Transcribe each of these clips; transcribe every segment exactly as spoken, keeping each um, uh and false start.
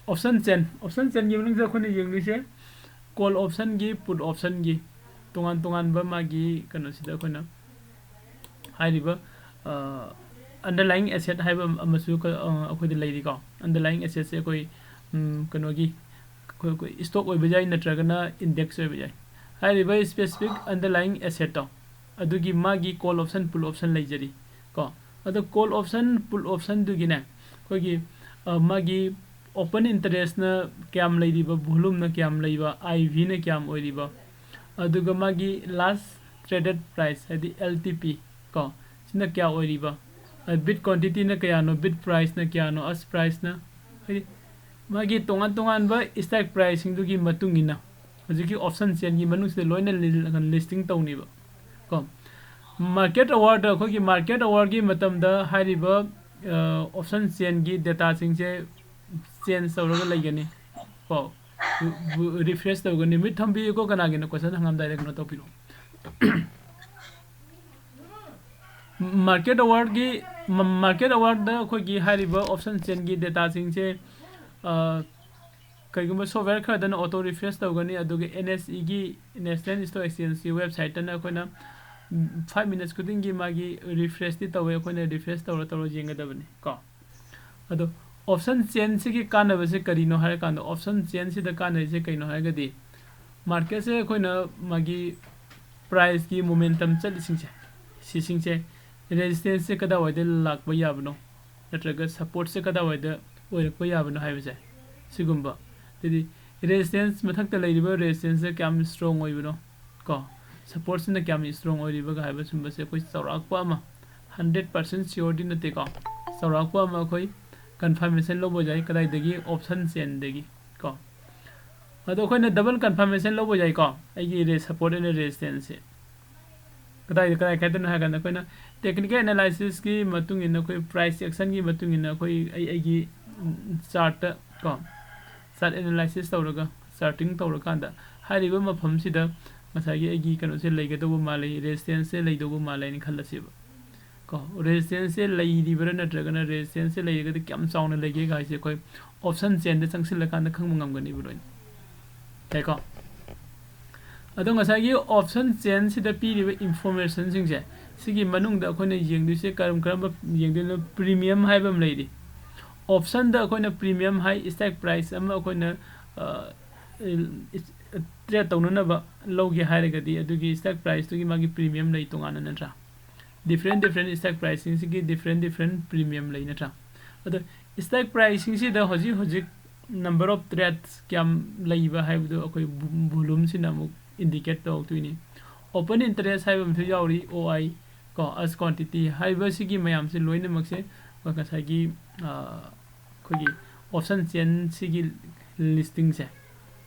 Option chain, option chainꯒꯤ ꯃꯅꯨꯡꯗ ꯑꯩꯈꯣꯏꯅ ꯌꯦꯡꯗꯣꯏꯁꯦ call optionꯒꯤ, put optionꯒꯤ ꯇꯣꯉꯥꯟ ꯇꯣꯉꯥꯟꯕ ꯃꯥꯒꯤ ꯀꯩꯅꯣꯁꯤꯗ ꯑꯩꯈꯣꯏꯅ ꯍꯥꯏꯔꯤꯕ underlying asset ꯍꯥꯏꯕ ꯑꯃꯁꯨ ꯑꯩꯈꯣꯏꯗ ꯂꯩꯔꯤꯀꯣ꯫ Underlying assetꯁꯦ ꯑꯩꯈꯣꯏ ꯀꯩꯅꯣꯒꯤ ꯑꯩꯈꯣꯏ stock ꯑꯣꯏꯕ ꯌꯥꯏ, ꯅꯠꯇ꯭ꯔꯒꯅ index ꯑꯣꯏꯕ ꯌꯥꯏ꯫ ꯍꯥꯏꯔꯤꯕ specific underlying assetꯇꯣ ꯑꯗꯨꯒꯤ ꯃꯥꯒꯤ call option, put option ꯂꯩꯖꯔꯤ ꯀꯣ꯫ ꯑꯗꯣ call option, put optionꯗꯨꯒꯤꯅꯦ ꯑꯩꯈꯣꯏꯒꯤ ꯃꯥꯒꯤ open interestꯅ ꯀꯌꯥꯝ ꯂꯩꯔꯤꯕ, volumeꯅ ꯀꯌꯥꯝ ꯂꯩꯕ, IVꯅ ꯀꯌꯥꯝ ꯑꯣꯏꯔꯤꯕ, ꯑꯗꯨꯒ ꯃꯥꯒꯤ last traded price ꯍꯥꯏꯗꯤ LTP ꯀꯣ, ꯁꯤꯅ ꯀꯌꯥ ꯑꯣꯏꯔꯤꯕ, bid quantityꯅ ꯀꯌꯥꯅꯣ, bid priceꯅ ꯀꯌꯥꯅꯣ, ask priceꯅ, ꯍꯥꯏꯗꯤ ꯃꯥꯒꯤ ꯇꯣꯉꯥꯟ ꯇꯣꯉꯥꯟꯕ strike priceꯁꯤꯡꯗꯨꯒꯤ ꯃꯇꯨꯡ ꯏꯟꯅ ꯍꯧꯖꯤꯛꯀꯤ option chainꯒꯤ ꯃꯅꯨꯡꯁꯤꯗ ꯂꯣꯏꯅ listing ꯇꯧꯅꯤꯕ ꯀꯣ꯫ Market hourꯗ, ꯑꯩꯈꯣꯏꯒꯤ market hourꯒꯤ ꯃꯇꯝꯗ ꯍꯥꯏꯔꯤꯕ option chainꯒꯤ dataꯁꯤꯡꯁꯦ change ꯇꯧꯔꯒ ꯂꯩꯒꯅꯤ ꯀꯣ꯫ Refresh ꯇꯧꯒꯅꯤ꯫ Mute ꯊꯝꯕꯤꯌꯨꯀꯣ, ꯀꯅꯥꯒꯤꯅꯣ question ꯍꯪꯉꯝꯗꯥꯏꯗ ꯀꯩꯅꯣ ꯇꯧꯕꯤꯔꯣ꯫ Market hourꯒꯤ market hourꯗ ꯑꯩꯈꯣꯏꯒꯤ ꯍꯥꯏꯔꯤꯕ option chainꯒꯤ dataꯁꯤꯡꯁꯦ ꯀꯩꯒꯨꯝꯕ software ꯈꯔꯗꯅ auto refresh ꯇꯧꯒꯅꯤ, ꯑꯗꯨꯒ NSEꯒꯤ, National Stock Exchangeꯀꯤ websiteꯇꯅ ꯑꯩꯈꯣꯏꯅ five minutes ꯈꯨꯗꯤꯡꯒꯤ ꯃꯥꯒꯤ refreshꯇꯤ ꯇꯧꯋꯦ꯫ ꯑꯩꯈꯣꯏꯅ refresh ꯇꯧꯔ ꯇꯧꯔ ꯌꯦꯡꯒꯗꯕꯅꯤ ꯀꯣ꯫ ꯑꯗꯣ option chainꯁꯤꯒꯤ ꯀꯥꯟꯅꯕꯁꯦ ꯀꯔꯤꯅꯣ ꯍꯥꯏꯔꯀꯥꯟꯗ, option chainꯁꯤꯗ ꯀꯥꯟꯅꯔꯤꯁꯦ ꯀꯩꯅꯣ ꯍꯥꯏꯔꯒꯗꯤ, marketꯁꯦ ꯑꯩꯈꯣꯏꯅ ꯃꯥꯒꯤ priceꯀꯤ momentum ꯆꯠꯂꯤꯁꯤꯡꯁꯦ, ꯁꯤꯁꯤꯡꯁꯦ resistanceꯁꯦ ꯀꯗꯥꯏꯋꯥꯏꯗ ꯂꯥꯛꯄ ꯌꯥꯕꯅꯣ, ꯅꯠꯇ꯭ꯔꯒ supportꯁꯦ ꯀꯗꯥꯏꯋꯥꯏꯗ ꯑꯣꯏꯔꯛꯄ ꯌꯥꯕꯅꯣ ꯍꯥꯏꯕꯁꯦ, ꯁꯤꯒꯨꯝꯕ, ꯑꯗꯩꯗꯤ resistance, ꯃꯊꯛꯇ ꯂꯩꯔꯤꯕ resistanceꯁꯦ ꯀꯌꯥꯝ strong ꯑꯣꯏꯕꯅꯣ ꯀꯣ, supportꯁꯤꯅ ꯀꯌꯥꯝ strong ꯑꯣꯏꯔꯤꯕꯒ ꯍꯥꯏꯕ ꯁꯨꯝꯕꯁꯦ ꯑꯩꯈꯣꯏ ꯆꯥꯎꯔꯥꯛꯄ ꯑꯃ, hundred percent sureꯗꯤ ꯅꯠꯇꯦꯀꯣ, ꯆꯥꯎꯔꯥꯛꯄ ꯑꯃ ꯑꯩꯈꯣꯏ confirmation ꯂꯧꯕ ꯌꯥꯏ꯫ ꯀꯗꯥꯏꯗꯒꯤ? Option chainꯗꯒꯤ ꯀꯣ꯫ ꯑꯗꯣ ꯑꯩꯈꯣꯏꯅ double confirmation ꯂꯧꯕ ꯌꯥꯏꯀꯣ, ꯑꯩꯒꯤ support and resistanceꯁꯦ ꯀꯗꯥꯏꯗ, ꯀꯗꯥꯏ ꯈꯥꯏꯗꯣꯏꯅꯣ ꯍꯥꯏ ꯀꯥꯟꯗ, ꯑꯩꯈꯣꯏꯅ technical analysisꯀꯤ ꯃꯇꯨꯡ ꯏꯟꯅ, ꯑꯩꯈꯣꯏ price actionꯒꯤ ꯃꯇꯨꯡ ꯏꯟꯅ ꯑꯩꯈꯣꯏ ꯑꯩ ꯑꯩꯒꯤ chartꯇ ꯀꯣ, chart analysis ꯇꯧꯔꯒ, charting ꯇꯧꯔꯀꯥꯟꯗ ꯍꯥꯏꯔꯤꯕ ꯃꯐꯝꯁꯤꯗ ꯉꯁꯥꯏꯒꯤ ꯑꯩꯒꯤ ꯀꯩꯅꯣꯁꯦ ꯂꯩꯒꯗꯧꯕ ꯃꯥꯜꯂꯦ, resistanceꯁꯦ ꯂꯩꯗꯧꯕ ꯃꯥꯜꯂꯦ ꯍꯥꯏꯅ ꯈꯜꯂꯁꯦꯕ꯫ ꯀꯣ, resistance ꯁꯦ ꯂꯩꯔꯤꯕ꯭ꯔꯥ ꯅꯠꯇ꯭ꯔꯒꯅ resistance ꯁꯦ ꯂꯩꯔꯒꯗꯤ ꯀꯌꯥꯝ ꯆꯥꯎꯅ ꯂꯩꯒꯦ ꯍꯥꯏꯁꯦ ꯑꯩꯈꯣꯏ option chain ꯗ ꯆꯪꯁꯤꯜꯂꯀꯥꯟꯗ ꯈꯪꯕ ꯉꯝꯒꯅꯤꯕ ꯂꯣꯏꯅ꯫ ꯌꯥꯏꯀꯣ? ꯑꯗꯣ ꯉꯁꯥꯏꯒꯤ option chain ꯁꯤꯗ ꯄꯤꯔꯤꯕ information ꯁꯤꯡꯁꯦ, ꯁꯤꯒꯤ ꯃꯅꯨꯡꯗ ꯑꯩꯈꯣꯏꯅ ꯌꯦꯡꯗꯣꯏꯁꯦ ꯀꯔꯝ ꯀꯔꯝꯕ ꯌꯦꯡꯗꯣꯏꯅꯣ? Premium ꯍꯥꯏꯕ ꯑꯃ ꯂꯩꯔꯤ꯫ Option ꯗ ꯑꯩꯈꯣꯏꯅ premium ꯍꯥꯏ, strike price ꯑꯃ ꯑꯩꯈꯣꯏꯅ, ꯑ, trade ꯇꯧꯅꯅꯕ ꯂꯧꯒꯦ ꯍꯥꯏꯔꯒꯗꯤ ꯑꯗꯨꯒꯤ strike price ꯇꯨꯒꯤ ꯃꯥꯒꯤ premium ꯂꯩ ꯇꯣꯉꯥꯟꯅ, ꯅꯠꯇ꯭ꯔꯥ? Different different strike price ꯁꯤꯡꯁꯤꯒꯤ different different premium ꯂꯩ, ꯅꯠꯇ꯭ꯔꯥ? ꯑꯗꯣ strike price ꯁꯤꯡꯁꯤꯗ ꯍꯧꯖꯤꯛ ꯍꯧꯖꯤꯛ number of trades ꯀꯌꯥꯝ ꯂꯩꯕ ꯍꯥꯏꯕꯗꯨ ꯑꯩꯈꯣꯏ volume ꯁꯤꯅ ꯑꯃꯨꯛ indicate ꯇꯧꯔꯛꯇꯣꯏꯅꯤ꯫ Open interest ꯍꯥꯏꯕ ꯑꯃꯁꯨ ꯌꯥꯎꯔꯤ, O I ꯀꯣ, as quantity ꯍꯥꯏꯕꯁꯤꯒꯤ ꯃꯌꯥꯝꯁꯦ ꯂꯣꯏꯅꯃꯛꯁꯦ ꯉꯁꯥꯏꯒꯤ, ꯑ, ꯑꯩꯈꯣꯏꯒꯤ option chain ꯁꯤꯒꯤ listing ꯁꯦ,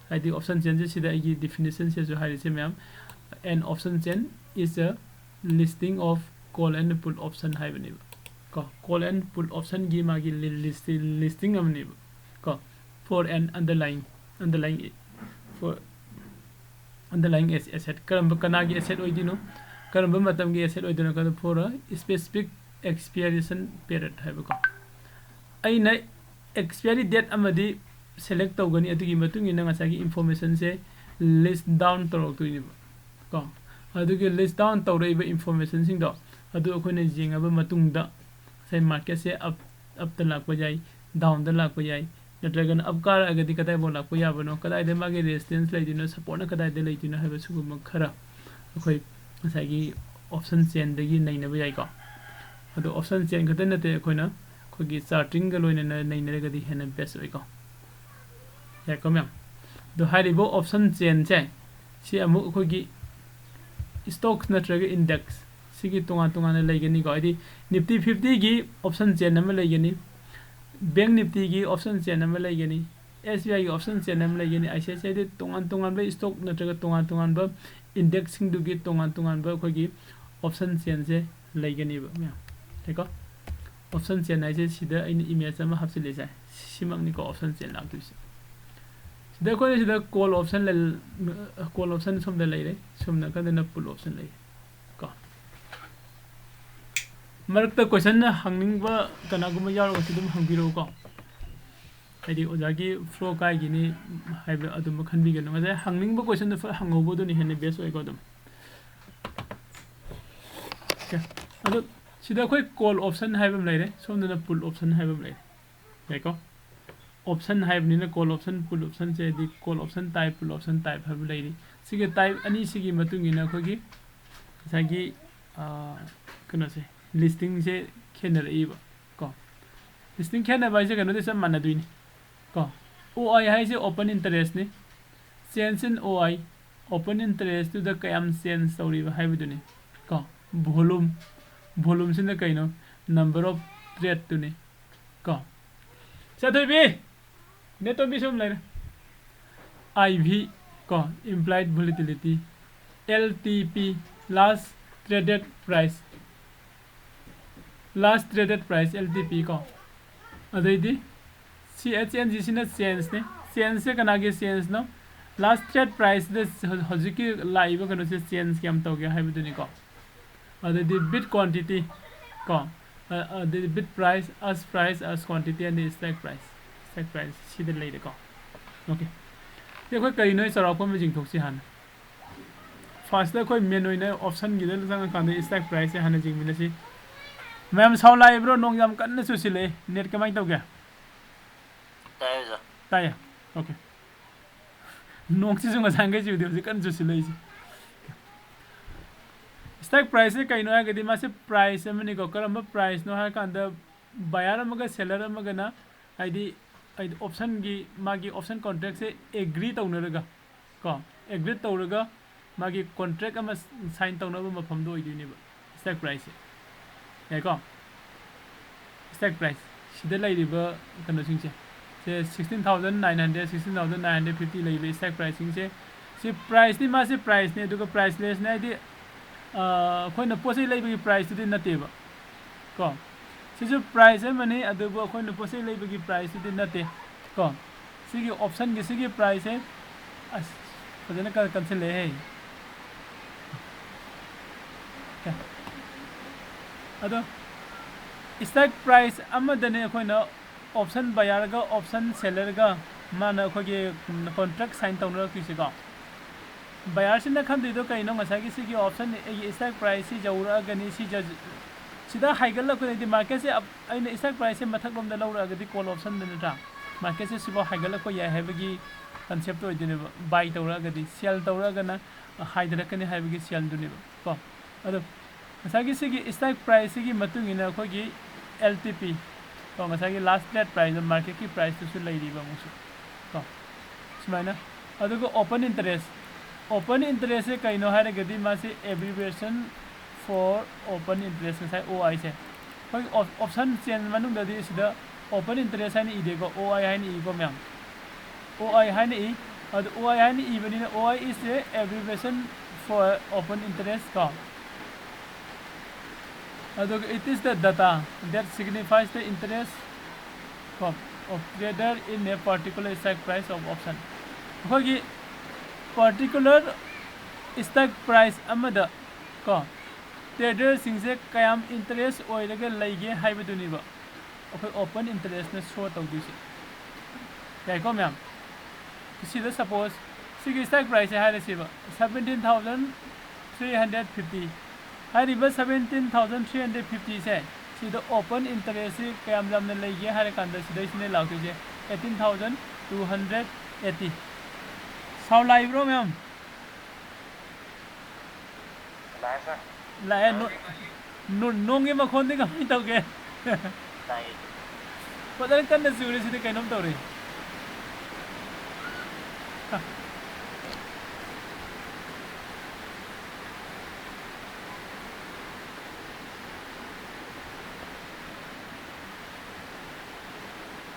ꯍꯥꯏꯗꯤ option chain ꯁꯦ ꯁꯤꯗ ꯑꯩꯒꯤ definition ꯁꯤꯁꯨ ꯍꯥꯏꯔꯤꯁꯦ ꯃꯌꯥꯝ, an option chain is a listing of call and put option ꯍꯥꯏꯕꯅꯦꯕ ꯀꯣ, call and put option ꯒꯤ ꯃꯥꯒꯤ listing ꯑꯃꯅꯦꯕ ꯀꯣ, for an underlying, underlying, for underlying asset, ꯀꯔꯝꯕ, ꯀꯅꯥꯒꯤ asset ꯑꯣꯏꯗꯣꯏꯅꯣ, ꯀꯔꯝꯕ ꯃꯇꯝꯒꯤ asset ꯑꯣꯏꯗꯣꯏꯅꯣ ꯀꯗ for a specific expiration period ꯍꯥꯏꯕꯀꯣ꯫ ꯑꯩꯅ expiry date ꯑꯃꯗꯤ select ꯇꯧꯒꯅꯤ, ꯑꯗꯨꯒꯤ ꯃꯇꯨꯡ ꯏꯟꯅ ꯉꯁꯥꯏꯒꯤ information ꯁꯦ list down ꯇꯧꯔꯛꯇꯣꯏꯅꯦꯕ ꯀꯣ꯫ ꯑꯗꯨꯒꯤ list down ꯇꯧꯔꯛꯏꯕ information ꯁꯤꯡꯗꯣ ꯑꯗꯨ ꯑꯩꯈꯣꯏꯅ ꯌꯦꯡꯉꯕ ꯃꯇꯨꯡꯗ ꯉꯁꯥꯏ market ꯁꯦ up, up ꯇ ꯂꯥꯛꯄ ꯌꯥꯏ, down ꯗ ꯂꯥꯛꯄ ꯌꯥꯏ, ꯅꯠꯇ꯭ꯔꯒꯅ up ꯀꯥꯔꯛꯑꯒꯗꯤ ꯀꯗꯥꯏꯐꯥꯎ ꯂꯥꯛꯄ ꯌꯥꯕꯅꯣ, ꯀꯗꯥꯏꯗ ꯃꯥꯒꯤ resistance ꯂꯩꯗꯣꯏꯅꯣ, support ꯅ ꯀꯗꯥꯏꯗ ꯂꯩꯗꯣꯏꯅꯣ ꯍꯥꯏꯕ ꯁꯤꯒꯨꯝꯕ ꯈꯔ ꯑꯩꯈꯣꯏ ꯉꯁꯥꯏꯒꯤ option chain ꯗꯒꯤ ꯅꯩꯅꯕ ꯌꯥꯏꯀꯣ꯫ ꯑꯗꯣ option chain ꯈꯛꯇ ꯅꯠꯇꯦ, ꯑꯩꯈꯣꯏꯅ ꯑꯩꯈꯣꯏꯒꯤ charting ꯒ ꯂꯣꯏꯅꯅ ꯅꯩꯅꯔꯒꯗꯤ ꯍꯦꯟꯅ best ꯑꯣꯏꯀꯣ꯫ ꯌꯥꯏꯀꯣ ꯃꯌꯥꯝ? ꯑꯗꯣ ꯍꯥꯏꯔꯤꯕ option chain ꯁꯦ ꯁꯤ ꯑꯃꯨꯛ ꯑꯩꯈꯣꯏꯒꯤ stock ꯅꯠꯇ꯭ꯔꯒ index ꯁꯤꯒꯤ ꯇꯣꯉꯥꯟ ꯇꯣꯉꯥꯟꯅ ꯂꯩꯒꯅꯤꯀꯣ꯫ ꯍꯥꯏꯗꯤ Nifty fifty ꯒꯤ option chain ꯑꯃ ꯂꯩꯒꯅꯤ, Bank Nifty ꯒꯤ option chain ꯑꯃ ꯂꯩꯒꯅꯤ, S B I ꯒꯤ option chain ꯑꯃ ꯂꯩꯒꯅꯤ, I C I C I ꯗꯤ ꯇꯣꯉꯥꯟ ꯇꯣꯉꯥꯟꯕ stock ꯅꯠꯇ꯭ꯔꯒ ꯇꯣꯉꯥꯟ ꯇꯣꯉꯥꯟꯕ index ꯁꯤꯡꯗꯨꯒꯤ ꯇꯣꯉꯥꯟ ꯇꯣꯉꯥꯟꯕ ꯑꯩꯈꯣꯏꯒꯤ option chain ꯁꯦ ꯂꯩꯒꯅꯦꯕ ꯃꯌꯥꯝ꯫ ꯌꯥꯏꯀꯣ? Option chain ꯍꯥꯏꯁꯦ ꯁꯤꯗ ꯑꯩꯅ image ꯑꯃ ꯍꯥꯞꯆꯤꯜꯂꯤꯁꯦ, ꯁꯤꯃꯛꯅꯤꯀꯣ option chain ꯂꯥꯛꯇꯣꯏꯁꯦ꯫ ꯁꯤꯗ ꯑꯩꯈꯣꯏꯅ ꯁꯤꯗ call option ꯂꯩ-, call option ꯁꯣꯝꯗ ꯂꯩꯔꯦ, ꯁꯣꯝ ꯅꯥꯀꯟꯗꯅ put option ꯂꯩꯔꯦ ꯀꯣ꯫ ꯃꯔꯛꯇ question ꯍꯪꯅꯤꯡꯕ ꯀꯅꯥꯒꯨꯝꯕ ꯌꯥꯎꯔꯒꯁꯨ ꯑꯗꯨꯝ ꯍꯪꯕꯤꯔꯛꯎꯀꯣ꯫ ꯍꯥꯏꯗꯤ ꯑꯣꯖꯥꯒꯤ flow ꯀꯥꯏꯒꯤꯅꯤ ꯍꯥꯏꯕ ꯑꯗꯨꯝꯕ ꯈꯟꯕꯤꯒꯅꯨ꯫ ꯉꯁꯥꯏ ꯍꯪꯅꯤꯡꯕ questionꯗꯨ ꯐꯠ ꯍꯪꯍꯧꯕꯗꯨꯅ ꯍꯦꯟꯅ best ꯑꯣꯏꯀꯣ ꯑꯗꯨꯝ꯫ Okay꯫ ꯑꯗꯣ ꯁꯤꯗ ꯑꯩꯈꯣꯏ call option ꯍꯥꯏꯕ ꯑꯃ ꯂꯩꯔꯦ, ꯁꯣꯝꯗꯅ put option ꯍꯥꯏꯕ ꯑꯃ ꯂꯩꯔꯦ꯫ ꯌꯥꯏꯀꯣ? Option ꯍꯥꯏꯕꯅꯤꯅ call option, put optionꯁꯦ ꯍꯥꯏꯗꯤ call option type, put option type ꯍꯥꯏꯕ ꯂꯩꯔꯤ꯫ ꯁꯤꯒꯤ type ꯑꯅꯤꯁꯤꯒꯤ ꯃꯇꯨꯡ ꯏꯟꯅ ꯑꯩꯈꯣꯏꯒꯤ ꯉꯁꯥꯏꯒꯤ, ꯑꯥ, ꯀꯩꯅꯣꯁꯦ, listingꯁꯦ ꯈꯦꯠꯅꯔꯛꯏꯕ ꯀꯣ꯫ Listing ꯈꯦꯠꯅꯕ ꯍꯥꯏꯁꯦ ꯀꯩꯅꯣꯗꯤ ꯆꯞ ꯃꯥꯟꯅꯗꯣꯏꯅꯤ ꯀꯣ꯫ OI ꯍꯥꯏꯁꯦ open interestꯅꯤ꯫ Change in OI, open interestꯇꯨꯗ ꯀꯌꯥꯝ change ꯇꯧꯔꯤꯕ ꯍꯥꯏꯕꯗꯨꯅꯤ ꯀꯣ꯫ Volume, volumeꯁꯤꯅ ꯀꯩꯅꯣ? Number of tradeꯇꯨꯅꯤ ꯀꯣ꯫ ꯆꯥꯊꯣꯏꯕꯤ, ꯅꯦꯇꯣꯝꯕꯤ ꯁꯨꯝ ꯂꯩꯔꯦ꯫ IV ꯀꯣ, implied volatility, LTP, last traded price, last traded price, LTP ꯀꯣ꯫ ꯑꯗꯩꯗꯤ CHNGꯁꯤꯅ changeꯅꯤ꯫ Changeꯁꯦ ꯀꯅꯥꯒꯤ changeꯅꯣ? Last trade priceꯗ ꯍꯧꯖꯤꯛꯀꯤ ꯂꯥꯛꯏꯕ ꯀꯩꯅꯣꯁꯦ change ꯀꯌꯥꯝ ꯇꯧꯒꯦ ꯍꯥꯏꯕꯗꯨꯅꯤꯀꯣ꯫ ꯑꯗꯩꯗꯤ bid quantity ꯀꯣ, ꯑ-, ꯑꯗꯩꯗꯤ bid price, ask price, ask quantity ꯑꯗꯩ strike price, strike price ꯁꯤꯗ ꯂꯩꯔꯦꯀꯣ꯫ Okay꯫ ꯁꯤ ꯑꯩꯈꯣꯏ ꯀꯔꯤꯅꯣ ꯆꯥꯎꯔꯥꯛꯄ ꯑꯃ ꯌꯦꯡꯊꯣꯛꯁꯤ ꯍꯥꯟꯅ꯫ Firstꯇ ꯑꯩꯈꯣꯏ main ꯑꯣꯏꯅ optionꯒꯤꯗ ꯆꯪꯉꯀꯥꯟꯗ strike priceꯁꯦ ꯍꯥꯟꯅ ꯌꯦꯡꯃꯤꯟꯅꯁꯤ꯫ ꯃꯌꯥꯝ sound ꯂꯥꯛꯏꯕ꯭ꯔꯣ? ꯅꯣꯡ ꯌꯥꯝ ꯀꯟꯅ ꯆꯨꯁꯤꯜꯂꯛꯑꯦ꯫ Net ꯀꯃꯥꯏꯅ ꯇꯧꯒꯦ? ꯇꯥꯏꯌꯦ ꯑꯣꯖꯥ꯫ ꯇꯥꯏꯌꯦ꯫ Okay꯫ ꯅꯣꯡꯁꯤꯁꯨ ꯉꯁꯥꯏꯈꯩ ꯆꯨꯗꯦ, ꯍꯧꯖꯤꯛ ꯀꯟꯅ ꯆꯨꯁꯤꯜꯂꯛꯏꯁꯦ꯫ Strike priceꯁꯦ ꯀꯩꯅꯣ ꯍꯥꯏꯔꯒꯗꯤ ꯃꯥꯁꯦ price ꯑꯃꯅꯤꯀꯣ꯫ ꯀꯔꯝꯕ priceꯅꯣ ꯍꯥꯏꯔꯀꯥꯟꯗ buyer ꯑꯃꯒ seller ꯑꯃꯒꯅ ꯍꯥꯏꯗꯤ, ꯍꯥꯏꯗꯤ optionꯒꯤ ꯃꯥꯒꯤ option contractꯁꯦ agree ꯇꯧꯅꯔꯒ ꯀꯣ, agree ꯇꯧꯔꯒ ꯃꯥꯒꯤ contract ꯑꯃ sign ꯇꯧꯅꯕ ꯃꯐꯝꯗꯣ ꯑꯣꯏꯗꯣꯏꯅꯦꯕ strike priceꯁꯦ꯫ ꯌꯥꯏꯀꯣ? Strike price ꯁꯤꯗ ꯂꯩꯔꯤꯕ ꯀꯩꯅꯣꯁꯤꯡꯁꯦ, ꯁꯦ sixteen thousand nine hundred, sixteen thousand nine hundred fifty ꯂꯩꯔꯤꯕ strike priceꯁꯤꯡꯁꯦ, ꯁꯤ priceꯇꯤ ꯃꯥꯁꯦ priceꯅꯦ, ꯑꯗꯨꯒ pricelessꯅꯦ ꯍꯥꯏꯗꯤ, ꯑ, ꯑꯩꯈꯣꯏꯅ ꯄꯣꯠ ꯆꯩ ꯂꯩꯕꯒꯤ priceꯇꯨꯗꯤ ꯅꯠꯇꯦꯕ ꯀꯣ꯫ ꯁꯤꯁꯨ price ꯑꯃꯅꯤ, ꯑꯗꯨꯕꯨ ꯑꯩꯈꯣꯏꯅ ꯄꯣꯠ ꯆꯩ ꯂꯩꯕꯒꯤ priceꯇꯨꯗꯤ ꯅꯠꯇꯦ ꯀꯣ꯫ ꯁꯤꯒꯤ optionꯒꯤ ꯁꯤꯒꯤ priceꯁꯦ, ꯑꯁ, ꯐꯖꯅ ꯀꯟ-, ꯀꯟꯁꯤꯜꯂꯛꯑꯦꯍꯦ꯫ Okay꯫ ꯑꯗꯣ Strike price ꯑꯃꯗꯅꯦ ꯑꯩꯈꯣꯏꯅ option buyerꯒ option sellerꯒ ꯃꯥꯅ ꯑꯩꯈꯣꯏꯒꯤ contract sign ꯇꯧꯅꯔꯛꯇꯣꯏꯁꯦꯀꯣ꯫ Buyerꯁꯤꯅ ꯈꯟꯗꯣꯏꯗꯣ ꯀꯩꯅꯣ? ꯉꯁꯥꯏꯒꯤ ꯁꯤꯒꯤ option ꯑꯩꯒꯤ strike priceꯁꯤ ꯌꯧꯔꯛꯑꯒꯅꯤ, ꯁꯤ ꯖ-, ꯁꯤꯗ ꯍꯥꯏꯒꯠꯂꯛꯄꯗꯩꯗꯤ marketꯁꯦ ꯑꯞ-, ꯑꯩꯅ strike priceꯁꯦ ꯃꯊꯛꯂꯣꯝꯗ ꯂꯧꯔꯛꯑꯒꯗꯤ call optionꯗ ꯅꯠꯇ꯭ꯔꯥ? Marketꯁꯦ ꯁꯤꯐꯥꯎ ꯍꯥꯏꯒꯠꯂꯛꯄ ꯌꯥꯏ ꯍꯥꯏꯕꯒꯤ concept ꯑꯣꯏꯗꯣꯏꯅꯦꯕ꯫ Buy ꯇꯧꯔꯛꯑꯒꯗꯤ, sell ꯇꯧꯔꯛꯑꯒꯅ ꯍꯥꯏꯊꯔꯛꯀꯅꯤ ꯍꯥꯏꯕꯒꯤ sellꯗꯨꯅꯦꯕ ꯀꯣ꯫ ꯑꯗꯣ ꯉꯁꯥꯏꯒꯤ ꯁꯤꯒꯤ strike priceꯁꯤꯒꯤ ꯃꯇꯨꯡ ꯏꯟꯅ ꯑꯩꯈꯣꯏꯒꯤ L T P ꯀꯣ, ꯉꯁꯥꯏꯒꯤ last trade price, marketꯀꯤ priceꯇꯨꯁꯨ ꯂꯩꯔꯤꯕ ꯑꯃꯨꯛꯁꯨ ꯀꯣ, ꯁꯨꯃꯥꯏꯅ꯫ ꯑꯗꯨꯒ open interest, open interestꯁꯦ ꯀꯩꯅꯣ ꯍꯥꯏꯔꯒꯗꯤ ꯃꯥꯁꯤ abbreviation for open interest, ꯉꯁꯥꯏ O Iꯁꯦ꯫ ꯑꯩꯈꯣꯏ op-, option chain ꯃꯅꯨꯡꯗꯗꯤ ꯁꯤꯗ open interest ꯍꯥꯏꯅ ꯏꯗꯦꯀꯣ, O I ꯍꯥꯏꯅ ꯏꯀꯣ ꯃꯌꯥꯝ꯫ O I ꯍꯥꯏꯅ ꯏ꯫ ꯑꯗꯨ O I ꯍꯥꯏꯅ ꯏꯕꯅꯤꯅ, O I is a abbreviation for open interest ꯀꯣ꯫ ꯑꯗꯨꯒ it is the data that signifies the interest ꯀꯣ, of trader in a particular strike price of option꯫ ꯑꯩꯈꯣꯏꯒꯤ particular strike price ꯑꯃꯗ ꯀꯣ, traderꯁꯤꯡꯁꯦ ꯀꯌꯥꯝ interest ꯑꯣꯏꯔꯒ ꯂꯩꯒꯦ ꯍꯥꯏꯕꯗꯨꯅꯦꯕ ꯑꯩꯈꯣꯏ open interestꯅ show ꯇꯧꯗꯣꯏꯁꯦ꯫ ꯌꯥꯏꯀꯣ ꯃꯌꯥꯝ? ꯁꯤꯗ suppose ꯁꯤꯒꯤ strike priceꯁꯦ ꯍꯥꯏꯔꯁꯦꯕ, seventeen thousand three hundred fifty꯫ ꯍꯥꯏꯔꯤꯕ seventeen thousand three hundred fiftyꯁꯦ ꯁꯤꯗ open interestꯁꯤ ꯀꯌꯥꯝ ꯌꯥꯝꯅ ꯂꯩꯒꯦ ꯍꯥꯏꯔꯀꯥꯟꯗ ꯁꯤꯗꯩꯁꯤꯅꯦ ꯂꯥꯛꯇꯣꯏꯁꯦ, eighteen thousand two hundred eighty꯫ Sound ꯂꯥꯛꯏꯕ꯭ꯔꯣ ꯃꯌꯥꯝ? ꯂꯥꯛꯑꯦ, sir꯫ ꯂꯥꯛꯑꯦ꯫ ꯅꯣ-, ꯅꯣ-, ꯅꯣꯡꯒꯤ ꯃꯈꯣꯟꯗꯤ ꯀꯃꯥꯏꯅ ꯇꯧꯒꯦ? ꯇꯥꯏꯌꯦ꯫ ꯐꯖꯅ ꯀꯟꯅ ꯆꯨꯔꯦ ꯁꯤꯗꯤ, ꯀꯩꯅꯣꯝ ꯇꯧꯔꯦ꯫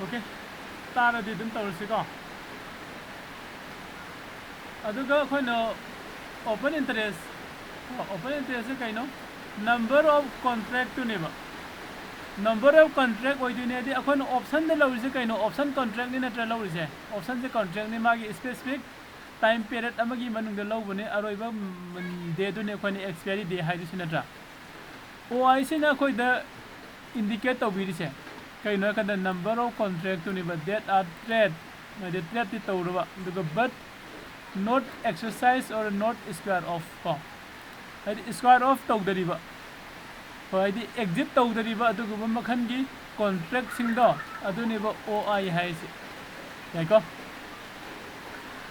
Okay, ꯇꯥꯔꯗꯤ ꯑꯗꯨꯝ ꯇꯧꯔꯁꯤꯀꯣ꯫ ꯑꯗꯨꯒ ꯑꯩꯈꯣꯏꯅ open interest, open interestꯁꯦ ꯀꯩꯅꯣ? Number of contractꯇꯨꯅꯦꯕ꯫ Number of contract ꯑꯣꯏꯗꯣꯏꯅꯦ꯫ ꯍꯥꯏꯗꯤ ꯑꯩꯈꯣꯏꯅ optionꯗ ꯂꯧꯔꯤꯁꯦ ꯀꯩꯅꯣ? Option contractꯅꯤ ꯅꯠꯇ꯭ꯔꯥ ꯂꯧꯔꯤꯁꯦ? Optionꯁꯦ contractꯅꯤ, ꯃꯥꯒꯤ specific time period ꯑꯃꯒꯤ ꯃꯅꯨꯡꯗ ꯂꯧꯕꯅꯦ꯫ ꯑꯔꯣꯏꯕ, ꯎꯝ, dayꯗꯨꯅꯦ ꯑꯩꯈꯣꯏꯅ expiry day ꯍꯥꯏꯗꯣꯏꯁꯤ ꯅꯠꯇ꯭ꯔꯥ? O Iꯁꯤꯅ ꯑꯩꯈꯣꯏꯗ indicate ꯇꯧꯕꯤꯔꯤꯁꯦ ꯀꯩꯅꯣ ꯍꯥꯏ ꯀꯥꯟꯗ number of contract ꯇꯨꯅꯦꯕ, that are trade, ꯍꯥꯏꯗꯤ trade ꯇꯤ ꯇꯧꯔꯕ ꯑꯗꯨꯒ but not exercise or not square off ꯀꯣ, ꯍꯥꯏꯗꯤ square off ꯇꯧꯗꯔꯤꯕ, ꯍꯣꯏ, ꯍꯥꯏꯗꯤ exit ꯇꯧꯗꯔꯤꯕ ꯑꯗꯨꯒꯨꯝꯕ ꯃꯈꯜꯒꯤ contract ꯁꯤꯡꯗꯣ ꯑꯗꯨꯅꯦꯕ O I ꯍꯥꯏꯁꯦ꯫ ꯌꯥꯏꯀꯣ?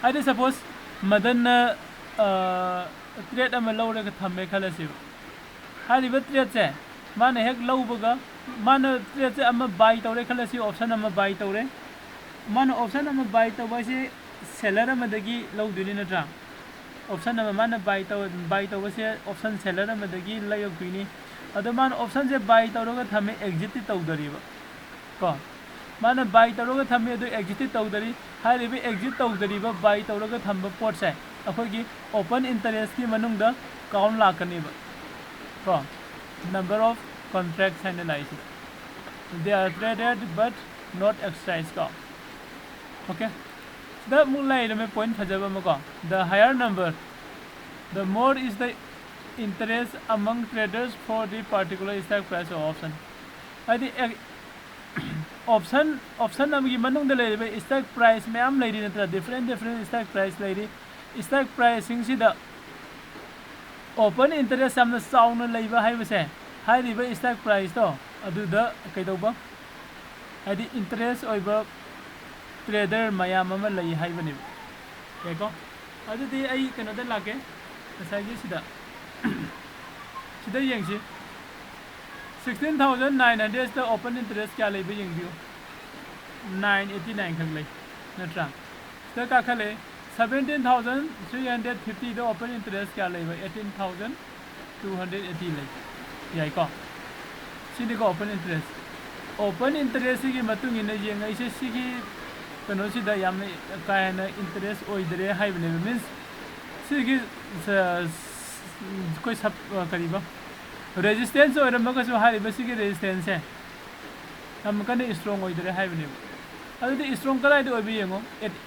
ꯍꯥꯏꯗꯤ suppose ꯃꯗꯟꯅ trade ꯑꯃ ꯂꯧꯔꯒ ꯊꯝꯃꯦ ꯈꯜꯂꯁꯦꯕ꯫ ꯍꯥꯏꯔꯤꯕ trade ꯁꯦ ꯃꯥꯅ ꯍꯦꯛ ꯂꯧꯕꯒ, ꯃꯥꯅ trade ꯁꯦ ꯑꯃ buy ꯇꯧꯔꯦ ꯈꯜꯂꯁꯤ, option ꯑꯃ buy ꯇꯧꯔꯦ꯫ ꯃꯥꯅ option ꯑꯃ buy ꯇꯧꯕ ꯍꯥꯏꯁꯦ seller ꯑꯃꯗꯒꯤ ꯂꯧꯗꯣꯏꯅꯤ ꯅꯠꯇ꯭ꯔꯥ? Option ꯑꯃ ꯃꯥꯅ buy ꯇꯧ buy ꯇꯧꯕꯁꯦ option seller ꯑꯃꯗꯒꯤ ꯂꯩꯔꯛꯇꯣꯏꯅꯤ꯫ ꯑꯗꯣ ꯃꯥꯅ option ꯁꯦ buy ꯇꯧꯔꯒ ꯊꯝꯃꯦ, exit ꯇꯤ ꯇꯧꯗꯔꯤꯕ ꯀꯣ꯫ ꯃꯥꯅ buy ꯇꯧꯔꯒ ꯊꯝꯃꯤ ꯑꯗꯨ exit ꯇꯤ ꯇꯧꯗꯔꯤ꯫ ꯍꯥꯏꯔꯤꯕ exit ꯇꯧꯗꯔꯤꯕ buy ꯇꯧꯔꯒ ꯊꯝꯕ ꯄꯣꯠꯁꯦ ꯑꯩꯈꯣꯏꯒꯤ open interest ꯀꯤ ꯃꯅꯨꯡꯗ count ꯂꯥꯛꯀꯅꯦꯕ ꯀꯣ, number of contracts ꯍꯥꯏꯅ ꯂꯥꯛꯏꯁꯤꯗ꯫ They are traded but not exercised ꯀꯣ꯫ Okay, ꯁꯤꯗ ꯑꯃꯨꯛ ꯂꯩꯔꯝꯃꯦ point ꯐꯖꯕ ꯑꯃ ꯀꯣ, the higher number, the more is the interest among traders for the particular strike price of option꯫ ꯍꯥꯏꯗꯤ option option ꯑꯃꯒꯤ ꯃꯅꯨꯡꯗ ꯂꯩꯔꯤꯕ strike price ꯃꯌꯥꯝ ꯂꯩꯔꯤ ꯅꯠꯇ꯭ꯔꯥ? Different different strike price ꯂꯩꯔꯤ꯫ Strike price ꯁꯤꯡꯁꯤꯗ open interest ꯌꯥꯝꯅ ꯆꯥꯎꯅ ꯂꯩꯕ ꯍꯥꯏꯕꯁꯦ ꯍꯥꯏꯔꯤꯕ strike price ꯇꯣ ꯑꯗꯨꯗ ꯀꯩꯗꯧꯕ, ꯍꯥꯏꯗꯤ interest ꯑꯣꯏꯕ trader ꯃꯌꯥꯝ ꯑꯃ ꯂꯩ ꯍꯥꯏꯕꯅꯦꯕ꯫ ꯌꯥꯏꯀꯣ? ꯑꯗꯨꯗꯤ ꯑꯩ ꯀꯩꯅꯣꯗ ꯂꯥꯛꯀꯦ, ꯉꯁꯥꯏꯒꯤ ꯁꯤꯗ ꯁꯤꯗ ꯌꯦꯡꯁꯤ꯫ Sixteen thousand nine hundred ꯗ open interest ꯀꯌꯥ ꯂꯩꯕ ꯌꯦꯡꯕꯤꯌꯨ꯫ Nine eighty nine ꯈꯛ ꯂꯩ ꯅꯠꯇ꯭ꯔꯥ? ꯁꯤꯗ ꯀꯥꯈꯠꯂꯦ꯫ Seventeen thousand three hundred fifty ꯗ open interest ꯀꯌꯥ ꯂꯩꯕ? Eighteen thousand two hundred eighty ꯂꯩ꯫ ꯌꯥꯏꯀꯣ? ꯁꯤꯅꯤꯀꯣ open interest꯫ Open interest ꯁꯤꯒꯤ ꯃꯇꯨꯡ ꯏꯟꯅ ꯌꯦꯡꯉꯛꯏꯁꯦ, ꯁꯤꯒꯤ ꯀꯩꯅꯣꯁꯤꯗ ꯌꯥꯝꯅ ꯀꯥ ꯍꯦꯟꯅ interest ꯑꯣꯏꯗ꯭ꯔꯦ ꯍꯥꯏꯕꯅꯦꯕ꯫ Means ꯁꯤꯒꯤ ꯑꯩꯈꯣꯏ ꯁꯞ ꯀꯔꯤꯕ resistance ꯑꯣꯏꯔꯝꯃꯒꯁꯨ ꯍꯥꯏꯔꯤꯕ ꯁꯤꯒꯤ resistance ꯁꯦ ꯌꯥꯝ ꯀꯟꯅ strong ꯑꯣꯏꯗ꯭ꯔꯦ ꯍꯥꯏꯕꯅꯦꯕ꯫ ꯑꯗꯨꯗꯤ strong ꯀꯗꯥꯏꯗ ꯑꯣꯏꯕ ꯌꯦꯡꯉꯣ꯫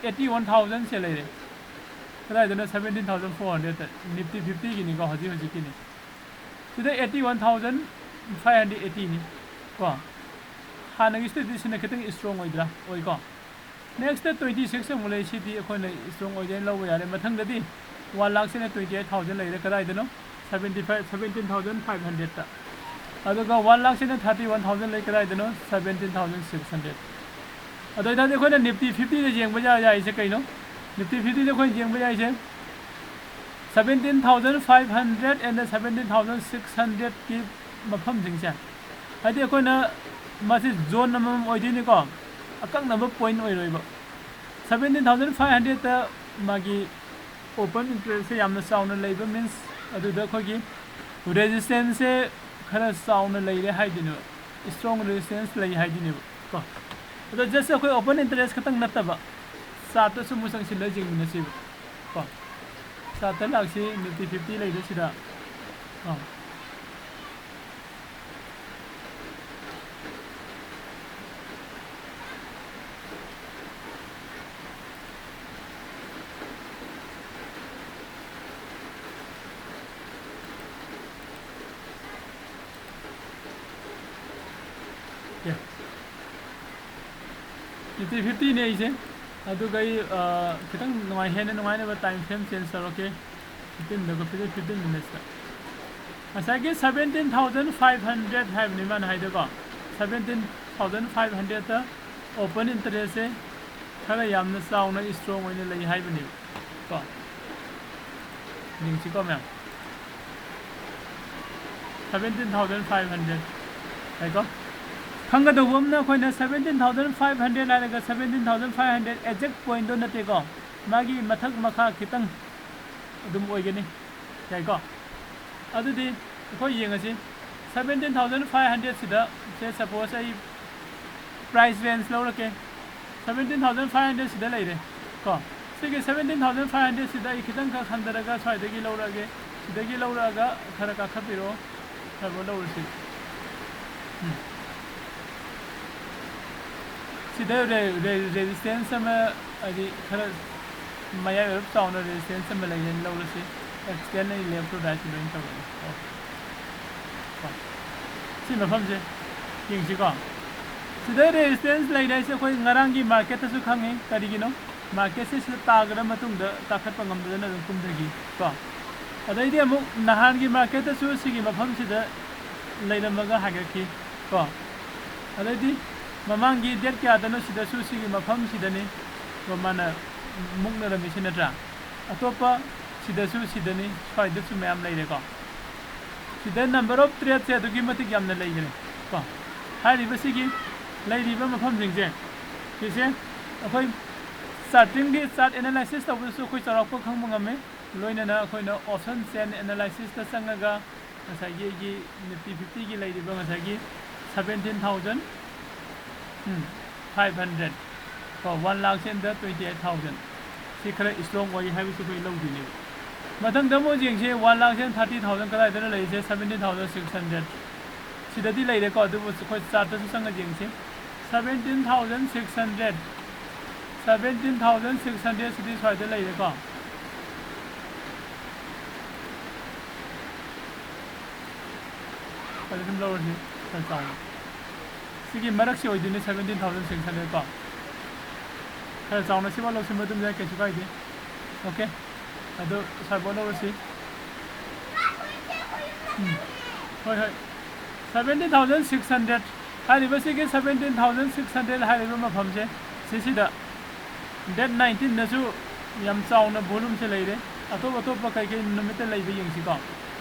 Eighty one thousand ꯁꯦ ꯂꯩꯔꯦ꯫ ꯀꯗꯥꯏꯗꯅꯣ? Seventeen thousand four hundred ꯗ꯫ Nifty fifty ꯒꯤꯅꯤꯀꯣ, ꯍꯧꯖꯤꯛ ꯍꯧꯖꯤꯛꯀꯤꯅꯤ꯫ ꯁꯤꯗ eighty one thousand five hundred eighty ꯅꯤ꯫ ꯀꯣ, ꯍꯥꯟꯅꯒꯤ ꯁꯤꯗꯗꯤ ꯁꯤꯅ ꯈꯤꯇꯪ strong ꯑꯣꯏꯗ꯭ꯔꯥ? ꯑꯣꯏꯀꯣ꯫ Next twenty six ꯑꯃꯨꯛ ꯂꯩ, ꯁꯤꯗꯤ ꯑꯩꯈꯣꯏꯅ strong ꯑꯣꯏꯗꯦꯅ ꯂꯧꯕ ꯌꯥꯔꯦ꯫ ꯃꯊꯪꯗꯗꯤ one lakh ꯁꯤꯅ twenty eight thousand ꯂꯩꯔꯦ, ꯀꯗꯥꯏꯗꯅꯣ? Seventy five, seventeen thousand five hundredꯇ꯫ ꯑꯗꯨꯒ one lakh ꯁꯤꯅ thirty one thousand ꯂꯩ, ꯀꯗꯥꯏꯗꯅꯣ? Seventeen thousand six hundred꯫ ꯑꯗꯨ ꯑꯣꯏꯇꯥꯔꯗꯤ ꯑꯩꯈꯣꯏꯅ Nifty fiftyꯗ ꯌꯦꯡꯕ ꯌꯥ-, ꯌꯥꯏꯁꯦ ꯀꯩꯅꯣ? Nifty fiftyꯗ ꯑꯩꯈꯣꯏꯅ ꯌꯦꯡꯕ ꯌꯥꯏꯁꯦ seventeen thousand five hundred and seventeen thousand six hundredꯀꯤ ꯃꯐꯝꯁꯤꯡꯁꯦ, ꯍꯥꯏꯗꯤ ꯑꯩꯈꯣꯏꯅ ꯃꯁꯤ zone ꯑꯃꯃꯝ ꯑꯣꯏꯗꯣꯏꯅꯤꯀꯣ, ꯑꯀꯛꯅꯕ point ꯑꯣꯏꯔꯣꯏꯕ꯫ Seventeen thousand five hundredꯇ ꯃꯥꯒꯤ open interestꯁꯦ ꯌꯥꯝꯅ ꯆꯥꯎꯅ ꯂꯩꯕ means ꯑꯗꯨꯗ ꯑꯩꯈꯣꯏꯒꯤ resistanceꯁꯦ ꯈꯔ ꯆꯥꯎꯅ ꯂꯩꯔꯦ ꯍꯥꯏꯗꯣꯏꯅꯦꯕ, strong resistance ꯂꯩ ꯍꯥꯏꯗꯣꯏꯅꯦꯕ ꯀꯣ꯫ ꯑꯗꯣ just ꯑꯩꯈꯣꯏ open interest ꯈꯛꯇꯪ ꯅꯠꯇꯕ, chartꯇꯁꯨ ꯑꯃꯨꯛ ꯆꯪꯁꯤꯜꯂ ꯌꯦꯡꯃꯤꯟꯅꯁꯦꯕ ꯀꯣ꯫ Chartꯇ ꯂꯥꯛꯁꯤ, Nifty fifty ꯂꯩꯔꯦ ꯁꯤꯗ꯫ ꯑꯥ꯫ Nifty fiftyꯅꯦ ꯑꯩꯁꯦ꯫ ꯑꯗꯨꯒ ꯑꯩ, ꯑ, ꯈꯤꯇꯪ ꯅꯨꯡꯉꯥꯏ-, ꯍꯦꯟꯅ ꯅꯨꯡꯉꯥꯏꯅꯕ time frame change ꯇꯧꯔꯛꯀꯦ꯫ Fifteenꯗ ꯀꯛꯄꯁꯦ, fifteen minutesꯇ꯫ ꯉꯁꯥꯏꯒꯤ seventeen thousand five hundred ꯍꯥꯏꯕꯅꯤ ꯃꯥꯅ ꯍꯥꯏꯗꯣꯀꯣ꯫ Seventeen thousand five hundredꯇ open interestꯁꯦ ꯈꯔ ꯌꯥꯝꯅ ꯆꯥꯎꯅ strong ꯑꯣꯏꯅ ꯂꯩ ꯍꯥꯏꯕꯅꯦꯕ ꯀꯣ꯫ ꯌꯦꯡꯁꯤꯀꯣ ꯃꯌꯥꯝ꯫ Seventeen thousand five hundred ꯍꯥꯏꯀꯣ꯫ ꯈꯪꯒꯗꯧꯕ ꯑꯃꯅ, ꯑꯩꯈꯣꯏꯅ seventeen thousand five hundred ꯍꯥꯏꯔꯒ seventeen thousand five hundred exact pointꯇꯣ ꯅꯠꯇꯦꯀꯣ, ꯃꯥꯒꯤ ꯃꯊꯛ ꯃꯈꯥ ꯈꯤꯇꯪ ꯑꯗꯨꯝ ꯑꯣꯏꯒꯅꯤ꯫ ꯌꯥꯏꯀꯣ? ꯑꯗꯨꯗꯤ ꯑꯩꯈꯣꯏ ꯌꯦꯡꯉꯁꯤ, seventeen thousand five hundredꯁꯤꯗ, say suppose ꯑꯩ price range ꯂꯧꯔꯛꯀꯦ, seventeen thousand five hundredꯁꯤꯗ ꯂꯩꯔꯦ ꯀꯣ꯫ ꯁꯤꯒꯤ seventeen thousand five hundredꯁꯤꯗ ꯑꯩ ꯈꯤꯇꯪ ꯈꯛ ꯍꯟꯊꯔꯒ ꯁ꯭ꯋꯥꯏꯗꯒꯤ ꯂꯧꯔꯛꯑꯒꯦ, ꯁꯤꯗꯒꯤ ꯂꯧꯔꯛꯑꯒ ꯈꯔ ꯀꯥꯈꯠꯄꯤꯔꯛꯑꯣ, ꯈꯔ ꯂꯧꯔꯁꯤ꯫ ꯎꯝ꯫ ꯁꯤꯗ ꯔꯦ-, ꯔꯦ-, resistance ꯑꯃ, ꯍꯥꯏꯗꯤ ꯈꯔ ꯃꯌꯥꯏ ꯑꯣꯏꯔꯞ ꯆꯥꯎꯅ resistance ꯑꯃ ꯂꯩꯔꯦꯅ ꯂꯧꯔꯁꯤ꯫ Extend ꯑꯩ left to right ꯂꯣꯏꯅ ꯇꯧꯔꯒꯦ꯫ ꯀꯣ꯫ ꯀꯣ꯫ ꯁꯤ ꯃꯐꯝꯁꯦ ꯌꯦꯡꯁꯤꯀꯣ꯫ ꯁꯤꯗ ꯔꯦꯁꯤꯁꯇꯦꯟꯁ ꯂꯩꯔꯦ ꯍꯥꯏꯁꯦ ꯑꯩꯈꯣꯏ ꯉꯔꯥꯡꯒꯤ ꯃꯥꯔꯀꯦꯠꯇꯁꯨ ꯈꯪꯉꯤ꯫ ꯀꯔꯤꯒꯤꯅꯣ? ꯃꯥꯔꯀꯦꯠꯁꯦ ꯁꯤꯗ ꯇꯥꯈ꯭ꯔ ꯃꯇꯨꯡꯗ ꯀꯥꯈꯠꯄ ꯉꯝꯗꯗꯅ ꯑꯗꯨꯝ ꯀꯨꯝꯊꯈꯤ ꯀꯣ꯫ ꯑꯗꯩꯗꯤ ꯑꯃꯨꯛ ꯅꯍꯥꯟꯒꯤ ꯃꯥꯔꯀꯦꯠꯇꯁꯨ ꯁꯤꯒꯤ ꯃꯐꯝꯁꯤꯗ ꯂꯩꯔꯝꯃꯒ ꯍꯥꯏꯒꯠꯈꯤ ꯀꯣ꯫ ꯑꯗꯩꯗꯤ ꯃꯃꯥꯡꯒꯤ ꯗꯦꯠ ꯀꯌꯥꯗꯅꯣ ꯁꯤꯗꯁꯨ ꯁꯤꯒꯤ ꯃꯐꯝꯁꯤꯗꯅꯤ ꯀꯣ ꯃꯥꯅ ꯃꯨꯛꯅꯔꯝꯃꯤꯁꯤ ꯅꯠꯇ꯭ꯔꯥ? ꯑꯇꯣꯞꯄ ꯁꯤꯗꯁꯨ ꯁꯤꯗꯅꯤ, ꯁ꯭ꯋꯥꯏꯗꯁꯨ ꯃꯌꯥꯝ ꯂꯩꯔꯦꯀꯣ꯫ ꯁꯤꯗ number of tradeꯁꯦ ꯑꯗꯨꯛꯀꯤ ꯃꯇꯤꯛ ꯌꯥꯝꯅ ꯂꯩꯈ꯭ꯔꯦ ꯀꯣ꯫ ꯍꯥꯏꯔꯤꯕꯁꯤꯒꯤ ꯂꯩꯔꯤꯕ ꯃꯐꯝꯁꯤꯡꯁꯦ ꯁꯤꯁꯦ ꯑꯩꯈꯣꯏ ꯆꯥꯔꯇꯤꯡꯒꯤ, ꯆꯥꯔꯠ ꯑꯦꯅꯥꯂꯥꯏꯁꯤꯁ ꯇꯧꯕꯗꯁꯨ ꯑꯩꯈꯣꯏ ꯆꯥꯎꯔꯥꯛꯄ ꯈꯪꯕ ꯉꯝꯃꯤ꯫ ꯂꯣꯏꯅꯅ ꯑꯩꯈꯣꯏꯅ option chain analysisꯇ ꯆꯪꯉꯒ ꯉꯁꯥꯏꯒꯤ ꯑꯩꯒꯤ Nifty fiftyꯒꯤ ꯂꯩꯔꯤꯕ ꯉꯁꯥꯏꯒꯤ seventeen thousand five hundred ꯀꯣ, one lakh and twenty eight thousand ꯁꯤ ꯈꯔ strong ꯑꯣꯏ ꯍꯥꯏꯕꯁꯤ ꯑꯩꯈꯣꯏ ꯂꯧꯗꯣꯏꯅꯦꯕ꯫ ꯃꯊꯪꯗ ꯑꯃꯨꯛ ꯌꯦꯡꯁꯤ, one lakh and thirty thousand ꯀꯗꯥꯏꯗꯅ ꯂꯩꯔꯤꯁꯦ? Seventeen thousand six hundred ꯁꯤꯗꯗꯤ ꯂꯩꯔꯦꯀꯣ꯫ ꯑꯗꯨꯕꯨ ꯑꯩꯈꯣꯏ ꯆꯥꯔꯠꯇꯁꯨ ꯆꯪꯉ ꯌꯦꯡꯁꯤ꯫ Seventeen thousand six hundred, seventeen thousand six hundred ꯁꯤꯗꯤ ꯁ꯭ꯋꯥꯏꯗ ꯂꯩꯔꯦꯀꯣ꯫ ꯑꯗꯨ ꯑꯗꯨꯝ ꯂꯧꯔꯁꯤ ꯈꯔ ꯆꯥꯎꯅ꯫ ꯁꯤꯒꯤ ꯃꯔꯛꯁꯤ ꯑꯣꯏꯗꯣꯏꯅꯤ seventeen thousand six hundred ꯀꯣ꯫ ꯈꯔ ꯆꯥꯎꯅ ꯁꯤꯐꯥꯎ ꯂꯧꯁꯤꯟꯕ ꯑꯗꯨꯝ ꯌꯥꯏ, ꯀꯩꯁꯨ ꯀꯥꯏꯗꯦ꯫ Okay, ꯑꯗꯨ ꯁ꯭ꯋꯥꯏꯐꯥꯎ ꯂꯧꯔꯁꯤ꯫ ꯎꯝ, ꯍꯣꯏ, ꯍꯣꯏ꯫ Seventeen thousand six hundred ꯍꯥꯏꯔꯤꯕꯁꯤꯒꯤ seventeen thousand six hundred ꯍꯥꯏꯔꯤꯕ ꯃꯐꯝꯁꯦ ꯁꯤꯁꯤꯗ date nineteenꯗꯁꯨ ꯌꯥꯝ ꯆꯥꯎꯅ volumeꯁꯦ ꯂꯩꯔꯦ꯫ ꯑꯇꯣꯞ ꯑꯇꯣꯞꯄ ꯀꯩꯀꯩ ꯅꯨꯃꯤꯠꯇ ꯂꯩꯕ ꯌꯦꯡꯁꯤꯀꯣ꯫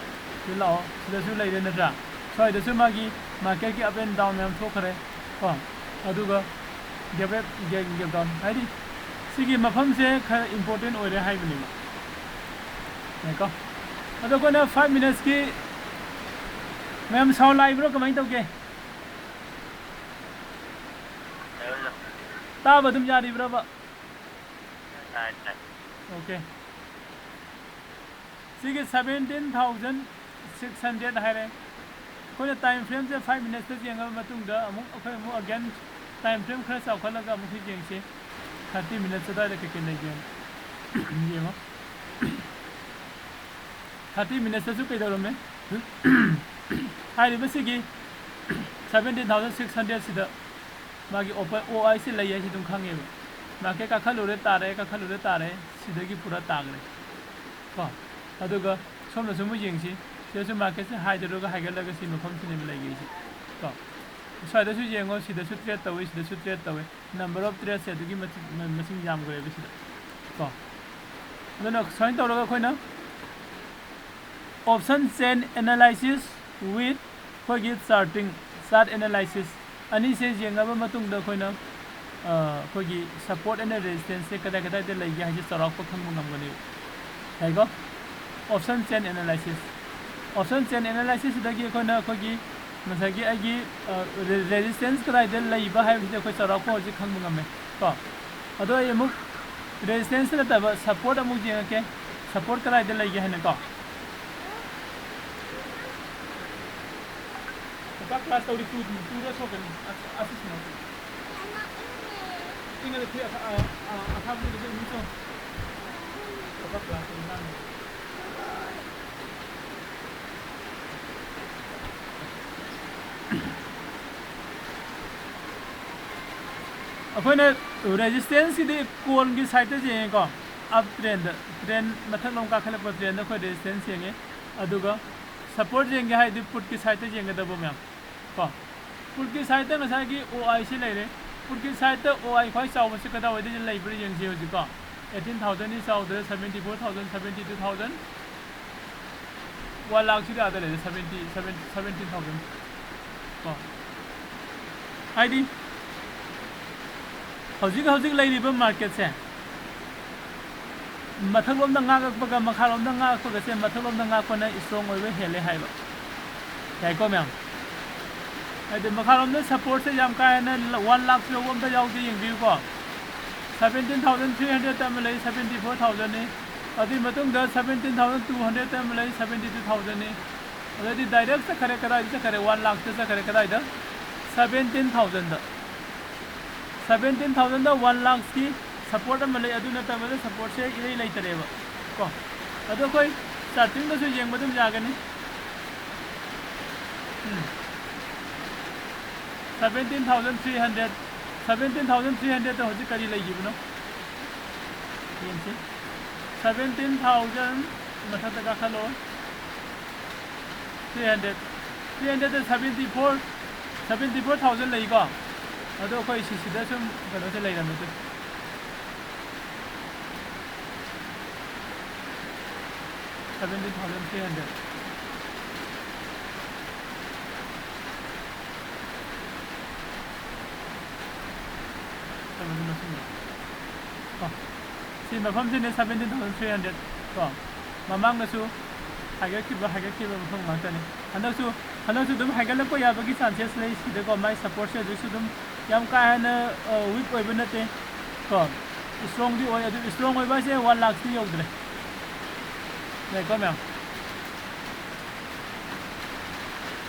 ꯁꯤ ꯂꯥꯛꯑꯣ, ꯁꯤꯗꯁꯨ ꯂꯩꯔꯦ ꯅꯠꯇ꯭ꯔꯥ? ꯁ꯭ꯋꯥꯏꯗꯁꯨ ꯃꯥꯒꯤ marketꯀꯤ up and down ꯃꯌꯥꯝ ꯊꯣꯛꯈ꯭ꯔꯦ ꯀꯣ꯫ ꯑꯗꯨꯒ gap up, gap, gap down ꯍꯥꯏꯗꯤ ꯁꯤꯒꯤ ꯃꯐꯝꯁꯦ ꯈꯔ important ꯑꯣꯏꯔꯦ ꯍꯥꯏꯕꯅꯦꯕ꯫ ꯌꯥꯏꯀꯣ? ꯑꯗꯣ ꯑꯩꯈꯣꯏꯅ five minutesꯀꯤ, ꯃꯌꯥꯝ sound ꯂꯥꯛꯏꯕ꯭ꯔꯣ? ꯀꯃꯥꯏꯅ ꯇꯧꯒꯦ? ꯇꯥꯕ ꯑꯗꯨꯝ ꯌꯥꯔꯤꯕ꯭ꯔꯕ? ꯇꯥꯏ, ꯇꯥꯏ꯫ Okay꯫ ꯁꯤꯒꯤ seventeen thousand six hundred ꯍꯥꯏꯔꯦ꯫ ꯑꯩꯈꯣꯏꯅ time frameꯁꯦ five minutesꯇ ꯌꯦꯡꯉꯕ ꯃꯇꯨꯡꯗ ꯑꯃꯨꯛ ꯑꯩꯈꯣꯏ ꯑꯃꯨꯛ again time frame ꯈꯔ ꯆꯥꯎꯈꯠꯂꯒ ꯑꯃꯨꯛꯁꯨ ꯌꯦꯡꯁꯤ꯫ Thirty minutes ꯑꯗꯨꯋꯥꯏꯗ ꯀꯩꯀꯩ ꯂꯩꯒꯦꯅ ꯌꯦꯡꯉꯣ꯫ Thirty minutesꯇꯁꯨ ꯀꯩꯗꯧꯔꯝꯃꯦ? ꯍꯥꯏꯔꯤꯕꯁꯤꯒꯤ seventeen thousand six hundred ꯁꯤꯗ ꯃꯥꯒꯤ ꯑꯣꯄꯟ ꯑꯣ ꯑꯥꯏꯁꯤ ꯂꯩ ꯍꯥꯏꯁꯤ ꯑꯗꯨꯝ ꯈꯪꯉꯦꯕ꯫ ꯃꯥꯔꯀꯦꯠ ꯀꯥꯈꯠꯂꯨꯔꯦ ꯇꯥꯔꯛꯑꯦ, ꯀꯥꯈꯠꯂꯨꯔꯦ ꯇꯥꯔꯛꯑꯦ, ꯁꯤꯗꯒꯤ ꯄꯨꯔꯥ ꯇꯥꯈ꯭ꯔꯦ ꯀꯣ꯫ ꯑꯗꯨꯒ ꯁꯣꯝꯗꯁꯨ ꯑꯃꯨꯛ ꯌꯦꯡꯁꯤ, ꯁꯤꯗꯁꯨ ꯃꯥꯔꯀꯦꯠꯁꯦ ꯍꯥꯏꯗꯔꯒ ꯍꯥꯏꯒꯠꯂꯒ ꯁꯤ ꯃꯐꯝꯁꯤꯅꯦꯕ ꯂꯩꯒꯩꯁꯦ ꯀꯣ꯫ ꯁ꯭ꯋꯥꯏꯗꯁꯨ ꯌꯦꯡꯉꯣ, ꯁꯤꯗꯁꯨ ꯇ꯭ꯔꯦꯠ ꯇꯧꯋꯤ, ꯁꯤꯗꯁꯨ ꯇ꯭ꯔꯦꯠ ꯇꯧꯋꯤ, ꯅꯝꯕꯔ ꯑꯣꯐ ꯇ꯭ꯔꯦꯠꯁꯦ ꯑꯗꯨꯒꯤ ꯃꯇꯤꯛ ꯃ- ꯃꯁꯤꯡ ꯌꯥꯝꯈ꯭ꯔꯦꯕ ꯁꯤꯗ ꯀꯣ꯫ ꯑꯗꯨꯅ ꯁꯨꯃꯥꯏꯅ ꯇꯧꯔꯒ ꯑꯩꯈꯣꯏꯅ option chain analysis with ꯑꯩꯈꯣꯏꯒꯤ charting, chart analysis ꯑꯅꯤꯁꯦ ꯌꯦꯡꯉꯕ ꯃꯇꯨꯡꯗ ꯑꯩꯈꯣꯏꯅ ꯑ, ꯑꯩꯈꯣꯏꯒꯤ ꯁꯄꯣꯔꯠ ꯑꯦꯟ ꯔꯦꯖꯤꯁꯇꯦꯟꯁꯁꯦ ꯀꯗꯥꯏ ꯀꯗꯥꯏꯗ ꯂꯩꯒꯦ ꯍꯥꯏꯁꯦ ꯆꯥꯎꯔꯥꯛꯄ ꯈꯪꯕ ꯉꯝꯒꯅꯤ꯫ ꯌꯥꯏꯀꯣ? Option chain analysis, option chain analysis ꯁꯤꯗꯒꯤ ꯑꯩꯈꯣꯏꯅ ꯑꯩꯈꯣꯏꯒꯤ ꯉꯁꯥꯏꯒꯤ ꯑꯩꯒꯤ ꯔꯦꯖꯤꯁꯇꯦꯟꯁ ꯀꯗꯥꯏꯗ ꯂꯩꯕ ꯍꯥꯏꯕꯁꯤꯗꯤ ꯑꯩꯈꯣꯏ ꯆꯥꯎꯔꯥꯛꯄ ꯍꯧꯖꯤꯛ ꯈꯪꯕ ꯉꯝꯃꯦ ꯀꯣ꯫ ꯑꯗꯣ ꯑꯩ ꯑꯃꯨꯛ ꯔꯦꯖꯤꯁꯇꯦꯟꯁ ꯅꯠꯇꯕ ꯁꯄꯣꯔꯠ ꯑꯃꯨꯛ ꯌꯦꯡꯉꯛꯀꯦ, ꯁꯄꯣꯔꯠ ꯀꯗꯥꯏꯗ ꯂꯩꯒꯦ ꯍꯥꯏꯅ ꯀꯣ꯫ ꯄꯥꯄꯥ ꯀ꯭ꯂꯥꯁ ꯇꯧꯔꯤ, ꯇꯨ ꯇꯨꯗ ꯁꯣꯛꯀꯅꯤ꯫ ꯑꯁ, ꯑꯁꯤ ꯁꯤꯟꯅꯧ꯫ ꯏꯪꯉꯗꯤ ꯐꯤ ꯑꯊꯥ- ꯑ- ꯑ- ꯑꯊꯥꯕꯗꯨꯗ ꯑꯗꯨꯝ ꯆꯣ꯫ ꯄꯥꯄꯥ ꯀ꯭ꯂꯥꯁ ꯇꯧꯔꯤ ꯉꯥꯡꯉꯤ꯫ ꯑꯩꯈꯣꯏꯅ ꯔꯦꯖꯤꯁꯇꯦꯟꯁꯀꯤꯗꯤ ꯀꯣꯟꯒꯤ ꯁꯥꯏꯠꯇ ꯌꯦꯡꯉꯦꯀꯣ꯫ ꯑꯞ ꯇ꯭ꯔꯦꯟꯗ, ꯇ꯭ꯔꯦꯟ ꯃꯊꯛꯂꯣꯝ ꯀꯥꯈꯠꯂꯛꯄ ꯇ꯭ꯔꯦꯟꯗ ꯑꯩꯈꯣꯏ ꯔꯦꯖꯤꯁꯇꯦꯟꯁ ꯌꯦꯡꯉꯦ꯫ ꯑꯗꯨꯒ ꯁꯄꯣꯔꯠ ꯌꯦꯡꯒꯦ ꯍꯥꯏꯔꯗꯤ ꯄꯨꯠꯀꯤ ꯁꯥꯏꯠꯇ ꯌꯦꯡꯒꯗꯕ ꯃꯌꯥꯝ ꯀꯣ꯫ ꯄꯨꯠꯀꯤ ꯁꯥꯏꯠꯇ ꯉꯁꯥꯏꯒꯤ ꯑꯣ ꯑꯥꯏꯁꯤ ꯂꯩꯔꯦ꯫ ꯄꯨꯠꯀꯤ ꯁꯥꯏꯠꯇ ꯑꯣ ꯑꯥꯏ ꯈ꯭ꯋꯥꯏ ꯆꯥꯎꯕꯁꯤ ꯀꯗꯥꯏꯋꯥꯏꯗ ꯂꯩꯕ꯭ꯔꯥ ꯌꯦꯡꯁꯤ ꯍꯧꯖꯤꯛꯀꯣ꯫ Eighteen thousand ꯁꯤ ꯆꯥꯎꯗ꯭ꯔꯦ, seventy four thousand, seventy two thousand꯫ One ꯂꯥꯈꯁꯤꯗꯤ ꯑꯥꯗ ꯂꯩꯔꯦ, seventy, seventy, seventeen thousand ꯀꯣ꯫ ꯍꯥꯏꯗꯤ ꯍꯧꯖꯤꯛ ꯍꯧꯖꯤꯛ ꯂꯩꯔꯤꯕ ꯃꯥꯔꯀꯦꯠꯁꯦ ꯃꯊꯛꯂꯣꯝꯗ ꯉꯥꯛꯄꯒ ꯃꯈꯥꯔꯣꯝꯗ ꯉꯥꯛꯄꯒꯁꯦ ꯃꯊꯛꯂꯣꯝꯗ ꯉꯥꯛꯄꯅ ꯏꯁꯇ꯭ꯔꯣꯡ ꯑꯣꯏꯕ ꯍꯦꯜꯂꯦ ꯍꯥꯏꯕ꯫ ꯌꯥꯏꯀꯣ ꯃꯌꯥꯝ? ꯍꯥꯏꯗꯤ ꯃꯈꯥꯔꯣꯝꯗ ꯁꯄꯣꯔꯠꯁꯦ ꯌꯥꯝ ꯀꯥ ꯍꯦꯟꯅ ꯋꯥꯟ ꯂꯥꯈ ꯌꯧꯕ ꯑꯝꯇ ꯌꯥꯎꯗꯦ, ꯌꯦꯡꯕꯤꯌꯨꯀꯣ꯫ Seventeen thousand three hundred ꯑꯃ ꯂꯩ, seventy four thousand ꯅꯤ꯫ ꯑꯗꯨꯒꯤ ꯃꯇꯨꯡꯗ seventeen thousand two hundred ꯑꯃ ꯂꯩ, seventy two thousand ꯅꯤ꯫ ꯑꯗꯩꯗꯤ ꯗꯥꯏꯔꯦꯛ ꯆꯠꯈꯔꯦ, ꯀꯗꯥꯏꯗ ꯆꯠꯈꯔꯦ? One ꯂꯥꯈꯇ ꯆꯠꯈꯔꯦ꯫ ꯀꯗꯥꯏꯗ? Seventeen thousand꯫ Seventeen thousand ꯗ one ꯂꯥꯈꯀꯤ ꯁꯄꯣꯔꯠ ꯑꯃ ꯂꯩ, ꯑꯗꯨ ꯅꯠꯇꯕꯗ ꯁꯄꯣꯔꯠꯁꯦ ꯏꯔꯩ ꯂꯩꯇꯔꯦꯕ ꯀꯣ꯫ ꯑꯗꯣ ꯑꯩꯈꯣꯏ ꯆꯥꯔꯇꯤꯡꯗꯁꯨ ꯌꯦꯡꯕ ꯑꯗꯨꯝ ꯌꯥꯒꯅꯤ꯫ ꯎꯝ꯫ Seventeen thousand three hundred, seventeen thousand three hundredꯇ ꯍꯧꯖꯤꯛ ꯀꯔꯤ ꯂꯩꯈꯤꯕꯅꯣ? ꯌꯦꯡꯁꯤ꯫ Seventeen thousand ꯃꯊꯛꯇ ꯀꯥꯈꯠꯂꯣ꯫ Three hundred, three hundredꯇ seventy four, seventy four thousand ꯂꯩꯀꯣ꯫ ꯑꯗꯣ ꯑꯩꯈꯣꯏ ꯁꯤꯁꯤꯗ ꯁꯨꯝ ꯀꯩꯅꯣꯁꯦ ꯂꯩꯔꯝꯃꯁꯦ꯫ Seventeen thousand three hundred꯫ ꯁꯤ ꯃꯐꯝꯁꯤꯅꯦ seventeen thousand three hundred ꯀꯣ꯫ ꯃꯃꯥꯡꯗꯁꯨ ꯍꯥꯏꯒꯠꯈꯤꯕ, ꯍꯥꯏꯒꯠꯈꯤꯕ ꯃꯐꯝ ꯉꯥꯛꯇꯅꯤ꯫ ꯍꯟꯗꯛꯁꯨ, ꯍꯟꯗꯛꯁꯨ ꯑꯗꯨꯝ ꯍꯥꯏꯒꯠꯂꯛꯄ ꯌꯥꯕꯒꯤ chances ꯂꯩ ꯁꯤꯗꯀꯣ꯫ ꯃꯥꯏ supportꯁꯦ ꯍꯧꯖꯤꯛꯁꯨ ꯑꯗꯨꯝ ꯌꯥꯝ ꯀꯥ ꯍꯦꯟꯅ, ꯑ, weak ꯑꯣꯏꯕ ꯅꯠꯇꯦ ꯀꯣ꯫ Strongꯗꯤ ꯑꯣꯏ, ꯑꯗꯨ strong ꯑꯣꯏꯕ ꯍꯥꯏꯁꯦ one lakhꯇꯤ ꯌꯧꯗ꯭ꯔꯦ꯫ ꯂꯩꯀꯣ ꯃꯌꯥꯝ꯫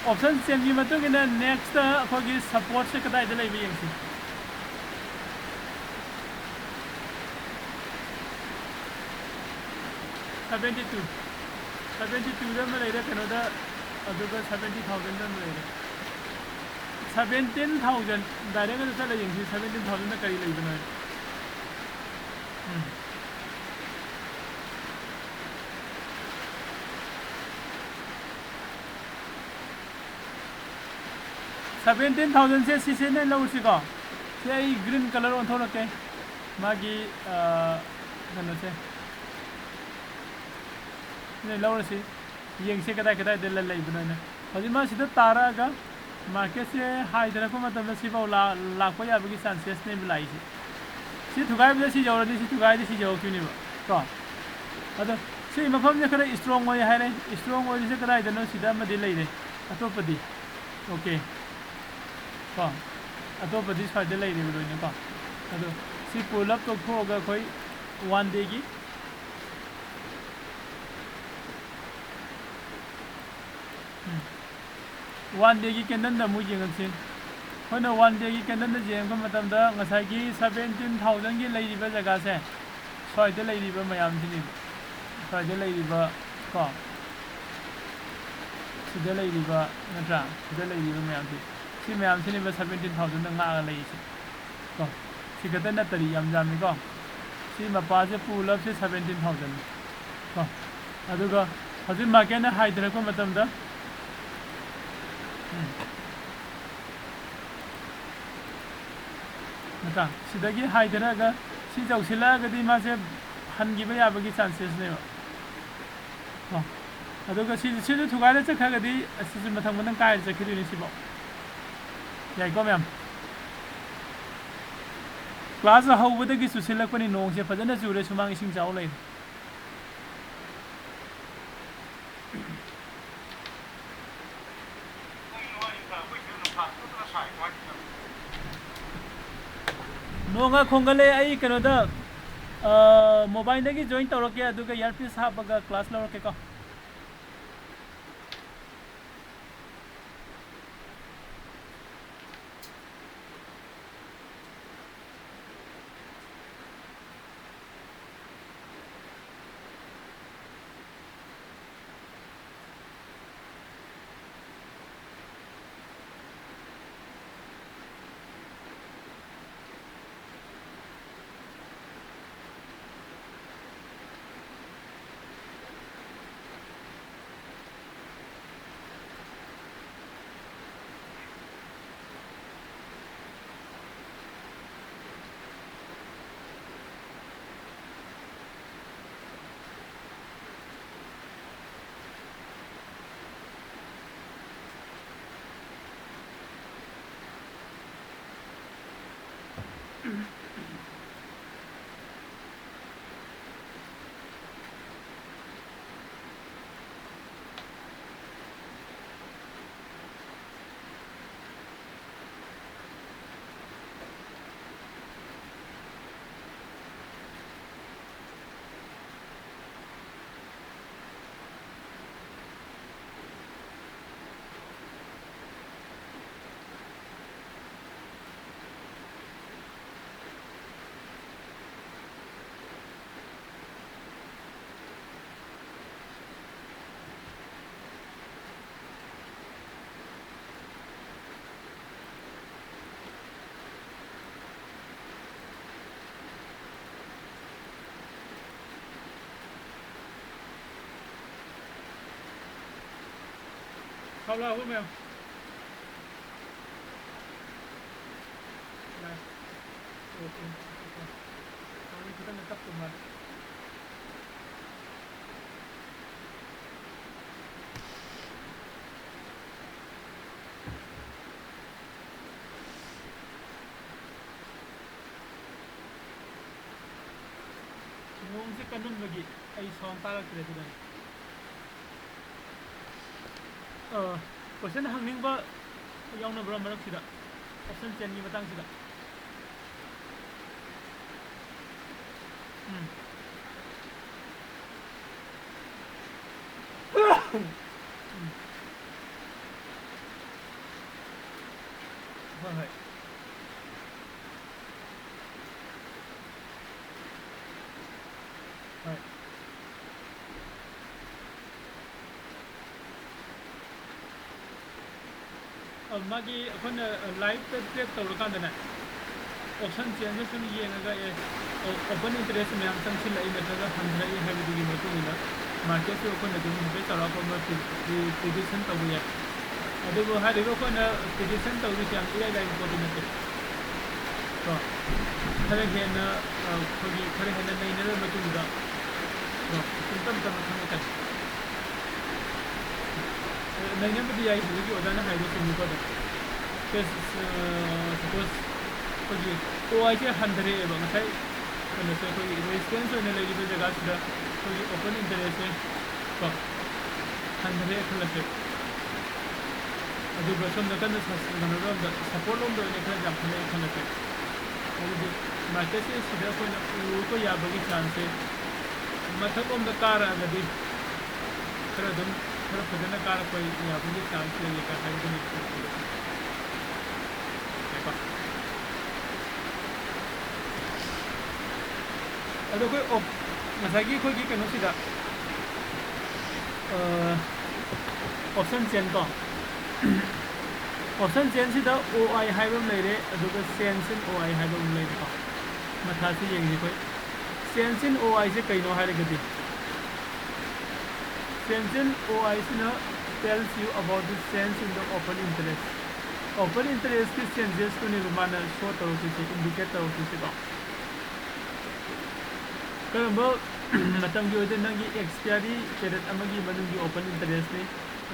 Option systemꯒꯤ ꯃꯇꯨꯡ ꯏꯟꯅ nextꯇ ꯑꯩꯈꯣꯏꯒꯤ supportꯁꯦ ꯀꯗꯥꯏꯗ ꯂꯩꯕ ꯌꯦꯡꯁꯤ꯫ Seventy two, seventy twoꯗ ꯑꯃ ꯂꯩꯔꯦ, ꯀꯩꯅꯣꯗ, ꯑꯗꯨꯒ seventy thousandꯗ ꯑꯃ ꯂꯩꯔꯦ꯫ Seventeen thousand direct ꯑꯗꯨ ꯆꯠꯂ ꯌꯦꯡꯁꯤ, seventeen thousandꯗ ꯀꯔꯤ ꯂꯩꯕꯅꯣ ꯍꯥꯏ꯫ ꯎꯝ꯫ Seventeen thousandꯁꯦ ꯁꯤꯁꯦ ꯅꯣꯏ ꯂꯧꯔꯁꯤꯀꯣ꯫ ꯁꯤ ꯑꯩ green colour ꯑꯣꯟꯊꯣꯔꯛꯀꯦ꯫ ꯃꯥꯒꯤ, ꯑ, ꯀꯩꯅꯣꯁꯦ꯫ ꯅꯣꯏ ꯂꯧꯔꯁꯤ꯫ ꯌꯦꯡꯁꯤ ꯀꯗꯥꯏ ꯀꯗꯥꯏꯗ ꯂ-, ꯂꯩꯕꯅꯣ ꯍꯥꯏꯅ꯫ ꯍꯧꯖꯤꯛ ꯃꯥ ꯁꯤꯗ ꯇꯥꯔꯛꯑꯒ marketꯁꯦ high ꯊꯥꯔꯛꯄ ꯃꯇꯝꯗ ꯁꯤꯐꯥꯎ ꯂꯥ-, ꯂꯥꯛꯄ ꯌꯥꯕꯒꯤ chancesꯅꯦꯕ ꯂꯥꯛꯏꯁꯦ꯫ ꯁꯤ ꯊꯨꯒꯥꯏꯕꯗ ꯁꯤ ꯌꯧꯔꯗꯤ ꯁꯤ ꯊꯨꯒꯥꯏꯗꯤ ꯁꯤ ꯌꯧꯔꯛꯇꯣꯏꯅꯦꯕ ꯀꯣ꯫ ꯑꯗꯣ ꯁꯤ ꯃꯐꯝꯁꯦ ꯈꯔ strong ꯑꯣꯏ ꯍꯥꯏꯔꯦ꯫ Strong ꯑꯣꯏꯔꯤꯁꯦ ꯀꯗꯥꯏꯗꯅꯣ? ꯁꯤꯗ ꯑꯃꯗꯤ ꯂꯩꯔꯦ꯫ ꯑꯇꯣꯞꯄꯗꯤ? OK꯫ ꯀꯣ꯫ ꯑꯇꯣꯞꯄꯗꯤ ꯁ꯭ꯋꯥꯏꯗ ꯂꯩꯔꯦꯕ ꯂꯣꯏꯅꯀꯣ꯫ ꯑꯗꯣ ꯁꯤ pull up ꯇꯧꯊꯣꯛꯑꯒ ꯑꯩꯈꯣꯏ one dayꯒꯤ, ꯎꯝ꯫ One dayꯒꯤ candleꯗ ꯑꯃꯨꯛ ꯌꯦꯡꯉꯁꯤ꯫ ꯑꯩꯈꯣꯏꯅ one dayꯒꯤ candleꯗ ꯌꯦꯡꯕ ꯃꯇꯝꯗ ꯉꯁꯥꯏꯒꯤ seventeen thousandꯒꯤ ꯂꯩꯔꯤꯕ ꯖꯒꯥꯁꯦ, ꯁ꯭ꯋꯥꯏꯗ ꯂꯩꯔꯤꯕ ꯃꯌꯥꯝꯁꯤꯅꯦꯕ꯫ ꯁ꯭ꯋꯥꯏꯗ ꯂꯩꯔꯤꯕ ꯀꯣ, ꯁꯤꯗ ꯂꯩꯔꯤꯕ ꯅꯠꯇ꯭ꯔꯥ? ꯁꯤꯗ ꯂꯩꯔꯤꯕ ꯃꯌꯥꯝꯁꯤ꯫ ꯁꯤ ꯃꯌꯥꯝꯁꯤꯅꯦꯕ seventeen thousand ꯉꯥꯛꯑꯒ ꯂꯩꯔꯤꯁꯦ꯫ ꯀꯣ, ꯁꯤ ꯈꯛꯇ ꯅꯠꯇꯗꯤ ꯌꯥꯝ ꯌꯥꯝꯃꯤꯀꯣ꯫ ꯁꯤ ꯃꯄꯥꯁꯦ ꯄꯨꯂꯞꯁꯦ seventeen thousand꯫ ꯀꯣ, ꯑꯗꯨꯒ ꯍꯧꯖꯤꯛ ꯃꯥꯔꯀꯦꯠꯅ ꯍꯥꯏꯊꯔꯛꯄ ꯃꯇꯝꯗ, ꯎꯝ, ꯅꯠꯇ꯭ꯔꯥ? ꯁꯤꯗꯒꯤ ꯍꯥꯏꯊꯔꯛꯑꯒ ꯁꯤ ꯌꯧꯁꯤꯜꯂꯛꯑꯒꯗꯤ ꯃꯥꯁꯦ ꯍꯟꯈꯤꯕ ꯌꯥꯕꯒꯤ ꯆꯥꯟꯁꯦꯁꯅꯦꯕ꯫ ꯀꯣ, ꯑꯗꯨꯒ ꯁꯤ, ꯁꯤꯁꯨ ꯊꯨꯒꯥꯏꯔ ꯆꯠꯈ꯭ꯔꯒꯗꯤ ꯑꯁꯤꯁꯨ ꯃꯊꯪ ꯃꯊꯪ ꯀꯥꯏꯔ ꯆꯠꯈꯤꯗꯣꯏꯅꯤ ꯁꯤꯐꯥꯎ꯫ ꯌꯥꯏꯀꯣ ꯃꯌꯥꯝ? ꯀ꯭ꯂꯥꯁ ꯍꯧꯕꯗꯒꯤ ꯆꯨꯁꯤꯜꯂꯛꯄꯅꯤ, ꯅꯣꯡꯁꯦ ꯐꯖꯅ ꯆꯨꯔꯦ, ꯁꯨꯃꯥꯡ ꯏꯁꯤꯡ ꯆꯥꯎ ꯂꯩꯔꯦ꯫ ꯅꯣꯡꯒ ꯈꯣꯡꯒꯠꯂꯦ꯫ ꯑꯩ ꯀꯩꯅꯣꯗ, ꯑ, ꯃꯣꯕꯥꯏꯜꯗꯒꯤ ꯖꯣꯏꯟ ꯇꯧꯔꯛꯀꯦ, ꯑꯗꯨꯒ ꯏꯌꯥꯔꯄꯤꯁ ꯍꯥꯞꯄꯒ ꯀ꯭ꯂꯥꯁ ꯂꯧꯔꯛꯀꯦꯀꯣ꯫ ꯊꯥꯎ ꯂꯥꯛꯑꯕꯣ ꯃꯌꯥꯝ? ꯂꯥꯛꯑꯦ꯫ Okay, okay. ꯁꯣꯝꯗ ꯈꯤꯇꯪ ꯇꯞꯄ ꯃꯥꯜꯂꯦ꯫ ꯅꯣꯡꯁꯦ ꯀꯟꯃꯟꯕꯒꯤ ꯑꯩ ꯁꯥꯎꯟ ꯇꯥꯔꯛꯇ꯭ꯔꯦ ꯑꯗꯨꯅꯅꯤ꯫ ꯑ, ꯀꯣꯏꯁꯟ ꯍꯪꯅꯤꯡꯕ ꯌꯥꯎꯅꯕ꯭ꯔꯥ ꯃꯔꯛꯁꯤꯗ? ꯑꯣꯞꯁꯟ ꯆꯦꯟꯒꯤ ꯃꯇꯥꯡꯁꯤꯗ? ꯎꯝ꯫ ꯎꯝ꯫ ꯍꯣꯏ, ꯍꯣꯏ꯫ ꯍꯣꯏ꯫ ꯑ, ꯃꯥꯒꯤ ꯑꯩꯈꯣꯏꯅ, ꯑ, ꯂꯥꯏꯐꯇ ꯇ꯭ꯔꯦꯛ ꯇꯧꯔꯀꯥꯟꯗꯅꯦ, ꯑꯣꯞꯁꯟ ꯆꯦꯟꯖꯇ ꯁꯨꯝ ꯌꯦꯡꯉꯒ, ꯑꯦ, ꯑꯣ-, ꯑꯣꯄꯟ ꯏꯟꯇꯔꯦꯁ ꯃꯌꯥꯝ ꯆꯪꯁꯤꯜꯂꯛꯏ ꯅꯠꯇ꯭ꯔꯒ ꯍꯟꯊꯔꯛꯏ ꯍꯥꯏꯕꯗꯨꯒꯤ ꯃꯇꯨꯡ ꯏꯟꯅ ꯃꯥꯔꯀꯦꯠꯁꯨ ꯑꯩꯈꯣꯏꯅ ꯑꯗꯨꯝ ꯍꯥꯏꯐꯦꯠ ꯆꯥꯎꯔꯥꯛꯄ ꯑꯃ ꯄ꯭ꯔꯤ-, ꯄ꯭ꯔꯤ-, ꯄ꯭ꯔꯤꯗꯤꯛꯁꯟ ꯇꯧꯕ ꯌꯥꯏ꯫ ꯑꯗꯨꯕꯨ ꯍꯥꯏꯔꯤꯕ ꯑꯩꯈꯣꯏꯅ ꯄ꯭ꯔꯤꯗꯤꯛꯁꯟ ꯇꯧꯔꯤꯁꯦ ꯌꯥꯝ ꯏꯔꯥꯏ ꯂꯥꯏꯕ ꯄꯣꯠꯇꯤ ꯅꯠꯇꯦ꯫ ꯀꯣ? ꯈꯔ ꯍꯦꯟꯅ, ꯑ, ꯑꯩꯈꯣꯏꯒꯤ ꯈꯔ ꯍꯦꯟꯅ ꯅꯩꯅꯔꯕ ꯃꯇꯨꯡꯗ, ꯀꯣ, ꯁꯨꯝ ꯇꯞ ꯇꯞꯅ ꯈꯪꯉꯛꯀꯅꯤ꯫ ꯑ, ꯅꯩꯅꯕꯗꯤ ꯌꯥꯏ, ꯍꯧꯖꯤꯛꯀꯤ ꯑꯣꯖꯥꯅ ꯍꯥꯏꯗꯣ ꯆꯨꯝꯃꯤꯀꯣ ꯑꯗꯨꯝ꯫ ꯁꯦ, ꯑ, ꯁꯄꯣꯁ ꯑꯩꯈꯣꯏꯒꯤ ꯑꯣ ꯑꯥꯏꯁꯦ ꯍꯟꯊꯔꯛꯑꯦꯕ ꯉꯁꯥꯏ ꯀꯩꯅꯣꯁꯦ, ꯑꯩꯈꯣꯏꯒꯤ ꯔꯦꯁꯤꯁꯇꯦꯟꯁ ꯑꯣꯏꯅ ꯂꯩꯔꯤꯕ ꯖꯒꯥꯁꯤꯗ ꯑꯩꯈꯣꯏꯒꯤ ꯑꯣꯄꯟ ꯏꯟꯇꯔꯦꯁꯁꯦ ꯀꯣ, ꯍꯟꯊꯔꯦ ꯈꯜꯂꯁꯦ꯫ ꯑꯗꯨꯒ ꯁꯣꯝ ꯅꯥꯀꯟꯗ ꯁ-, ꯀꯩꯅꯣꯔꯣꯝꯗ, ꯁꯞꯄꯣꯔꯠ ꯂꯣꯝꯗ ꯑꯣꯏꯅ ꯈꯔ ꯌꯥꯝꯈꯠꯂꯛꯑꯦ ꯈꯜꯂꯁꯦ꯫ ꯑꯗꯨꯗꯤ ꯃꯥꯔꯀꯦꯠꯁꯦ ꯁꯤꯗ ꯑꯩꯈꯣꯏꯅ ꯎꯕ ꯌꯥꯕꯒꯤ ꯆꯥꯟꯁꯁꯦ ꯃꯊꯛꯂꯣꯝꯗ ꯀꯥꯔꯛꯑꯒꯗꯤ ꯈꯔ ꯑꯗꯨꯝ, ꯈꯔ ꯐꯖꯅ ꯀꯥꯔꯛꯄ ꯌꯥꯕꯒꯤ ꯆꯥꯟꯁ ꯂꯩꯌꯦ ꯀ ꯍꯥꯏꯕꯗꯨꯅꯤ꯫ ꯑꯗꯣ ꯑꯩꯈꯣꯏ ꯑꯣꯞ-, ꯉꯁꯥꯏꯒꯤ ꯑꯩꯈꯣꯏꯒꯤ ꯀꯩꯅꯣꯁꯤꯗ, ꯑ, ꯑꯣꯞꯁꯟ ꯆꯦꯟ ꯀꯣ, ꯑꯣꯞꯁꯟ ꯆꯦꯟꯁꯤꯗ ꯑꯣ ꯑꯥꯏ ꯍꯥꯏꯕ ꯑꯃ ꯂꯩꯔꯦ, ꯑꯗꯨꯒ ꯁꯦꯟꯁ ꯏꯟ ꯑꯣ ꯑꯥꯏ ꯍꯥꯏꯕ ꯑꯃ ꯂꯩꯔꯦꯀꯣ꯫ ꯃꯊꯥꯁꯤ ꯌꯦꯡꯁꯤ ꯑꯩꯈꯣꯏ꯫ ꯁꯦꯟꯁ ꯏꯟ ꯑꯣ ꯑꯥꯏꯁꯦ ꯀꯩꯅꯣ ꯍꯥꯏꯔꯒꯗꯤ, ꯁꯦꯟꯁ ꯏꯟ ꯑꯣ ꯑꯥꯏꯁꯤꯅ tells you about the change in the open interest. Open interest ꯀꯤ changes ꯇꯨꯅꯦꯕ ꯃꯥꯅ show ꯇꯧꯔꯛꯇꯣꯏꯁꯦ, indicate ꯇꯧꯔꯛꯇꯣꯏꯁꯦꯀꯣ꯫ ꯀꯔꯝꯕ ꯃꯇꯝꯒꯤ ꯑꯣꯏꯗꯣꯏ? ꯅꯪꯒꯤ expiry period ꯑꯃꯒꯤ ꯃꯅꯨꯡꯒꯤ open interest ꯅꯤ꯫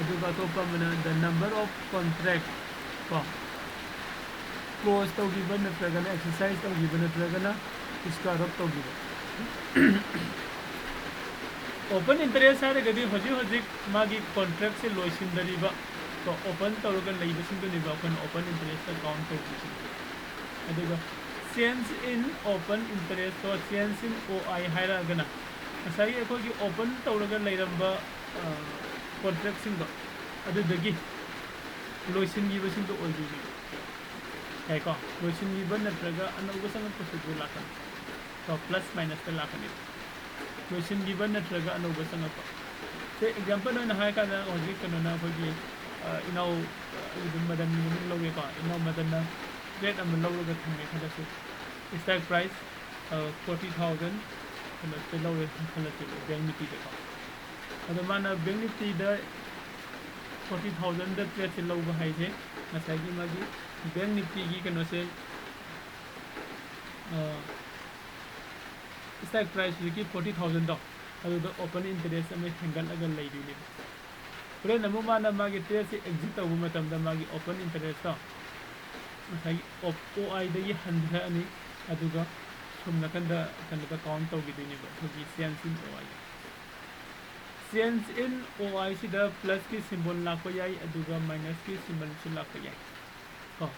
ꯑꯗꯨꯒ ꯑꯇꯣꯞꯄ ꯑꯃꯅ the number of contract ꯀꯣ, close ꯇꯧꯈꯤꯕ ꯅꯠꯇ꯭ꯔꯒꯅ exercise ꯇꯧꯈꯤꯕ ꯅꯠꯇ꯭ꯔꯒꯅ square off ꯇꯧꯈꯤꯕ꯫ Open interest ꯍꯥꯏꯔꯒꯗꯤ ꯍꯧꯖꯤꯛ ꯍꯧꯖꯤꯛ ꯃꯥꯒꯤ contract ꯁꯦ ꯂꯣꯏꯁꯤꯟꯗꯔꯤꯕ, ꯀꯣ, open ꯇꯧꯔꯒ ꯂꯩꯕꯁꯤꯡꯗꯨꯅꯦꯕ ꯑꯩꯈꯣꯏꯅ open interest ꯇ count ꯇꯧꯗꯣꯏꯁꯦ꯫ ꯑꯗꯨꯒ change in open interest ꯀꯣ, change in O I ꯍꯥꯏꯔꯛꯑꯒꯅ ꯉꯁꯥꯏꯒꯤ ꯑꯩꯈꯣꯏꯒꯤ open ꯇꯧꯔꯒ ꯂꯩꯔꯝꯕ contract ꯁꯤꯡꯗꯣ ꯑꯗꯨꯗꯒꯤ ꯂꯣꯏꯁꯤꯟꯈꯤꯕꯁꯤꯡꯗꯣ ꯑꯣꯏꯗꯣꯏꯅꯦꯕ꯫ ꯌꯥꯏꯀꯣ? ꯂꯣꯏꯁꯤꯟꯈꯤꯕ ꯅꯠꯇ꯭ꯔꯒ ꯑꯅꯧꯕ ꯆꯪꯉꯛꯄꯁꯨ ꯑꯗꯨ ꯂꯥꯛꯀꯅꯤ꯫ ꯀꯣ, plus minus ꯇ ꯂꯥꯛꯀꯅꯤ꯫ ꯂꯣꯏꯁꯤꯟꯈꯤꯕ ꯅꯠꯇ꯭ꯔꯒ ꯑꯅꯧꯕ ꯆꯪꯉꯛꯄ꯫ ꯁꯦ, example ꯑꯣꯏꯅ ꯍꯥꯏꯔꯀꯥꯟꯗ ꯍꯧꯖꯤꯛ ꯀꯩꯅꯣꯅ ꯑꯩꯈꯣꯏꯒꯤ, ꯑ, ꯏꯅꯥꯎ, ꯑ, ꯑꯩ ꯑꯗꯨꯝ ꯃꯗꯟꯒꯤ ꯃꯃꯤꯡ ꯂꯧꯒꯦꯀꯣ꯫ ꯏꯅꯥꯎ ꯃꯗꯟꯅ trade ꯑꯃ ꯂꯧꯔꯒ ꯊꯝꯃꯦ ꯈꯜꯂꯁꯤ꯫ Strike price, ꯑ, forty thousand ꯀꯩꯅꯣꯁꯦ ꯂꯧꯔꯦ ꯈꯜꯂꯁꯦꯕ, Bank Nifty ꯗꯀꯣ꯫ ꯑꯗꯣ ꯃꯥꯅ Bank Nifty ꯗ forty thousand ꯗ trade ꯁꯦ ꯂꯧꯕ ꯍꯥꯏꯁꯦ ꯉꯁꯥꯏꯒꯤ ꯃꯥꯒꯤ Bank Nifty ꯒꯤ ꯀꯩꯅꯣꯁꯦ, ꯑ, strike price ꯍꯧꯖꯤꯛꯀꯤ forty thousand ꯗꯣ, ꯑꯗꯨꯗ open interest ꯑꯃ ꯍꯦꯟꯒꯠꯂꯒ ꯂꯩꯗꯣꯏꯅꯦꯕ꯫ ꯍꯣꯔꯦꯟ ꯑꯃꯨꯛ ꯃꯥꯅ ꯃꯥꯒꯤ trade ꯁꯦ exit ꯇꯧꯕ ꯃꯇꯝꯗ ꯃꯥꯒꯤ open interest ꯇꯣ ꯉꯁꯥꯏꯒꯤ O I ꯗꯒꯤ ꯍꯟꯊꯔꯛꯑꯅꯤ, ꯑꯗꯨꯒ ꯁꯣꯝ ꯅꯥꯀꯟꯗ ꯀꯩꯅꯣꯗ count ꯇꯧꯈꯤꯗꯣꯏꯅꯦꯕ, ꯑꯩꯈꯣꯏꯒꯤ change in O I꯫ Change in O I ꯁꯤꯗ plus ꯀꯤ symbol ꯂꯥꯛꯄ ꯌꯥꯏ, ꯑꯗꯨꯒ minus ꯀꯤ symbol ꯁꯨ ꯂꯥꯛꯄ ꯌꯥꯏ꯫ ꯀꯣ,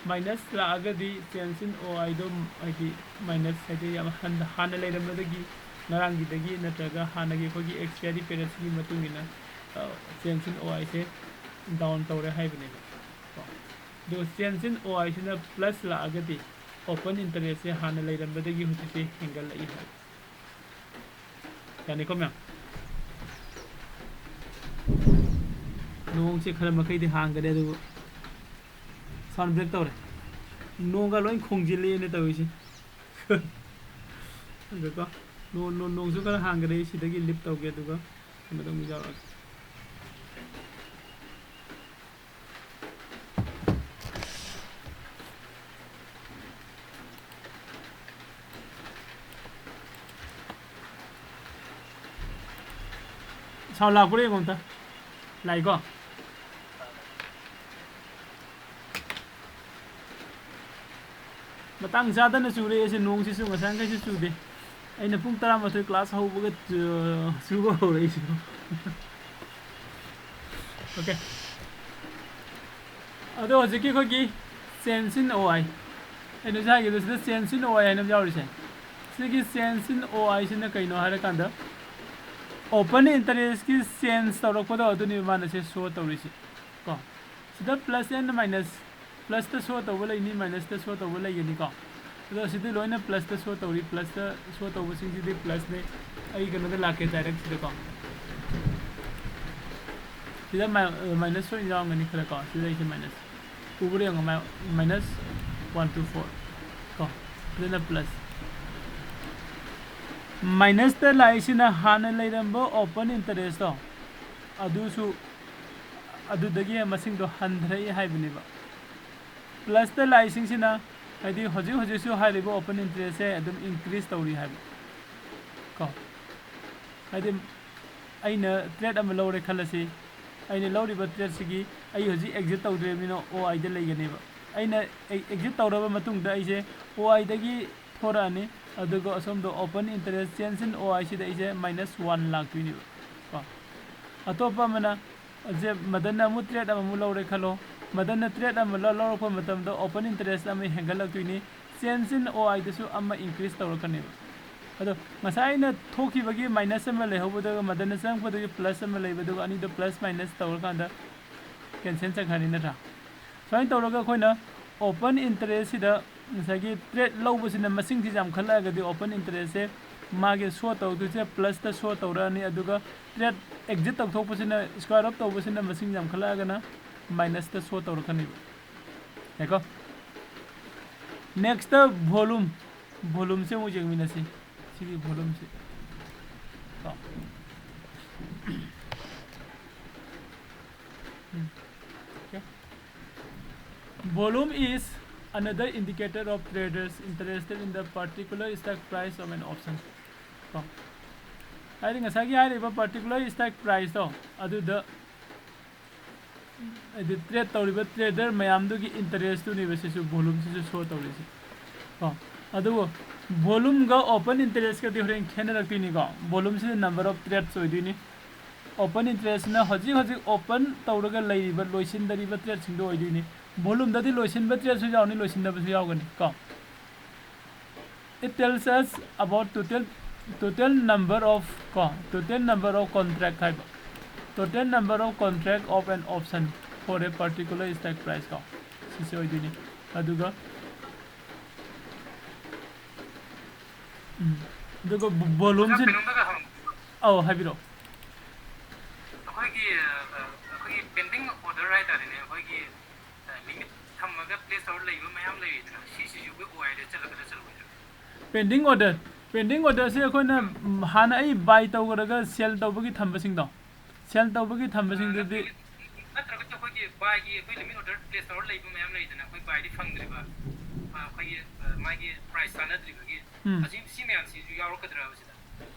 minus ꯂꯥꯛꯑꯒꯗꯤ change in O I ꯗꯣ, ꯍꯥꯏꯗꯤ minus ꯍꯥꯏꯗꯤ ꯌꯥꯝ ꯍꯟ-, ꯍꯥꯟꯅ ꯂꯩꯔꯝꯕꯗꯒꯤ, ꯉꯔꯥꯡꯒꯤꯗꯒꯤ ꯅꯠꯇ꯭ꯔꯒ ꯍꯥꯟꯅꯒꯤ ꯑꯩꯈꯣꯏꯒꯤ expiry period ꯁꯤꯒꯤ ꯃꯇꯨꯡ ꯏꯟꯅ, ꯑ, change in O I say down ꯇꯧꯔꯦ ꯍꯥꯏꯕꯅꯦꯕ꯫ ꯀꯣ, ꯑꯗꯨꯒ change in O I ꯁꯤꯅ plus ꯂꯥꯛꯑꯒꯗꯤ open interest ꯁꯦ ꯍꯥꯟꯅ ꯂꯩꯔꯝꯕꯗꯒꯤ ꯍꯧꯖꯤꯛꯁꯦ ꯍꯦꯟꯒꯠꯂꯛꯏ ꯍꯥꯏꯕ꯫ ꯌꯥꯅꯤꯀꯣ ꯃꯌꯥꯝ? ꯅꯣꯡꯁꯦ ꯈꯔ ꯃꯈꯩꯗꯤ ꯍꯥꯡꯒꯅꯤ, ꯑꯗꯨꯕꯨ sound break ꯇꯧꯔꯦ꯫ ꯅꯣꯡꯒ ꯂꯣꯏ ꯈꯣꯡꯖꯤꯜꯂꯦꯅ ꯇꯧꯔꯤꯁꯦ꯫ ꯑꯗꯨꯀꯣ, ꯅꯣ-, ꯅꯣ-, ꯅꯣꯡꯁꯨ ꯈꯔ ꯍꯥꯡꯒꯅꯤ, ꯁꯤꯗꯒꯤ leave ꯇꯧꯒꯦ, ꯑꯗꯨꯒ ꯀꯩꯅꯣ ꯇꯧꯕ ꯌꯥꯎꯔꯛꯑꯒꯦ꯫ ꯁꯥꯎꯟ ꯂꯥꯛꯄ꯭ꯔꯥ ꯌꯦꯡꯉꯣ ꯑꯝꯇ꯫ ꯂꯥꯛꯏꯀꯣ? ꯃꯇꯥꯡ ꯆꯥꯗꯅ ꯆꯨꯔꯦ ꯑꯩꯁꯦ, ꯅꯣꯡꯁꯤꯁꯨ ꯉꯁꯥꯏꯈꯩꯁꯨ ꯆꯨꯗꯦ꯫ ꯑꯩꯅ ꯄꯨꯡ ꯇꯔꯥꯃꯥꯊꯣꯏ ꯀ꯭ꯂꯥꯁ ꯍꯧꯕꯒ ꯆꯨ-, ꯆꯨꯕ ꯍꯧꯔꯛꯏꯁꯤꯕꯨ꯫ ꯑꯣꯀꯦ꯫ ꯑꯗꯣ ꯍꯧꯖꯤꯛꯀꯤ ꯑꯩꯈꯣꯏꯒꯤ change in O I, ꯑꯩꯅ ꯍꯧꯖꯤꯛ ꯍꯥꯏꯈꯤꯕꯗꯣ ꯁꯤꯗ change in O I ꯍꯥꯏꯅ ꯑꯃ ꯌꯥꯎꯔꯤꯁꯦ꯫ ꯁꯤꯒꯤ change in O I ꯁꯤꯅ ꯀꯩꯅꯣ ꯍꯥꯏꯔꯀꯥꯟꯗ, open interest ꯀꯤ change ꯇꯧꯔꯛꯄꯗꯣ ꯑꯗꯨꯅꯤ ꯃꯥꯅ ꯁꯤ show ꯇꯧꯔꯤꯁꯦ ꯀꯣ꯫ ꯁꯤꯗ plus and minus, plus ꯇ show ꯇꯧꯕ ꯂꯩꯅꯤ, minus ꯇ show ꯇꯧꯕ ꯂꯩꯒꯅꯤꯀꯣ꯫ ꯑꯗꯣ ꯁꯤꯗꯤ ꯂꯣꯏꯅ plus ꯇ show ꯇꯧꯔꯤ, plus ꯇ show ꯇꯧꯕꯁꯤꯡꯁꯤꯗꯤ plus ꯅꯦ꯫ ꯑꯩ ꯀꯩꯅꯣꯗ ꯂꯥꯛꯀꯦ, direct ꯁꯤꯗꯀꯣ꯫ ꯁꯤꯗ ꯃꯥꯏ-, minus ꯑꯣꯏꯅ ꯌꯥꯎꯔꯝꯒꯅꯤ ꯈꯔ ꯀꯣ, ꯁꯤꯗ ꯑꯩꯁꯦ minus꯫ ꯎꯕ꯭ꯔꯥ ꯌꯦꯡꯉꯣ, ꯃꯥꯏ-, minus one two four ꯀꯣ, ꯁꯤꯗꯅ plus꯫ Minus ꯇ ꯂꯥꯛꯏꯁꯤꯅ ꯍꯥꯟꯅ ꯂꯩꯔꯝꯕ open interest ꯇꯣ, ꯑꯗꯨꯁꯨ, ꯑꯗꯨꯗꯒꯤ ꯃꯁꯤꯡꯗꯣ ꯍꯟꯊꯔꯛꯏ ꯍꯥꯏꯕꯅꯦꯕ꯫ Plus ꯇ ꯂꯥꯛꯏꯁꯤꯡꯁꯤꯅ, ꯍꯥꯏꯗꯤ ꯍꯧꯖꯤꯛ ꯍꯧꯖꯤꯛꯁꯨ ꯍꯥꯏꯔꯤꯕ open interest ꯁꯦ ꯑꯗꯨꯝ increase ꯇꯧꯔꯤ ꯍꯥꯏꯕ ꯀꯣ꯫ ꯍꯥꯏꯗꯤ ꯑꯩꯅ trade ꯑꯃ ꯂꯧꯔꯦ ꯈꯜꯂꯁꯤ, ꯑꯩꯅ ꯂꯧꯔꯤꯕ trade ꯁꯤꯒꯤ ꯑꯩ ꯍꯧꯖꯤꯛ exit ꯇꯧꯗ꯭ꯔꯤꯕꯅꯤꯅ O I ꯗ ꯂꯩꯒꯅꯦꯕ꯫ ꯑꯩꯅ e-, exit ꯇꯧꯔꯕ ꯃꯇꯨꯡꯗ ꯑꯩꯁꯦ O I ꯗꯒꯤ ꯊꯣꯔꯛꯑꯅꯤ, ꯑꯗꯨꯒ ꯑꯁꯣꯝꯗ open interest change in O I ꯁꯤꯗ ꯑꯩꯁꯦ minus one ꯂꯥꯛꯇꯣꯏꯅꯦꯕ ꯀꯣ꯫ ꯑꯇꯣꯞꯄ ꯑꯃꯅ ꯁꯦ ꯃꯗꯟꯅ ꯑꯃꯨꯛ trade ꯑꯃꯃꯨꯛ ꯂꯧꯔꯦ ꯈꯜꯂꯣ꯫ ꯃꯗꯟꯅ trade ꯑꯃ ꯂꯧ-, ꯂꯧꯔꯛꯄ ꯃꯇꯝꯗ open interest ꯑꯃ ꯍꯦꯟꯒꯠꯂꯛꯇꯣꯏꯅꯤ, change in O I ꯗꯁꯨ ꯑꯃ increase ꯇꯧꯔꯛꯀꯅꯦꯕ꯫ ꯑꯗꯣ ꯉꯁꯥꯏ ꯑꯩꯅ ꯊꯣꯛꯈꯤꯕꯒꯤ minus ꯑꯃ ꯂꯩꯍꯧꯕꯗꯨꯒ ꯃꯗꯟꯅ ꯆꯪꯉꯛꯄꯗꯨꯒꯤ plus ꯑꯃ ꯂꯩꯕꯗꯨꯒ ꯑꯅꯤꯗꯣ plus minus ꯇꯧꯔꯀꯥꯟꯗ cancel ꯆꯠꯈ꯭ꯔꯅꯤ ꯅꯠꯇ꯭ꯔꯥ? ꯁꯨꯃꯥꯏꯅ ꯇꯧꯔꯒ ꯑꯩꯈꯣꯏꯅ open interest ꯁꯤꯗ ꯉꯁꯥꯏꯒꯤ trade ꯂꯧꯕꯁꯤꯅ ꯃꯁꯤꯡꯁꯤ ꯌꯥꯝꯈꯠꯂꯛꯑꯒꯗꯤ open interest ꯁꯦ ꯃꯥꯒꯤ show ꯇꯧꯗꯣꯏꯁꯦ plus ꯇ show ꯇꯧꯔꯛꯑꯅꯤ, ꯑꯗꯨꯒ trade exit ꯇꯧꯊꯣꯛꯄꯁꯤꯅ, square off ꯇꯧꯕꯁꯤꯅ ꯃꯁꯤꯡ ꯌꯥꯝꯈꯠꯂꯛꯑꯒꯅ minus ꯇ show ꯇꯧꯔꯛꯀꯅꯦꯕ꯫ ꯌꯥꯏꯀꯣ? Next volume, volume ꯁꯦ ꯑꯃꯨꯛ ꯌꯦꯡꯃꯤꯟꯅꯁꯤ꯫ ꯁꯤꯒꯤ volume ꯁꯦ ꯀꯣ꯫ ꯎꯝ꯫ Okay. Volume is another indicator of traders interested in the particular stock price of an option. ꯀꯣ꯫ ꯍꯥꯏꯗꯤ ꯉꯁꯥꯏꯒꯤ ꯍꯥꯏꯔꯤꯕ particular strike priceꯇꯣ ꯑꯗꯨꯗ ꯍꯥꯏꯗꯤ trade ꯇꯧꯔꯤꯕ trader ꯃꯌꯥꯝꯗꯨꯒꯤ interestꯇꯨꯅꯦꯕ ꯁꯤꯁꯨ volumeꯁꯤꯁꯨ show ꯇꯧꯔꯤꯁꯦ꯫ ꯀꯣ ꯑꯗꯨꯕꯨ volumeꯒ open interestꯀꯗꯤ ꯍꯣꯔꯦꯟ ꯈꯦꯠꯅꯔꯛꯇꯣꯏꯅꯤꯀꯣ꯫ Volumeꯁꯤꯅ number of trades ꯑꯣꯏꯗꯣꯏꯅꯤ꯫ Open interestꯅ ꯍꯧꯖꯤꯛ ꯍꯧꯖꯤꯛ open ꯇꯧꯔꯒ ꯂꯩꯔꯤꯕ ꯂꯣꯏꯁꯤꯟꯗꯔꯤꯕ tradeꯁꯤꯡꯗꯣ ꯑꯣꯏꯗꯣꯏꯅꯤ꯫ Volumeꯗꯗꯤ ꯂꯣꯏꯁꯤꯟꯕ tradeꯁꯨ ꯌꯥꯎꯅꯤ, ꯂꯣꯏꯁꯤꯟꯗꯕꯁꯨ ꯌꯥꯎꯒꯅꯤ ꯀꯣ꯫ It tells us about total total number of ꯀꯣ total number of contract ꯍꯥꯏꯕ, total number of contract of an option for a particular strike price ꯀꯣ ꯁꯤꯁꯦ ꯑꯣꯏꯗꯣꯏꯅꯤ꯫ ꯑꯗꯨꯒ ꯎꯝ, ꯑꯗꯨꯒ volumeꯁꯤ ꯀꯩꯅꯣꯝꯇꯒ ꯍꯪ- ꯑꯧ, ꯍꯥꯏꯕꯤꯔꯛꯑꯣ꯫ ꯑꯩꯈꯣꯏꯒꯤ ꯑ, ꯑꯩꯈꯣꯏꯒꯤ pending order ꯍꯥꯏꯇꯥꯔꯦꯅꯦ, ꯑꯩꯈꯣꯏꯒꯤ limit ꯊꯝꯃꯒ place ꯇꯧꯔ ꯂꯩꯕ ꯃꯌꯥꯝ ꯂꯩꯔꯤꯗꯅ, ꯁꯤꯁꯤꯁꯨ ꯑꯩꯈꯣꯏ OIꯗ ꯆꯠꯂꯛꯀꯗ꯭ꯔꯥ ꯆꯠꯂꯣꯏꯗ꯭ꯔꯥ? Pending order, pending orderꯁꯦ ꯑꯩꯈꯣꯏꯅ ꯎꯝ, ꯍꯥꯟꯅ ꯑꯩ buy ꯇꯧꯈ꯭ꯔꯒ sell ꯇꯧꯕꯒꯤ ꯊꯝꯕꯁꯤꯡꯗꯣ, sell ꯇꯧꯕꯒꯤ ꯊꯝꯕꯁꯤꯡꯗꯨꯗꯤ ꯅꯠꯇ꯭ꯔꯒ ꯑꯩꯈꯣꯏꯒꯤ buyꯒꯤ ꯑꯩꯈꯣꯏ limit order place ꯇꯧꯔ ꯂꯩꯕ ꯃꯌꯥꯝ ꯂꯩꯗꯅ, ꯑꯩꯈꯣꯏ buyꯗꯤ ꯐꯪꯗ꯭ꯔꯤꯕ, ꯑ, ꯑꯩꯈꯣꯏꯒꯤ ꯑ, ꯃꯥꯒꯤ price ꯆꯥꯟꯅꯗ꯭ꯔꯤꯕꯒꯤ ꯎꯝ꯫ ꯑꯁꯤ ꯁꯤ ꯃꯌꯥꯝꯁꯤꯁꯨ ꯌꯥꯎꯔꯛꯀꯗ꯭ꯔꯥ ꯁꯤꯗ?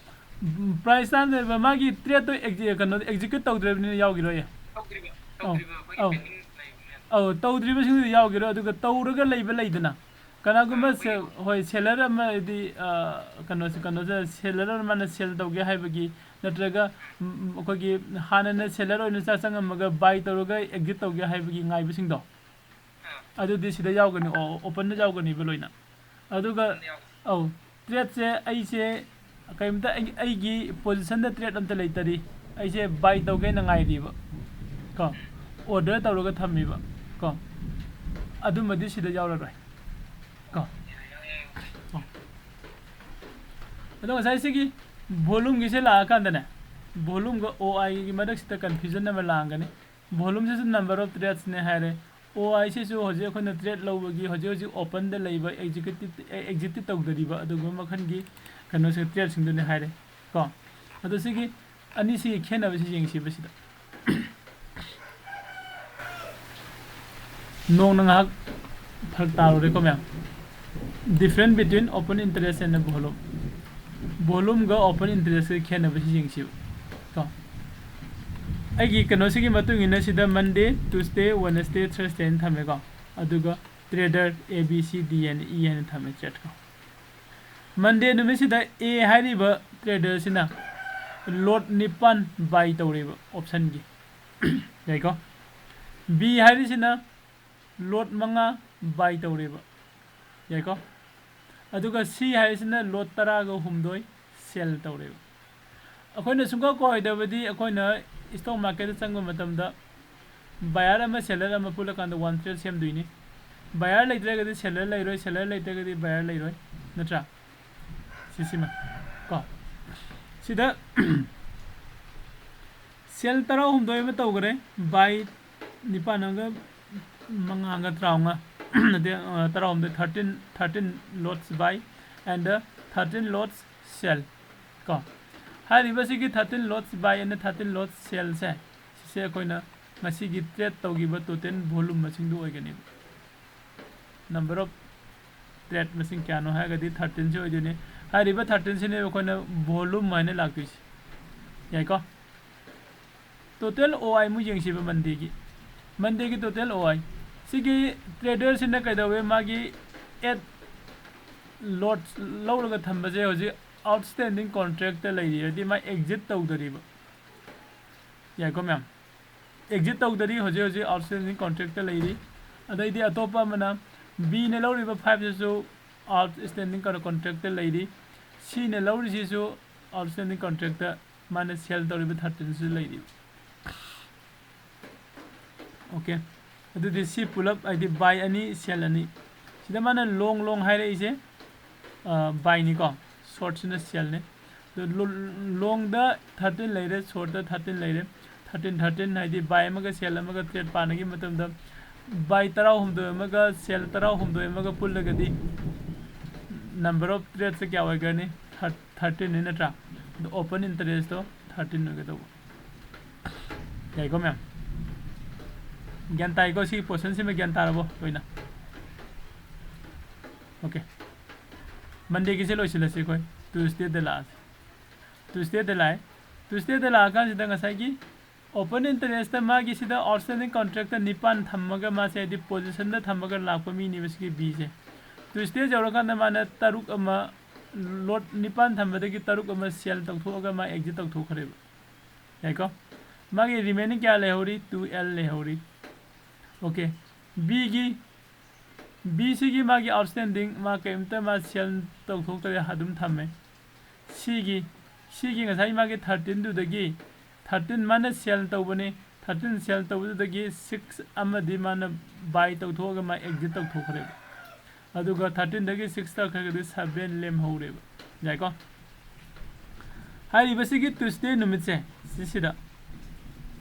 ꯎꯝ, price ꯆꯥꯟꯅꯗ꯭ꯔꯤꯕ ꯃꯥꯒꯤ tradeꯇꯣ exi- ꯀꯩꯅꯣ execute ꯇꯧꯗ꯭ꯔꯤꯕꯅꯤꯅ ꯌꯥꯎꯈꯤꯔꯣꯏꯌꯦ꯫ ꯇꯧꯗ꯭ꯔꯤꯕ ꯑꯧ, ꯇꯧꯗ꯭ꯔꯤꯕ ꯑꯩꯈꯣꯏꯒꯤ ꯑꯧ꯫ Pending ꯂꯩꯕ ꯃꯌꯥꯝ꯫ ꯑꯧ, ꯇꯧꯗ꯭ꯔꯤꯕꯁꯤꯡꯗꯨꯗꯤ ꯌꯥꯎꯈꯤꯔꯣꯏ꯫ ꯑꯗꯨꯒ ꯇꯧꯔꯒ ꯂꯩꯕ ꯂꯩꯗꯅ, ꯀꯅꯥꯒꯨꯝꯕ ꯑꯥ, ꯑꯩꯈꯣꯏꯒꯤ ꯁꯦ- ꯍꯣꯏ, seller ꯑꯃ ꯍꯥꯏꯗꯤ ꯑ, ꯀꯩꯅꯣꯁꯦ ꯀꯩꯅꯣꯁꯦ seller ꯑꯃꯅ sell ꯇꯧꯒꯦ ꯍꯥꯏꯕꯒꯤ ꯅꯠꯇ꯭ꯔꯒ ꯎꯝ, ꯎꯝ, ꯑꯩꯈꯣꯏꯒꯤ ꯍꯥꯟꯅꯅ seller ꯑꯣꯏꯅ ꯆꯥ ꯆꯪꯉꯝꯃꯒ buy ꯇꯧꯔꯒ exit ꯇꯧꯒꯦ ꯍꯥꯏꯕꯒꯤ ꯉꯥꯏꯕꯁꯤꯡꯗꯣ ꯑꯥ꯫ ꯑꯗꯨꯗꯤ ꯁꯤꯗ ꯌꯥꯎꯒꯅꯤ, ꯑꯣ, openꯗ ꯌꯥꯎꯒꯅꯤꯕ ꯂꯣꯏꯅ꯫ ꯑꯗꯨꯒ openꯗ ꯌꯥꯎꯒꯅꯤ꯫ ꯑꯧ, tradeꯁꯦ ꯑꯩꯁꯦ ꯀꯔꯤꯝꯇ ꯑꯩ- ꯑꯩꯒꯤ positionꯗ trade ꯑꯝꯇ ꯂꯩꯇꯔꯤ꯫ ꯑꯩꯁꯦ buy ꯇꯧꯒꯦꯅ ꯉꯥꯏꯔꯤꯕ ꯀꯣ, order ꯇꯧꯔꯒ ꯊꯝꯃꯤꯕ ꯀꯣ, ꯑꯗꯨꯃꯗꯤ ꯁꯤꯗ ꯌꯥꯎꯔꯔꯣꯏ ꯀꯣ꯫ ꯑꯣ꯫ ꯑꯗꯣ ꯉꯁꯥꯏ ꯁꯤꯒꯤ volumeꯒꯤꯁꯦ ꯂꯥꯛꯑꯀꯥꯟꯗꯅꯦ, volumeꯒ OIꯒꯤ ꯃꯔꯛꯁꯤꯗ confusion ꯑꯃ ꯂꯥꯛꯑꯝꯒꯅꯤ꯫ Volumeꯁꯤꯁꯨ number of tradesꯅꯦ ꯍꯥꯏꯔꯦ, OIꯁꯤꯁꯨ ꯍꯧꯖꯤꯛ ꯑꯩꯈꯣꯏꯅ trade ꯂꯧꯕꯒꯤ ꯍꯧꯖꯤꯛ ꯍꯧꯖꯤꯛ openꯗ ꯂꯩꯕ executed exit ꯇꯧꯗꯔꯤꯕ ꯑꯗꯨꯒꯨꯝꯕ ꯃꯈꯜꯒꯤ ꯀꯩꯅꯣꯁꯦ tradeꯁꯤꯡꯗꯨꯅꯦ ꯍꯥꯏꯔꯦ ꯀꯣ꯫ ꯑꯗꯣ ꯁꯤꯒꯤ ꯑꯅꯤꯁꯤꯒꯤ ꯈꯦꯠꯅꯕꯁꯤ ꯌꯦꯡꯁꯤꯕ ꯁꯤꯗ꯫ ꯅꯣꯡꯅ ꯉꯥꯏꯍꯥꯛ ꯐꯔꯛ ꯇꯥꯔꯨꯔꯦꯀꯣ ꯃꯌꯥꯝ꯫ Difference between open interest and volume꯫ volumeꯒ open interestꯀ ꯈꯦꯠꯅꯕꯁꯤ ꯌꯦꯡꯁꯤꯕ ꯀꯣ꯫ ꯑꯩꯒꯤ ꯀꯩꯅꯣꯁꯤꯒꯤ ꯃꯇꯨꯡ ꯏꯟꯅ ꯁꯤꯗ Monday, Tuesday, Wednesday, Thursday ꯍꯥꯏꯅ ꯊꯝꯃꯦꯀꯣ꯫ ꯑꯗꯨꯒ trader A, B, C, D ꯍꯥꯏꯅ, E ꯍꯥꯏꯅ ꯊꯝꯃꯦ, threadꯀꯣ꯫ Monday ꯅꯨꯃꯤꯠꯁꯤꯗ A ꯍꯥꯏꯔꯤꯕ traderꯁꯤꯅ lot ꯅꯤꯄꯥꯟ buy ꯇꯧꯔꯦꯕ optionꯒꯤ꯫ ꯌꯥꯏꯀꯣ? B ꯍꯥꯏꯔꯤꯁꯤꯅ lot ꯃꯉꯥ buy ꯇꯧꯔꯦꯕ꯫ ꯌꯥꯏꯀꯣ? ꯑꯗꯨꯒ C ꯍꯥꯏꯔꯤꯁꯤꯅ lot ꯇꯔꯥꯒ ꯍꯨꯝꯗꯣꯏ sell ꯇꯧꯔꯦꯕ꯫ ꯑꯩꯈꯣꯏꯅ ꯁꯨꯡꯀꯥꯎ ꯀꯥꯎꯔꯣꯏꯗꯕꯗꯤ ꯑꯩꯈꯣꯏꯅ stock marketꯇ ꯆꯪꯕ ꯃꯇꯝꯗ buyer ꯑꯃ seller ꯑꯃ ꯄꯨꯜꯂꯀꯥꯟꯗ one thread ꯁꯦꯝꯗꯣꯏꯅꯤ꯫ Buyer ꯂꯩꯇ꯭ꯔꯒꯗꯤ seller ꯂꯩꯔꯣꯏ, seller ꯂꯩꯇ꯭ꯔꯒꯗꯤ buyer ꯂꯩꯔꯣꯏ, ꯅꯠꯇ꯭ꯔꯥ? ꯁꯤꯁꯤꯃ ꯀꯣ꯫ ꯁꯤꯗ sell ꯇꯔꯥꯍꯨꯝꯗꯣꯏ ꯑꯃ ꯇꯧꯈꯔꯦ, buy ꯅꯤꯄꯥꯟ ꯑꯃꯒ ꯃꯉꯥꯒ ꯇꯔꯥꯃꯉꯥ, ꯅꯠꯇꯦ, ꯑ, ꯇꯔꯥꯍꯨꯝꯗꯣꯏ, thirteen, thirteen lots buy and thirteen lots sell ꯀꯣ꯫ ꯍꯥꯏꯔꯤꯕꯁꯤꯒꯤ thirteen lots buy and thirteen lots sellꯁꯦ, ꯁꯤꯁꯦ ꯑꯩꯈꯣꯏꯅ ꯉꯁꯤꯒꯤ trade ꯇꯧꯈꯤꯕ total volume ꯃꯁꯤꯡꯗꯨ ꯑꯣꯏꯒꯅꯦꯕ꯫ Number of trade ꯃꯁꯤꯡ ꯀꯌꯥꯅꯣ ꯍꯥꯏꯔꯒꯗꯤ thirteenꯁꯤ ꯑꯣꯏꯗꯣꯏꯅꯤ꯫ ꯍꯥꯏꯔꯤꯕ thirteenꯁꯤꯅꯦꯕ ꯑꯩꯈꯣꯏꯅ volume ꯍꯥꯏꯅ ꯂꯥꯛꯇꯣꯏꯁꯦ꯫ ꯌꯥꯏꯀꯣ? Total O I ꯑꯃꯨꯛ ꯌꯦꯡꯁꯤꯕ Mondayꯒꯤ꯫ Mondayꯒꯤ total O I꯫ ꯁꯤꯒꯤ traderꯁꯤꯅ ꯀꯩꯗꯧꯋꯦ? ꯃꯥꯒꯤ eight lots ꯂꯧꯔꯒ ꯊꯝꯕꯁꯦ ꯍꯧꯖꯤꯛ outstanding contractꯇ ꯂꯩꯔꯤ, ꯍꯥꯏꯗꯤ ꯃꯥ exit ꯇꯧꯗꯔꯤꯕ꯫ ꯌꯥꯏꯀꯣ ꯃꯌꯥꯝ? Exit ꯇꯧꯗꯔꯤ, ꯍꯧꯖꯤꯛ ꯍꯧꯖꯤꯛ outstanding contractꯇ ꯂꯩꯔꯤ꯫ ꯑꯗꯩꯗꯤ ꯑꯇꯣꯞꯄ ꯑꯃꯅ Bꯅ ꯂꯧꯔꯤꯕ fiveꯁꯤꯁꯨ outstanding contractꯇ ꯂꯩꯔꯤ꯫ Cꯅ ꯂꯧꯔꯤꯁꯤꯁꯨ outstanding contractꯇ ꯃꯥꯅ sell ꯇꯧꯔꯤꯕ thirteenꯁꯨ ꯂꯩꯔꯤ꯫ Okay, ꯑꯗꯨꯗꯤ ꯁꯤ ꯄꯨꯂꯞ ꯍꯥꯏꯗꯤ buy ꯑꯅꯤ, sell ꯑꯅꯤ꯫ ꯁꯤꯗ ꯃꯥꯅ long, long ꯍꯥꯏꯔꯛꯏꯁꯦ, ꯑ, buyꯅꯤꯀꯣ, shortꯁꯤꯅ sellꯅꯤ꯫ ꯑꯗꯨ ꯂꯣ-, longꯗ thirteen ꯂꯩꯔꯦ, shortꯇ thirteen ꯂꯩꯔꯦ꯫ Thirteen, thirteen ꯍꯥꯏꯗꯤ buy ꯑꯃꯒ sell ꯑꯃꯒ trade ꯄꯥꯅꯈꯤꯕ ꯃꯇꯝꯗ buy ꯇꯔꯥꯍꯨꯝꯗꯣꯏ ꯑꯃꯒ sell ꯇꯔꯥꯍꯨꯝꯗꯣꯏ ꯑꯃꯒ ꯄꯨꯜꯂꯒꯗꯤ number of tradeꯁꯦ ꯀꯌꯥ ꯑꯣꯏꯒꯅꯤ? Thir-, thirteenꯅꯤ ꯅꯠꯇ꯭ꯔꯥ? ꯑꯗꯣ open interestꯇꯣ thirteen ꯑꯣꯏꯒꯗꯧꯕ꯫ ꯌꯥꯏꯀꯣ ꯃꯌꯥꯝ? ꯒ꯭ꯌꯥꯟ ꯇꯥꯏꯀꯣ? ꯁꯤꯒꯤ portionꯁꯤꯃ ꯒ꯭ꯌꯥꯟ ꯇꯥꯔꯕꯣ ꯂꯣꯏꯅ? Okay, Mondayꯒꯤꯁꯦ ꯂꯣꯏꯁꯤꯜꯂꯁꯤ ꯑꯩꯈꯣꯏ꯫ ꯇꯨ ꯁ꯭ꯇꯦꯠꯇ ꯂꯥꯛꯑꯁꯦ꯫ ꯇꯨ ꯁ꯭ꯇꯦꯠꯇ ꯂꯥꯛꯑꯦ꯫ ꯇꯨ ꯁ꯭ꯇꯦꯠꯇ ꯂꯥꯛꯑꯀꯥꯟꯁꯤꯗ ꯉꯁꯥꯏꯒꯤ open interest ꯇ ꯃꯥꯒꯤ ꯁꯤꯗ outstanding contract ꯇ ꯅꯤꯄꯥꯟ ꯊꯝꯃꯒ ꯃꯥꯁꯦ ꯍꯥꯏꯗꯤ position ꯗ ꯊꯝꯃꯒ ꯂꯥꯛꯄ ꯃꯤꯅꯦꯕ ꯁꯤꯒꯤ B ꯁꯦ꯫ ꯇꯨ ꯁ꯭ꯇꯦꯠ ꯌꯧꯔꯀꯥꯟꯗ ꯃꯥꯅ ꯇꯔꯨꯛ ꯑꯃ lot ꯅꯤꯄꯥꯟ ꯊꯝꯕꯗꯒꯤ ꯇꯔꯨꯛ ꯑꯃ sell ꯇꯧꯊꯣꯛꯑꯒ ꯃꯥ exit ꯇꯧꯊꯣꯛꯈ꯭ꯔꯦꯕ꯫ ꯌꯥꯏꯀꯣ? ꯃꯥꯒꯤ remaining ꯀꯌꯥ ꯂꯩꯍꯧꯔꯤ? Two L ꯂꯩꯍꯧꯔꯤ꯫ Okay꯫ B ꯒꯤ B ꯁꯤꯒꯤ ꯃꯥꯒꯤ outstanding ꯃꯥ ꯀꯔꯤꯝꯇ ꯃꯥ sell ꯇꯧꯊꯣꯛꯇ꯭ꯔꯦ, ꯑꯗꯨꯝ ꯊꯝꯃꯦ꯫ C ꯒꯤ C ꯒꯤ ꯉꯁꯥꯏ ꯃꯥꯒꯤ thirteen ꯗꯨꯗꯒꯤ thirteen ꯃꯥꯅ sell ꯇꯧꯕꯅꯤ꯫ Thirteen sell ꯇꯧꯕꯗꯨꯗꯒꯤ six ꯑꯃꯗꯤ ꯃꯥꯅ buy ꯇꯧꯊꯣꯛꯑꯒ ꯃꯥ exit ꯇꯧꯊꯣꯛꯈ꯭ꯔꯦꯕ꯫ ꯑꯗꯨꯒ thirteen ꯗꯒꯤ six ꯇꯥꯈ꯭ꯔꯒꯗꯤ seven ꯂꯦꯝꯍꯧꯔꯦꯕ꯫ ꯌꯥꯏꯀꯣ? ꯍꯥꯏꯔꯤꯕꯁꯤꯒꯤ Tuesday ꯅꯨꯃꯤꯠꯁꯦ ꯁꯤꯁꯤꯗ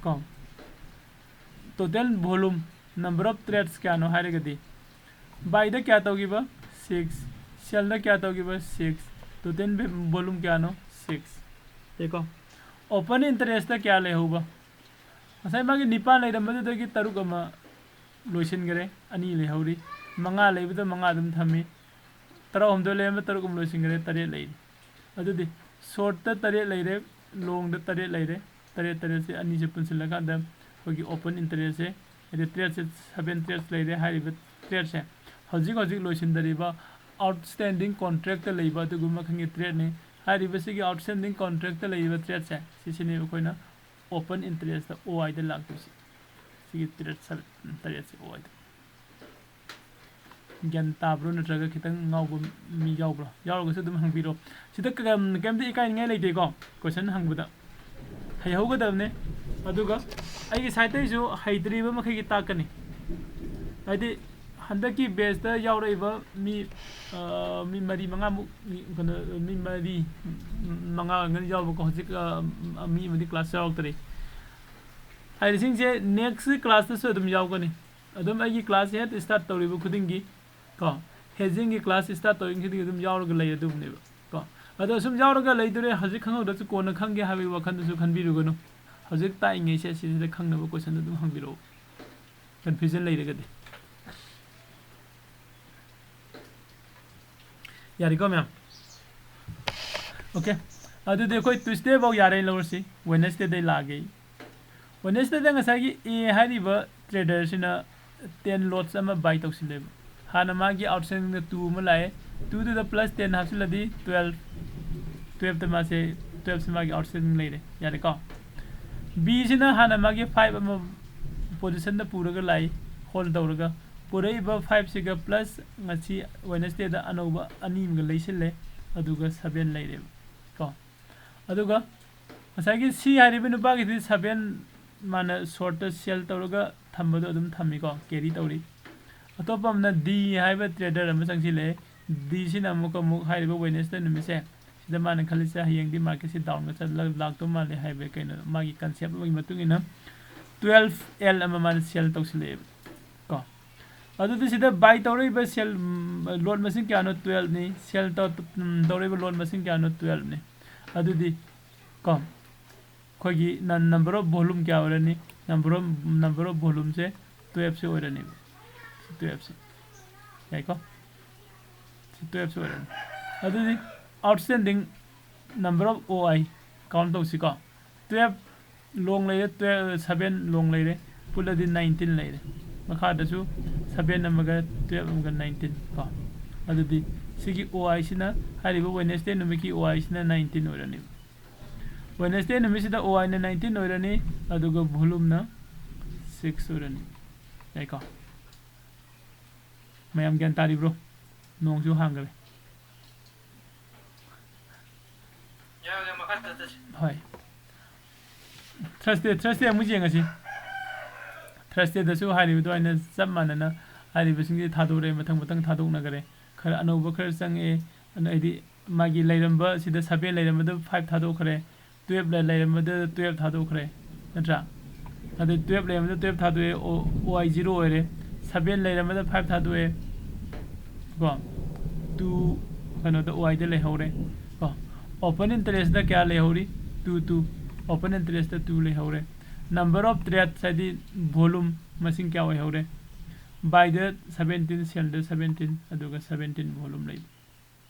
ꯀꯣ, total volume, number of trades ꯀꯌꯥꯅꯣ ꯍꯥꯏꯔꯒꯗꯤ, buy ꯗ ꯀꯌꯥ ꯇꯧꯈꯤꯕ? Six꯫ Sell ꯗ ꯀꯌꯥ ꯇꯧꯈꯤꯕ? Six꯫ Total volume ꯀꯌꯥꯅꯣ? Six꯫ ꯌꯦꯡꯉꯣ꯫ Open interest ꯇ ꯀꯌꯥ ꯂꯩꯍꯧꯕ? ꯉꯁꯥꯏ ꯃꯥꯒꯤ ꯅꯤꯄꯥꯟ ꯂꯩꯔꯝꯕꯗꯨꯗꯒꯤ ꯇꯔꯨꯛ ꯑꯃ ꯂꯣꯏꯁꯤꯟꯈ꯭ꯔꯦ, ꯑꯅꯤ ꯂꯩꯍꯧꯔꯤ꯫ ꯃꯉꯥ ꯂꯩꯕꯗ ꯃꯉꯥ ꯑꯗꯨꯝ ꯊꯝꯃꯤ꯫ ꯇꯔꯥꯍꯨꯝꯗꯣꯏ ꯂꯩꯔꯝꯕ ꯇꯔꯨꯛ ꯑꯃ ꯂꯣꯏꯁꯤꯟꯈ꯭ꯔꯦ, ꯇꯔꯦꯠ ꯂꯩꯔꯤ꯫ ꯑꯗꯨꯗꯤ short ꯇ ꯇꯔꯦꯠ ꯂꯩꯔꯦ, long ꯗ ꯇꯔꯦꯠ ꯂꯩꯔꯦ꯫ ꯇꯔꯦꯠ, ꯇꯔꯦꯠꯁꯦ ꯑꯅꯤꯁꯦ ꯄꯨꯟꯁꯤꯜꯂꯀꯥꯟꯗ ꯑꯩꯈꯣꯏꯒꯤ open interest ꯁꯦ, ꯍꯥꯏꯗꯤ trade ꯁꯦ seven trades ꯂꯩꯔꯦ꯫ ꯍꯥꯏꯔꯤꯕ trade ꯁꯦ ꯍꯧꯖꯤꯛ ꯍꯧꯖꯤꯛ ꯂꯣꯏꯁꯤꯟꯗꯔꯤꯕ outstanding contract ꯇ ꯂꯩꯕ ꯑꯗꯨꯒꯨꯝꯕ ꯃꯈꯜꯒꯤ trade ꯅꯤ꯫ ꯍꯥꯏꯔꯤꯕꯁꯤꯒꯤ outstanding contract ꯇ ꯂꯩꯔꯤꯕ trade ꯁꯦ, ꯁꯤꯁꯤꯅꯦꯕ ꯑꯩꯈꯣꯏꯅ open interest ꯇ O I ꯗ ꯂꯥꯛꯇꯣꯏꯁꯦ꯫ ꯁꯤꯒꯤ trade ꯁꯦ, ꯇꯔꯦꯠꯁꯦ O I ꯗ꯫ ꯒ꯭ꯌꯥꯟ ꯇꯥꯕ꯭ꯔꯣ? ꯅꯠꯇ꯭ꯔꯒ ꯈꯤꯇꯪ ꯉꯥꯎꯕ ꯃꯤ ꯌꯥꯎꯕ꯭ꯔꯣ? ꯌꯥꯎꯔꯒꯁꯨ ꯑꯗꯨꯝ ꯍꯪꯕꯤꯔꯣ꯫ ꯁꯤꯗ ꯀ-, ꯀꯩꯝꯇ ꯏꯀꯥꯏꯅꯤꯡꯉꯥꯏ ꯂꯩꯇꯦꯀꯣ, question ꯍꯪꯕꯗ꯫ ꯍꯩꯍꯧꯒꯗꯕꯅꯦ꯫ ꯑꯗꯨꯒ ꯑꯩꯒꯤ side ꯇꯩꯁꯨ ꯍꯩꯇ꯭ꯔꯤꯕ ꯃꯈꯩꯒꯤ ꯇꯥꯛꯀꯅꯤ꯫ ꯍꯥꯏꯗꯤ ꯍꯟꯗꯛꯀꯤ batch ꯇ ꯌꯥꯎꯔꯛꯏꯕ ꯃꯤ, ꯑ, ꯃꯤ ꯃꯔꯤ ꯃꯉꯥꯃꯨꯛ, ꯃꯤ, ꯀꯩꯅꯣ, ꯃꯤ ꯃꯔꯤ, ꯃꯉꯥ ꯉꯥꯛꯇꯅꯤ ꯌꯥꯎꯕꯀꯣ꯫ ꯍꯧꯖꯤꯛ, ꯑ, ꯃꯤ ꯑꯃꯗꯤ class ꯌꯥꯎꯔꯛꯇ꯭ꯔꯤ꯫ ꯍꯥꯏꯔꯤꯁꯤꯡꯁꯦ next class ꯇꯁꯨ ꯑꯗꯨꯝ ꯌꯥꯎꯒꯅꯤ꯫ ꯑꯗꯨꯝ ꯑꯩꯒꯤ class ꯍꯦꯛ start ꯇꯧꯔꯤꯕ ꯈꯨꯗꯤꯡꯒꯤ ꯀꯣ, hedging ꯒꯤ class start ꯇꯧꯔꯤꯉꯩꯗꯒꯤ ꯑꯗꯨꯝ ꯌꯥꯎꯔꯒ ꯂꯩꯔꯗꯧꯕꯅꯦꯕ ꯀꯣ꯫ ꯑꯗꯣ ꯁꯨꯝ ꯌꯥꯎꯔꯒ ꯂꯩꯗꯣꯔꯦ, ꯍꯧꯖꯤꯛ ꯈꯪꯍꯧꯗ꯭ꯔꯁꯨ ꯀꯣꯟꯅ ꯈꯪꯒꯦ ꯍꯥꯏꯕꯒꯤ ꯋꯥꯈꯜꯗꯁꯨ ꯈꯟꯕꯤꯔꯨꯒꯅꯨ꯫ ꯍꯧꯖꯤꯛ ꯇꯥꯛꯏꯉꯩꯁꯦ ꯁꯤꯁꯤꯗ ꯈꯪꯅꯕ question ꯑꯗꯨꯝ ꯍꯪꯕꯤꯔꯛꯑꯣ, confusion ꯂꯩꯔꯒꯗꯤ꯫ ꯌꯥꯔꯦꯀꯣ ꯃꯌꯥꯝ? Okay, ꯑꯗꯨꯗꯤ ꯑꯩꯈꯣꯏ Tuesday ꯐꯥꯎ ꯌꯥꯔꯦ ꯂꯧꯔꯁꯤ, Wednesday ꯗꯩ ꯂꯥꯛꯑꯒꯦ꯫ Wednesday ꯗ ꯉꯁꯥꯏꯒꯤ A ꯍꯥꯏꯔꯤꯕ trader ꯁꯤꯅ ten lots ꯑꯃ buy ꯇꯧꯁꯤꯜꯂꯦꯕ꯫ ꯍꯥꯟꯅ ꯃꯥꯒꯤ outstanding ꯗ two ꯑꯃ ꯂꯥꯛꯑꯦ, two ꯗꯨꯗ plus ten ꯍꯥꯞꯆꯤꯜꯂꯗꯤ twelve, twelve ꯇ ꯃꯥꯁꯦ, twelve ꯁꯦ ꯃꯥꯒꯤ outstanding ꯂꯩꯔꯦ, ꯌꯥꯔꯦꯀꯣ? B ꯁꯤꯅ ꯍꯥꯟꯅ ꯃꯥꯒꯤ five ꯑꯃ position ꯗ ꯄꯨꯔꯒ ꯂꯥꯛꯏ, hold ꯇꯧꯔꯒ꯫ ꯄꯨꯔꯛꯏꯕ five ꯁꯤꯒ plus ꯉꯁꯤ Wednesday ꯗ ꯑꯅꯧꯕ ꯑꯅꯤ ꯑꯃꯒ ꯂꯩꯁꯤꯜꯂꯦ, ꯑꯗꯨꯒ seven ꯂꯩꯔꯦꯕ ꯀꯣ꯫ ꯑꯗꯨꯒ ꯉꯁꯥꯏꯒꯤ C ꯍꯥꯏꯔꯤꯕ ꯅꯨꯄꯥꯒꯤꯗꯤ seven ꯃꯥꯅ short ꯇ sell ꯇꯧꯔꯒ ꯊꯝꯕꯗꯣ ꯑꯗꯨꯝ ꯊꯝꯃꯤꯀꯣ, carry ꯇꯧꯔꯤ꯫ ꯑꯇꯣꯞꯄ ꯑꯃꯅ D ꯍꯥꯏꯕ trader ꯑꯃ ꯆꯪꯁꯤꯜꯂꯛꯑꯦ꯫ D ꯁꯤꯅ ꯑꯃꯨꯛꯀ ꯑꯃꯨꯛ ꯍꯥꯏꯔꯤꯕ Wednesday ꯅꯨꯃꯤꯠꯁꯦ ꯁꯤꯗ ꯃꯥꯅ ꯈꯜꯂꯤꯁꯦ ꯍꯌꯦꯡꯗꯤ market ꯁꯤ down ꯒ ꯆꯠꯂ ꯂꯥꯛꯇꯧ ꯃꯥꯜꯂꯦ ꯍꯥꯏꯕ ꯀꯩꯅꯣ, ꯃꯥꯒꯤ concept ꯑꯃꯒꯤ ꯃꯇꯨꯡ ꯏꯟꯅ twelve L ꯑꯃ ꯃꯥꯅ sell ꯇꯧꯁꯤꯜꯂꯛꯑꯦꯕ ꯀꯣ꯫ ꯑꯗꯨꯗꯤ ꯁꯤꯗ buy ꯇꯧꯔꯛꯏꯕ sell, ꯎꯝ, lot ꯃꯁꯤꯡ ꯀꯌꯥꯅꯣ? Twelve ꯅꯤ꯫ Sell ꯇꯧ-, ꯎꯝ, ꯇꯧꯔꯛꯏꯕ lot ꯃꯁꯤꯡ ꯀꯌꯥꯅꯣ? Twelve ꯅꯤ꯫ ꯑꯗꯨꯗꯤ ꯀꯣ, ꯑꯩꯈꯣꯏꯒꯤ ꯅ-, number of volume ꯀꯌꯥ ꯑꯣꯏꯔꯅꯤ? Number of, number of volume say twelve ꯁꯦ ꯑꯣꯏꯔꯅꯦꯕ꯫ ꯁꯤ twelve ꯁꯦ꯫ ꯌꯥꯏꯀꯣ? ꯁꯤ twelve ꯁꯦ ꯑꯣꯏꯔꯅꯤ꯫ ꯑꯗꯨꯗꯤ outstanding number of O I count ꯇꯧꯁꯤꯀꯣ꯫ Twelve long ꯂꯩꯔꯦ, twelve, seven long ꯂꯩꯔꯦ, ꯄꯨꯜꯂꯗꯤ nineteen ꯂꯩꯔꯦ꯫ ꯃꯈꯥꯗꯁꯨ seven ꯑꯃꯒ twelve ꯑꯃꯒ nineteen ꯀꯣ꯫ ꯑꯗꯨꯗꯤ ꯁꯤꯒꯤ O I ꯁꯤꯅ, ꯍꯥꯏꯔꯤꯕ Wednesday ꯅꯨꯃꯤꯠꯀꯤ O I ꯁꯤꯅ nineteen ꯑꯣꯏꯔꯅꯦꯕ꯫ Wednesday ꯅꯨꯃꯤꯠꯁꯤꯗ O I ꯅ nineteen ꯑꯣꯏꯔꯅꯤ, ꯑꯗꯨꯒ volume ꯅ six ꯑꯣꯏꯔꯅꯤ꯫ ꯌꯥꯏꯀꯣ? ꯃꯌꯥꯝ ꯒ꯭ꯌꯥꯟ ꯇꯥꯔꯤꯕ꯭ꯔꯣ? ꯅꯣꯡꯁꯨ ꯍꯥꯡꯈ꯭ꯔꯦ꯫ ꯌꯥꯏ, ꯑꯣꯖꯥ, ꯃꯈꯥ ꯆꯠꯊꯁꯤ꯫ ꯍꯣꯏ꯫ Thursday, Thursday ꯑꯃꯨꯛ ꯌꯦꯡꯉꯁꯤ꯫ Thursday ꯗꯁꯨ ꯍꯥꯏꯔꯤꯕ ꯑꯗꯨꯃꯥꯏꯅ ꯆꯞ ꯃꯥꯟꯅꯅ ꯍꯥꯏꯔꯤꯕꯁꯤꯡꯁꯦ ꯊꯥꯗꯣꯔꯛꯑꯦ, ꯃꯊꯪ ꯃꯊꯪ ꯊꯥꯗꯣꯛꯅꯈꯔꯦ꯫ ꯈꯔ ꯑꯅꯧꯕ ꯈꯔ ꯆꯪꯉꯛꯑꯦ꯫ ꯑꯗꯨꯅ ꯍꯥꯏꯗꯤ ꯃꯥꯒꯤ ꯂꯩꯔꯝꯕ, ꯁꯤꯗ seven ꯂꯩꯔꯝꯕꯗꯨ five ꯊꯥꯗꯣꯛꯈ꯭ꯔꯦ, twelve ꯂꯩ-, ꯂꯩꯔꯝꯕꯗ twelve ꯊꯥꯗꯣꯛꯈ꯭ꯔꯦ, ꯅꯠꯇ꯭ꯔꯥ? ꯑꯗꯨ twelve ꯂꯩꯔꯝꯕꯗ twelve ꯊꯥꯗꯣꯛꯑꯦ, O-, O I zero ꯑꯣꯏꯔꯦ꯫ Seven ꯂꯩꯔꯝꯕꯗ five ꯊꯥꯗꯣꯛꯑꯦ, ꯀꯣ? Two ꯀꯩꯅꯣꯗ, O I ꯗ ꯂꯩꯍꯧꯔꯦ, ꯀꯣ? Open interest ꯗ ꯀꯌꯥ ꯂꯩꯍꯧꯔꯤ? Two, two꯫ Open interest ꯇ two ꯂꯩꯍꯧꯔꯦ꯫ Number of trades ꯍꯥꯏꯗꯤ volume ꯃꯁꯤꯡ ꯀꯌꯥ ꯑꯣꯏꯍꯧꯔꯦ? Buy ꯗ seventeen, sell ꯗ seventeen, ꯑꯗꯨꯒ seventeen volume ꯂꯩ꯫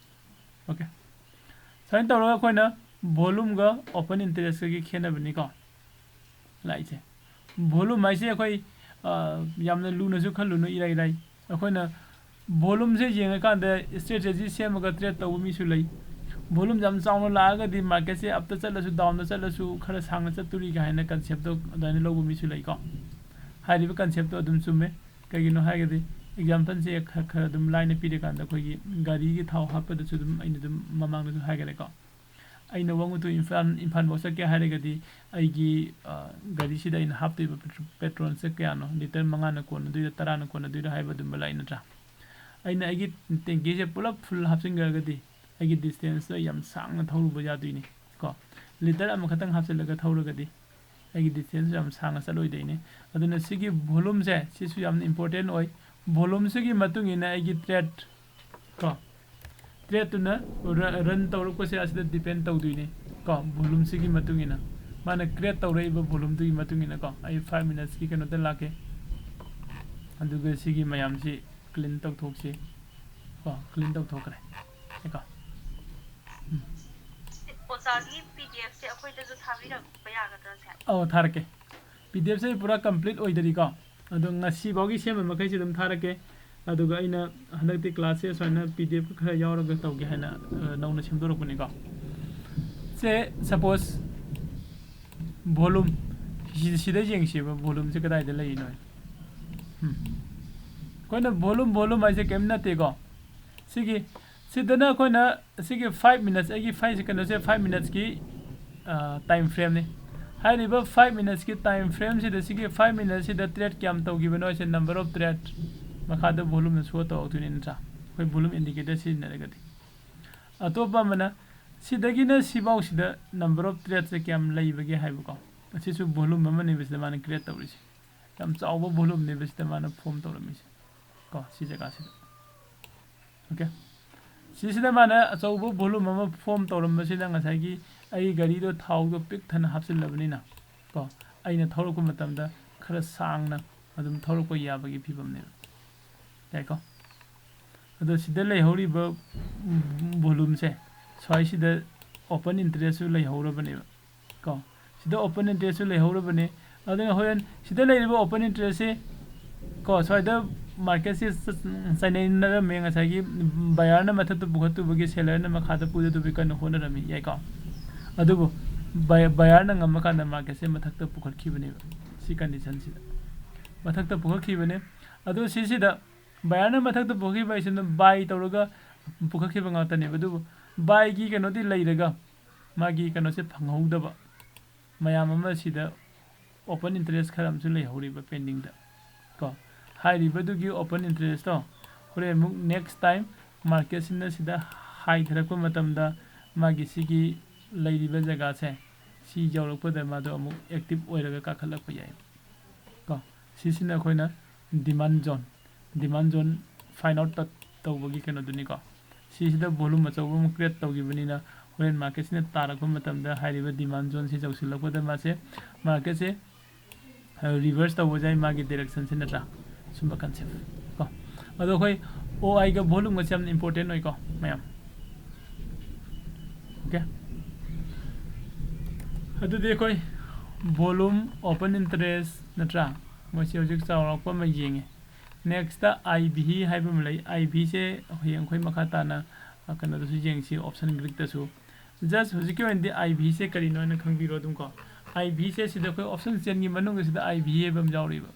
Okay꯫ ꯁꯨꯃꯥꯏꯅ ꯇꯧꯔꯒ ꯑꯩꯈꯣꯏꯅ volumeꯒ open interestꯀꯒꯤ ꯈꯦꯠꯅꯕꯅꯤꯀꯣ ꯂꯥꯛꯏꯁꯦ꯫ Volume ꯍꯥꯏꯁꯦ ꯑꯩꯈꯣꯏ, ꯑ, ꯌꯥꯝꯅ ꯂꯨꯅꯁꯨ ꯈꯜꯂꯨꯅꯨ, ꯏꯔꯥꯏ ꯂꯥꯏ꯫ ꯑꯩꯈꯣꯏꯅ volumeꯁꯦ ꯌꯦꯡꯉꯀꯥꯟꯗ strategy ꯁꯦꯝꯃꯒ trade ꯇꯧꯕ ꯃꯤꯁꯨ ꯂꯩ꯫ Volume ꯌꯥꯝ ꯆꯥꯎꯅ ꯂꯥꯛꯑꯒꯗꯤ marketꯁꯦ upꯇ ꯆꯠꯂꯁꯨ downꯗ ꯆꯠꯂꯁꯨ ꯈꯔ ꯁꯥꯡꯅ ꯆꯠꯇꯣꯔꯤ ꯀꯥꯏꯅ conceptꯇꯣ ꯑꯗꯨꯃꯥꯏꯅ ꯂꯧꯕ ꯃꯤꯁꯨ ꯂꯩꯀꯣ꯫ ꯍꯥꯏꯔꯤꯕ conceptꯇꯣ ꯑꯗꯨꯝ ꯆꯨꯝꯃꯦ꯫ ꯀꯩꯒꯤꯅꯣ ꯍꯥꯏꯔꯒꯗꯤ exampleꯁꯦ ꯈꯔ, ꯈꯔ ꯑꯗꯨꯝ ꯂꯥꯏꯅ ꯄꯤꯔꯀꯥꯟꯗ ꯑꯩꯈꯣꯏꯒꯤ ꯒꯥꯔꯤꯒꯤ ꯊꯥꯎ ꯍꯥꯞꯄꯗꯁꯨ ꯑꯗꯨꯝ ꯑꯩꯅ ꯑꯗꯨꯝ ꯃꯃꯥꯡꯗꯁꯨ ꯍꯥꯏꯈꯔꯦꯀꯣ꯫ ꯑꯩꯅ ꯋꯥꯉꯨꯇꯨ ꯏꯝꯐꯥꯜ, ꯏꯝꯐꯥꯜꯐꯥꯎ ꯆꯠꯀꯦ ꯍꯥꯏꯔꯒꯗꯤ ꯑꯩꯒꯤ, ꯑ, ꯒꯥꯔꯤꯁꯤꯗ ꯑꯩꯅ ꯍꯥꯞꯇꯣꯏꯕ ꯄꯦꯇ꯭ꯔꯣ-, petrolꯁꯦ ꯀꯌꯥꯅꯣ, litre ꯃꯉꯥꯅ ꯀꯣꯟꯅꯗꯣꯏꯔꯥ, ꯇꯔꯥꯅ ꯀꯣꯟꯅꯗꯣꯏꯔꯥ ꯍꯥꯏꯕ ꯑꯗꯨꯝꯕ ꯂꯥꯛꯏ ꯅꯠꯇ꯭ꯔꯥ? ꯑꯩꯅ ꯑꯩꯒꯤ tankꯁꯦ ꯄꯨꯂꯞ full ꯍꯥꯞꯆꯤꯟꯈ꯭ꯔꯒꯗꯤ ꯑꯩꯒꯤ distanceꯇꯣ ꯌꯥꯝ ꯁꯥꯡꯅ ꯊꯧꯔꯨꯕ ꯌꯥꯗꯣꯏꯅꯤ ꯀꯣ꯫ Litre ꯑꯃꯈꯛꯇꯪ ꯍꯥꯞꯆꯤꯜꯂꯒ ꯊꯧꯔꯒꯗꯤ ꯑꯩꯒꯤ distanceꯁꯨ ꯌꯥꯝ ꯁꯥꯡꯅ ꯆꯠꯂꯣꯏꯗꯣꯏꯅꯤ꯫ ꯑꯗꯨꯅ ꯁꯤꯒꯤ volumeꯁꯦ ꯁꯤꯁꯨ ꯌꯥꯝꯅ important ꯑꯣꯏ꯫ Volumeꯁꯤꯒꯤ ꯃꯇꯨꯡ ꯏꯟꯅ ꯑꯩꯒꯤ trade ꯀꯣ, tradeꯇꯨꯅ ru-, run ꯇꯧꯔꯛꯄꯁꯦ ꯑꯁꯤꯗ depend ꯇꯧꯗꯣꯏꯅꯤ ꯀꯣ, volumeꯁꯤꯒꯤ ꯃꯇꯨꯡ ꯏꯟꯅ꯫ ꯃꯥꯅ create ꯇꯧꯔꯛꯏꯕ volumeꯗꯨꯒꯤ ꯃꯇꯨꯡ ꯏꯟꯅ ꯀꯣ꯫ ꯑꯩ five minutesꯀꯤ ꯀꯩꯅꯣꯗ ꯂꯥꯛꯀꯦ꯫ ꯑꯗꯨꯒ ꯁꯤꯒꯤ ꯃꯌꯥꯝꯁꯤ clean ꯇꯧꯊꯣꯛꯁꯤ ꯀꯣ, clean ꯇꯧꯊꯣꯛꯈ꯭ꯔꯦ ꯀꯣ꯫ ꯎꯝ꯫ ꯑꯣꯖꯥꯒꯤ PDFꯁꯦ ꯑꯩꯈꯣꯏꯗꯁꯨ ꯊꯥꯕꯤꯔꯛꯄ ꯌꯥꯒꯗ꯭ꯔꯥ, ꯁꯦ? ꯑꯧ, ꯊꯥꯔꯛꯀꯦ꯫ PDFꯁꯦ ꯄꯨꯔꯥ complete ꯑꯣꯏꯗꯔꯤꯀꯣ꯫ ꯑꯗꯣ ꯉꯁꯤꯐꯥꯎꯒꯤ ꯁꯦꯝꯕ ꯃꯈꯩꯁꯦ ꯑꯗꯨꯝ ꯊꯥꯔꯛꯀꯦ꯫ ꯑꯗꯨꯒ ꯑꯩꯅ ꯍꯟꯗꯛꯇꯤ classꯁꯦ ꯁꯨꯃꯥꯏꯅ PDF ꯈꯔ ꯌꯥꯎꯔꯒ ꯇꯧꯒꯦ ꯍꯥꯏꯅ, ꯑ, ꯅꯧꯅ ꯁꯦꯝꯗꯣꯔꯛꯄꯅꯤꯀꯣ꯫ ꯁꯦ, suppose, volume, ꯁꯤ-, ꯁꯤꯗ ꯌꯦꯡꯁꯦꯕ, volumeꯁꯦ ꯀꯗꯥꯏꯗ ꯂꯩꯔꯤꯅꯣ? ꯎꯝ꯫ ꯑꯩꯈꯣꯏꯅ volume, volume ꯍꯥꯏꯁꯦ ꯀꯔꯤꯝ ꯅꯠꯇꯦꯀꯣ꯫ ꯁꯤꯒꯤ, ꯁꯤꯗꯅ ꯑꯩꯈꯣꯏꯅ ꯁꯤꯒꯤ five minutes, ꯑꯩꯒꯤ five, ꯀꯩꯅꯣꯁꯦ five minutesꯀꯤ, ꯑ, time frameꯅꯤ꯫ ꯍꯥꯏꯔꯤꯕ five minutesꯀꯤ time frameꯁꯤꯗ, ꯁꯤꯒꯤ five minutesꯁꯤꯗ trade ꯀꯌꯥꯝ ꯇꯧꯈꯤꯕꯅꯣ ꯍꯥꯏꯁꯦ number of trade ꯃꯈꯥꯗ volumeꯅ show ꯇꯧꯔꯛꯇꯣꯏꯅꯤ ꯅꯠꯇ꯭ꯔꯥ? ꯑꯩꯈꯣꯏ volume indicator ꯁꯤꯖꯤꯟꯅꯔꯒꯗꯤ꯫ ꯑꯇꯣꯞꯄ ꯑꯃꯅ ꯁꯤꯗꯒꯤꯅ ꯁꯤꯐꯥꯎꯁꯤꯗ number of tradeꯁꯦ ꯀꯌꯥꯝ ꯂꯩꯕꯒꯦ ꯍꯥꯏꯕꯀꯣ꯫ ꯑꯁꯤꯁꯨ volume ꯑꯃꯅꯦꯕ ꯁꯤꯗ ꯃꯥꯅ create ꯇꯧꯔꯤꯁꯦ꯫ ꯌꯥꯝ ꯆꯥꯎꯕ volumeꯅꯦꯕ ꯁꯤꯗ ꯃꯥꯅ form ꯇꯧꯔꯝꯃꯤꯁꯦ꯫ ꯀꯣ, ꯁꯤ ꯖꯒꯥꯁꯤꯗ꯫ Okay? ꯁꯤꯁꯤꯗ ꯃꯥꯅ ꯑꯆꯧꯕ volume ꯑꯃ form ꯇꯧꯔꯝꯕꯁꯤꯗ ꯉꯁꯥꯏꯒꯤ ꯑꯩ ꯒꯥꯔꯤꯗꯣ ꯊꯥꯎꯗꯣ ꯄꯤꯛ ꯊꯟꯅ ꯍꯥꯞꯆꯤꯜꯂꯕꯅꯤꯅ, ꯀꯣ, ꯑꯩꯅ ꯊꯧꯔꯛꯄ ꯃꯇꯝꯗ ꯈꯔ ꯁꯥꯡꯅ ꯑꯗꯨꯝ ꯊꯧꯔꯛꯄ ꯌꯥꯕꯒꯤ ꯐꯤꯕꯝꯅꯦꯕ꯫ ꯌꯥꯏꯀꯣ? ꯑꯗꯣ ꯁꯤꯗ ꯂꯩꯍꯧꯔꯤꯕ, ꯎꯝ, volumeꯁꯦ, ꯁ꯭ꯋꯥꯏꯁꯤꯗ open interest ꯁꯨ ꯂꯩꯍꯧꯔꯕꯅꯦꯕ꯫ ꯀꯣ, ꯁꯤꯗ open interest ꯁꯨ ꯂꯩꯍꯧꯔꯕꯅꯦ꯫ ꯑꯗꯨꯅ ꯍꯣꯔꯦꯟ ꯁꯤꯗ ꯂꯩꯔꯤꯕ open interest ꯁꯦ, ꯀꯣ, ꯁ꯭ꯋꯥꯏꯗ market ꯁꯦ ꯆ-, ꯆꯥꯏꯅꯩꯅꯔꯝꯃꯦ꯫ ꯉꯁꯥꯏꯒꯤ buyer ꯅ ꯃꯊꯛꯇ ꯄꯨꯈꯠꯇꯨꯕꯒꯤ seller ꯅ ꯃꯈꯥꯗ ꯄꯨꯗꯗꯨꯕꯒꯤ ꯀꯟꯅ ꯍꯣꯠꯅꯔꯝꯃꯤ, ꯌꯥꯏꯀꯣ? ꯑꯗꯨꯕꯨ buy-, buyer ꯅ ꯉꯝꯃꯀꯥꯟꯗ market ꯁꯦ ꯃꯊꯛꯇ ꯄꯨꯈꯠꯈꯤꯕꯅꯦꯕ꯫ ꯁꯤ condition ꯁꯤꯗ ꯃꯊꯛꯇ ꯄꯨꯈꯠꯈꯤꯕꯅꯦ꯫ ꯑꯗꯣ ꯁꯤꯁꯤꯗ buyer ꯅ ꯃꯊꯛꯇ ꯄꯨꯈꯠꯈꯤꯕ ꯍꯥꯏꯁꯤꯅ buy ꯇꯧꯔꯒ ꯄꯨꯈꯠꯈꯤꯕ ꯉꯥꯛꯇꯅꯦꯕ꯫ ꯑꯗꯨꯕꯨ buy ꯒꯤ ꯀꯩꯅꯣꯗꯤ ꯂꯩꯔꯒ ꯃꯥꯒꯤ ꯀꯩꯅꯣꯁꯦ ꯐꯪꯍꯧꯗꯕ ꯃꯌꯥꯝ ꯑꯃ ꯁꯤꯗ open interest ꯈꯔ ꯑꯃꯁꯨ ꯂꯩꯍꯧꯔꯤꯕ pending ꯗ꯫ ꯀꯣ, ꯍꯥꯏꯔꯤꯕꯗꯨꯒꯤ open interest ꯇꯣ ꯍꯣꯔꯦꯟ ꯑꯃꯨꯛ next time market ꯁꯤꯅ ꯁꯤꯗ ꯍꯥꯏꯊꯔꯛꯄ ꯃꯇꯝꯗ ꯃꯥꯒꯤ ꯁꯤꯒꯤ ꯂꯩꯔꯤꯕ ꯖꯒꯥꯁꯦ ꯁꯤ ꯌꯧꯔꯛꯄꯗ ꯃꯥꯗꯣ ꯑꯃꯨꯛ active ꯑꯣꯏꯔꯒ ꯀꯥꯈꯠꯂꯛꯄ ꯌꯥꯏ꯫ ꯀꯣ, ꯁꯤꯁꯤꯅ ꯑꯩꯈꯣꯏꯅ demand zone, demand zone find out ꯇ-, ꯇꯧꯕꯒꯤ ꯀꯩꯅꯣꯗꯨꯅꯤꯀꯣ꯫ ꯁꯤꯁꯤꯗ volume ꯑꯆꯧꯕ ꯑꯃ create ꯇꯧꯈꯤꯕꯅꯤꯅ ꯍꯣꯔꯦꯟ market ꯁꯤꯅ ꯇꯥꯔꯛꯄ ꯃꯇꯝꯗ ꯍꯥꯏꯔꯤꯕ demand zone ꯁꯤ ꯌꯧꯁꯤꯜꯂꯛꯄꯗ ꯃꯥꯁꯦ, market ꯁꯦ, ꯑ, reverse ꯇꯧꯕ ꯌꯥꯏ ꯃꯥꯒꯤ direction ꯁꯦ, ꯅꯠꯇ꯭ꯔꯥ? ꯁꯨꯝꯕ concept ꯀꯣ꯫ ꯑꯗꯣ ꯑꯩꯈꯣꯏ O I ꯒ volume ꯒꯁꯦ ꯌꯥꯝꯅ important ꯑꯣꯏꯀꯣ ꯃꯌꯥꯝ꯫ OK, ꯑꯗꯨꯗꯤ ꯑꯩꯈꯣꯏ volume, open interest, ꯅꯠꯇ꯭ꯔꯥ? ꯃꯣꯏꯁꯦ ꯍꯧꯖꯤꯛ ꯆꯥꯎꯔꯥꯛꯄ ꯑꯃ ꯌꯦꯡꯉꯦ꯫ Next ꯗ I V ꯍꯥꯏꯕ ꯑꯃ ꯂꯩ꯫ I V ꯁꯦ ꯍꯌꯦꯡ ꯑꯩꯈꯣꯏ ꯃꯈꯥ ꯇꯥꯅ, ꯑ, ꯀꯩꯅꯣꯗꯁꯨ ꯌꯦꯡꯁꯤ, option Greek ꯇꯁꯨ꯫ Just ꯍꯧꯖꯤꯛꯀꯤ ꯑꯣꯏꯅꯗꯤ I V ꯁꯦ ꯀꯔꯤꯅꯣ ꯍꯥꯏꯅ ꯈꯪꯕꯤꯔꯣ ꯑꯗꯨꯝ ꯀꯣ꯫ I V ꯁꯦ ꯁꯤꯗ ꯑꯩꯈꯣꯏ option chain ꯒꯤ ꯃꯅꯨꯡꯗ ꯁꯤꯗ I V ꯍꯥꯏꯕ ꯑꯃ ꯌꯥꯎꯔꯤꯕ,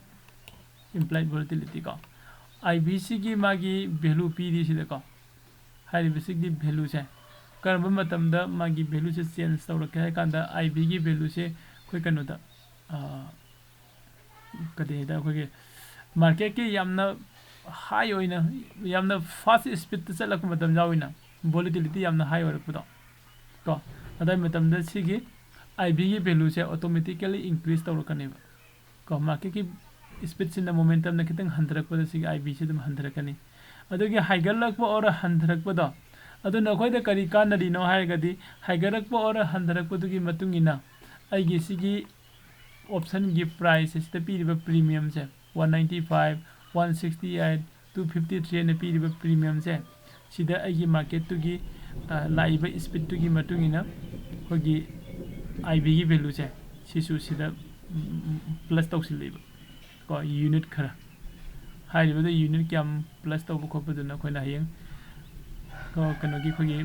implied volatility ꯀꯣ꯫ I V ꯁꯤꯒꯤ ꯃꯥꯒꯤ value ꯄꯤꯔꯤ ꯁꯤꯗꯀꯣ꯫ ꯍꯥꯏꯔꯤꯕꯁꯤꯒꯤ value ꯁꯦ ꯀꯔꯝꯕ ꯃꯇꯝꯗ ꯃꯥꯒꯤ value ꯁꯦ change ꯇꯧꯔꯛꯀꯦ ꯍꯥꯏ ꯀꯥꯟꯗ, I V ꯒꯤ value ꯁꯦ ꯑꯩꯈꯣꯏ ꯀꯩꯅꯣꯗ, ꯑ, ꯀꯔꯤ ꯍꯥꯏꯇꯥꯔꯦ, ꯑꯩꯈꯣꯏꯒꯤ market ꯀꯤ ꯌꯥꯝꯅ high ꯑꯣꯏꯅ, ꯌꯥꯝꯅ fast speed ꯇ ꯆꯠꯂꯛꯄ ꯃꯇꯝ ꯌꯥꯎꯋꯤꯅ, volatility ꯌꯥꯝꯅ high ꯑꯣꯏꯔꯛꯄꯗꯣ ꯀꯣ, ꯑꯗꯨꯋꯥꯏ ꯃꯇꯝꯗ ꯁꯤꯒꯤ I V ꯒꯤ value ꯁꯦ automatically increase ꯇꯧꯔꯛꯀꯅꯦꯕ꯫ ꯀꯣ, market ꯀꯤ speed ꯁꯤꯅ momentum ꯅ ꯈꯤꯇꯪ ꯍꯟꯊꯔꯛꯄꯗ ꯁꯤꯒꯤ I V ꯁꯤ ꯑꯗꯨꯝ ꯍꯟꯊꯔꯛꯀꯅꯤ꯫ ꯑꯗꯨꯒꯤ ꯍꯥꯏꯒꯠꯂꯛꯄ or ꯍꯟꯊꯔꯛꯄꯗꯣ, ꯑꯗꯨꯅ ꯑꯩꯈꯣꯏꯗ ꯀꯔꯤ ꯀꯥꯟꯅꯔꯤꯅꯣ ꯍꯥꯏꯔꯒꯗꯤ, ꯍꯥꯏꯒꯠꯂꯛꯄ or ꯍꯟꯊꯔꯛꯄꯗꯨꯒꯤ ꯃꯇꯨꯡ ꯏꯟꯅ ꯑꯩꯒꯤ ꯁꯤꯒꯤ option ꯒꯤ price ꯑꯁꯤꯗ ꯄꯤꯔꯤꯕ premium ꯁꯦ, one ninety five, one sixty eight, two fifty three ꯍꯥꯏꯅ ꯄꯤꯔꯤꯕ premium ꯁꯦ, ꯁꯤꯗ ꯑꯩꯒꯤ market ꯇꯨꯒꯤ ꯂꯥꯛꯏꯕ ꯏꯁꯄꯤꯠꯇꯨꯒꯤ ꯃꯇꯨꯡ ꯏꯟꯅ ꯑꯩꯈꯣꯏꯒꯤ ꯑꯥꯏ ꯕꯤꯒꯤ ꯚꯦꯂꯨꯁꯦ ꯁꯤꯁꯨ ꯁꯤꯗ ꯄ꯭ꯂꯁ ꯇꯧꯁꯤꯜꯂꯤꯕ ꯀꯣ, ꯌꯨꯅꯤꯠ ꯈꯔ꯫ ꯍꯥꯏꯔꯤꯕꯗ ꯌꯨꯅꯤꯠ ꯀꯌꯥꯝ ꯄ꯭ꯂꯁ ꯇꯧꯕ ꯈꯣꯠꯄꯗꯨꯅ ꯑꯩꯈꯣꯏꯅ ꯍꯌꯦꯡ ꯀꯣ, ꯀꯩꯅꯣꯒꯤ ꯑꯩꯈꯣꯏꯒꯤ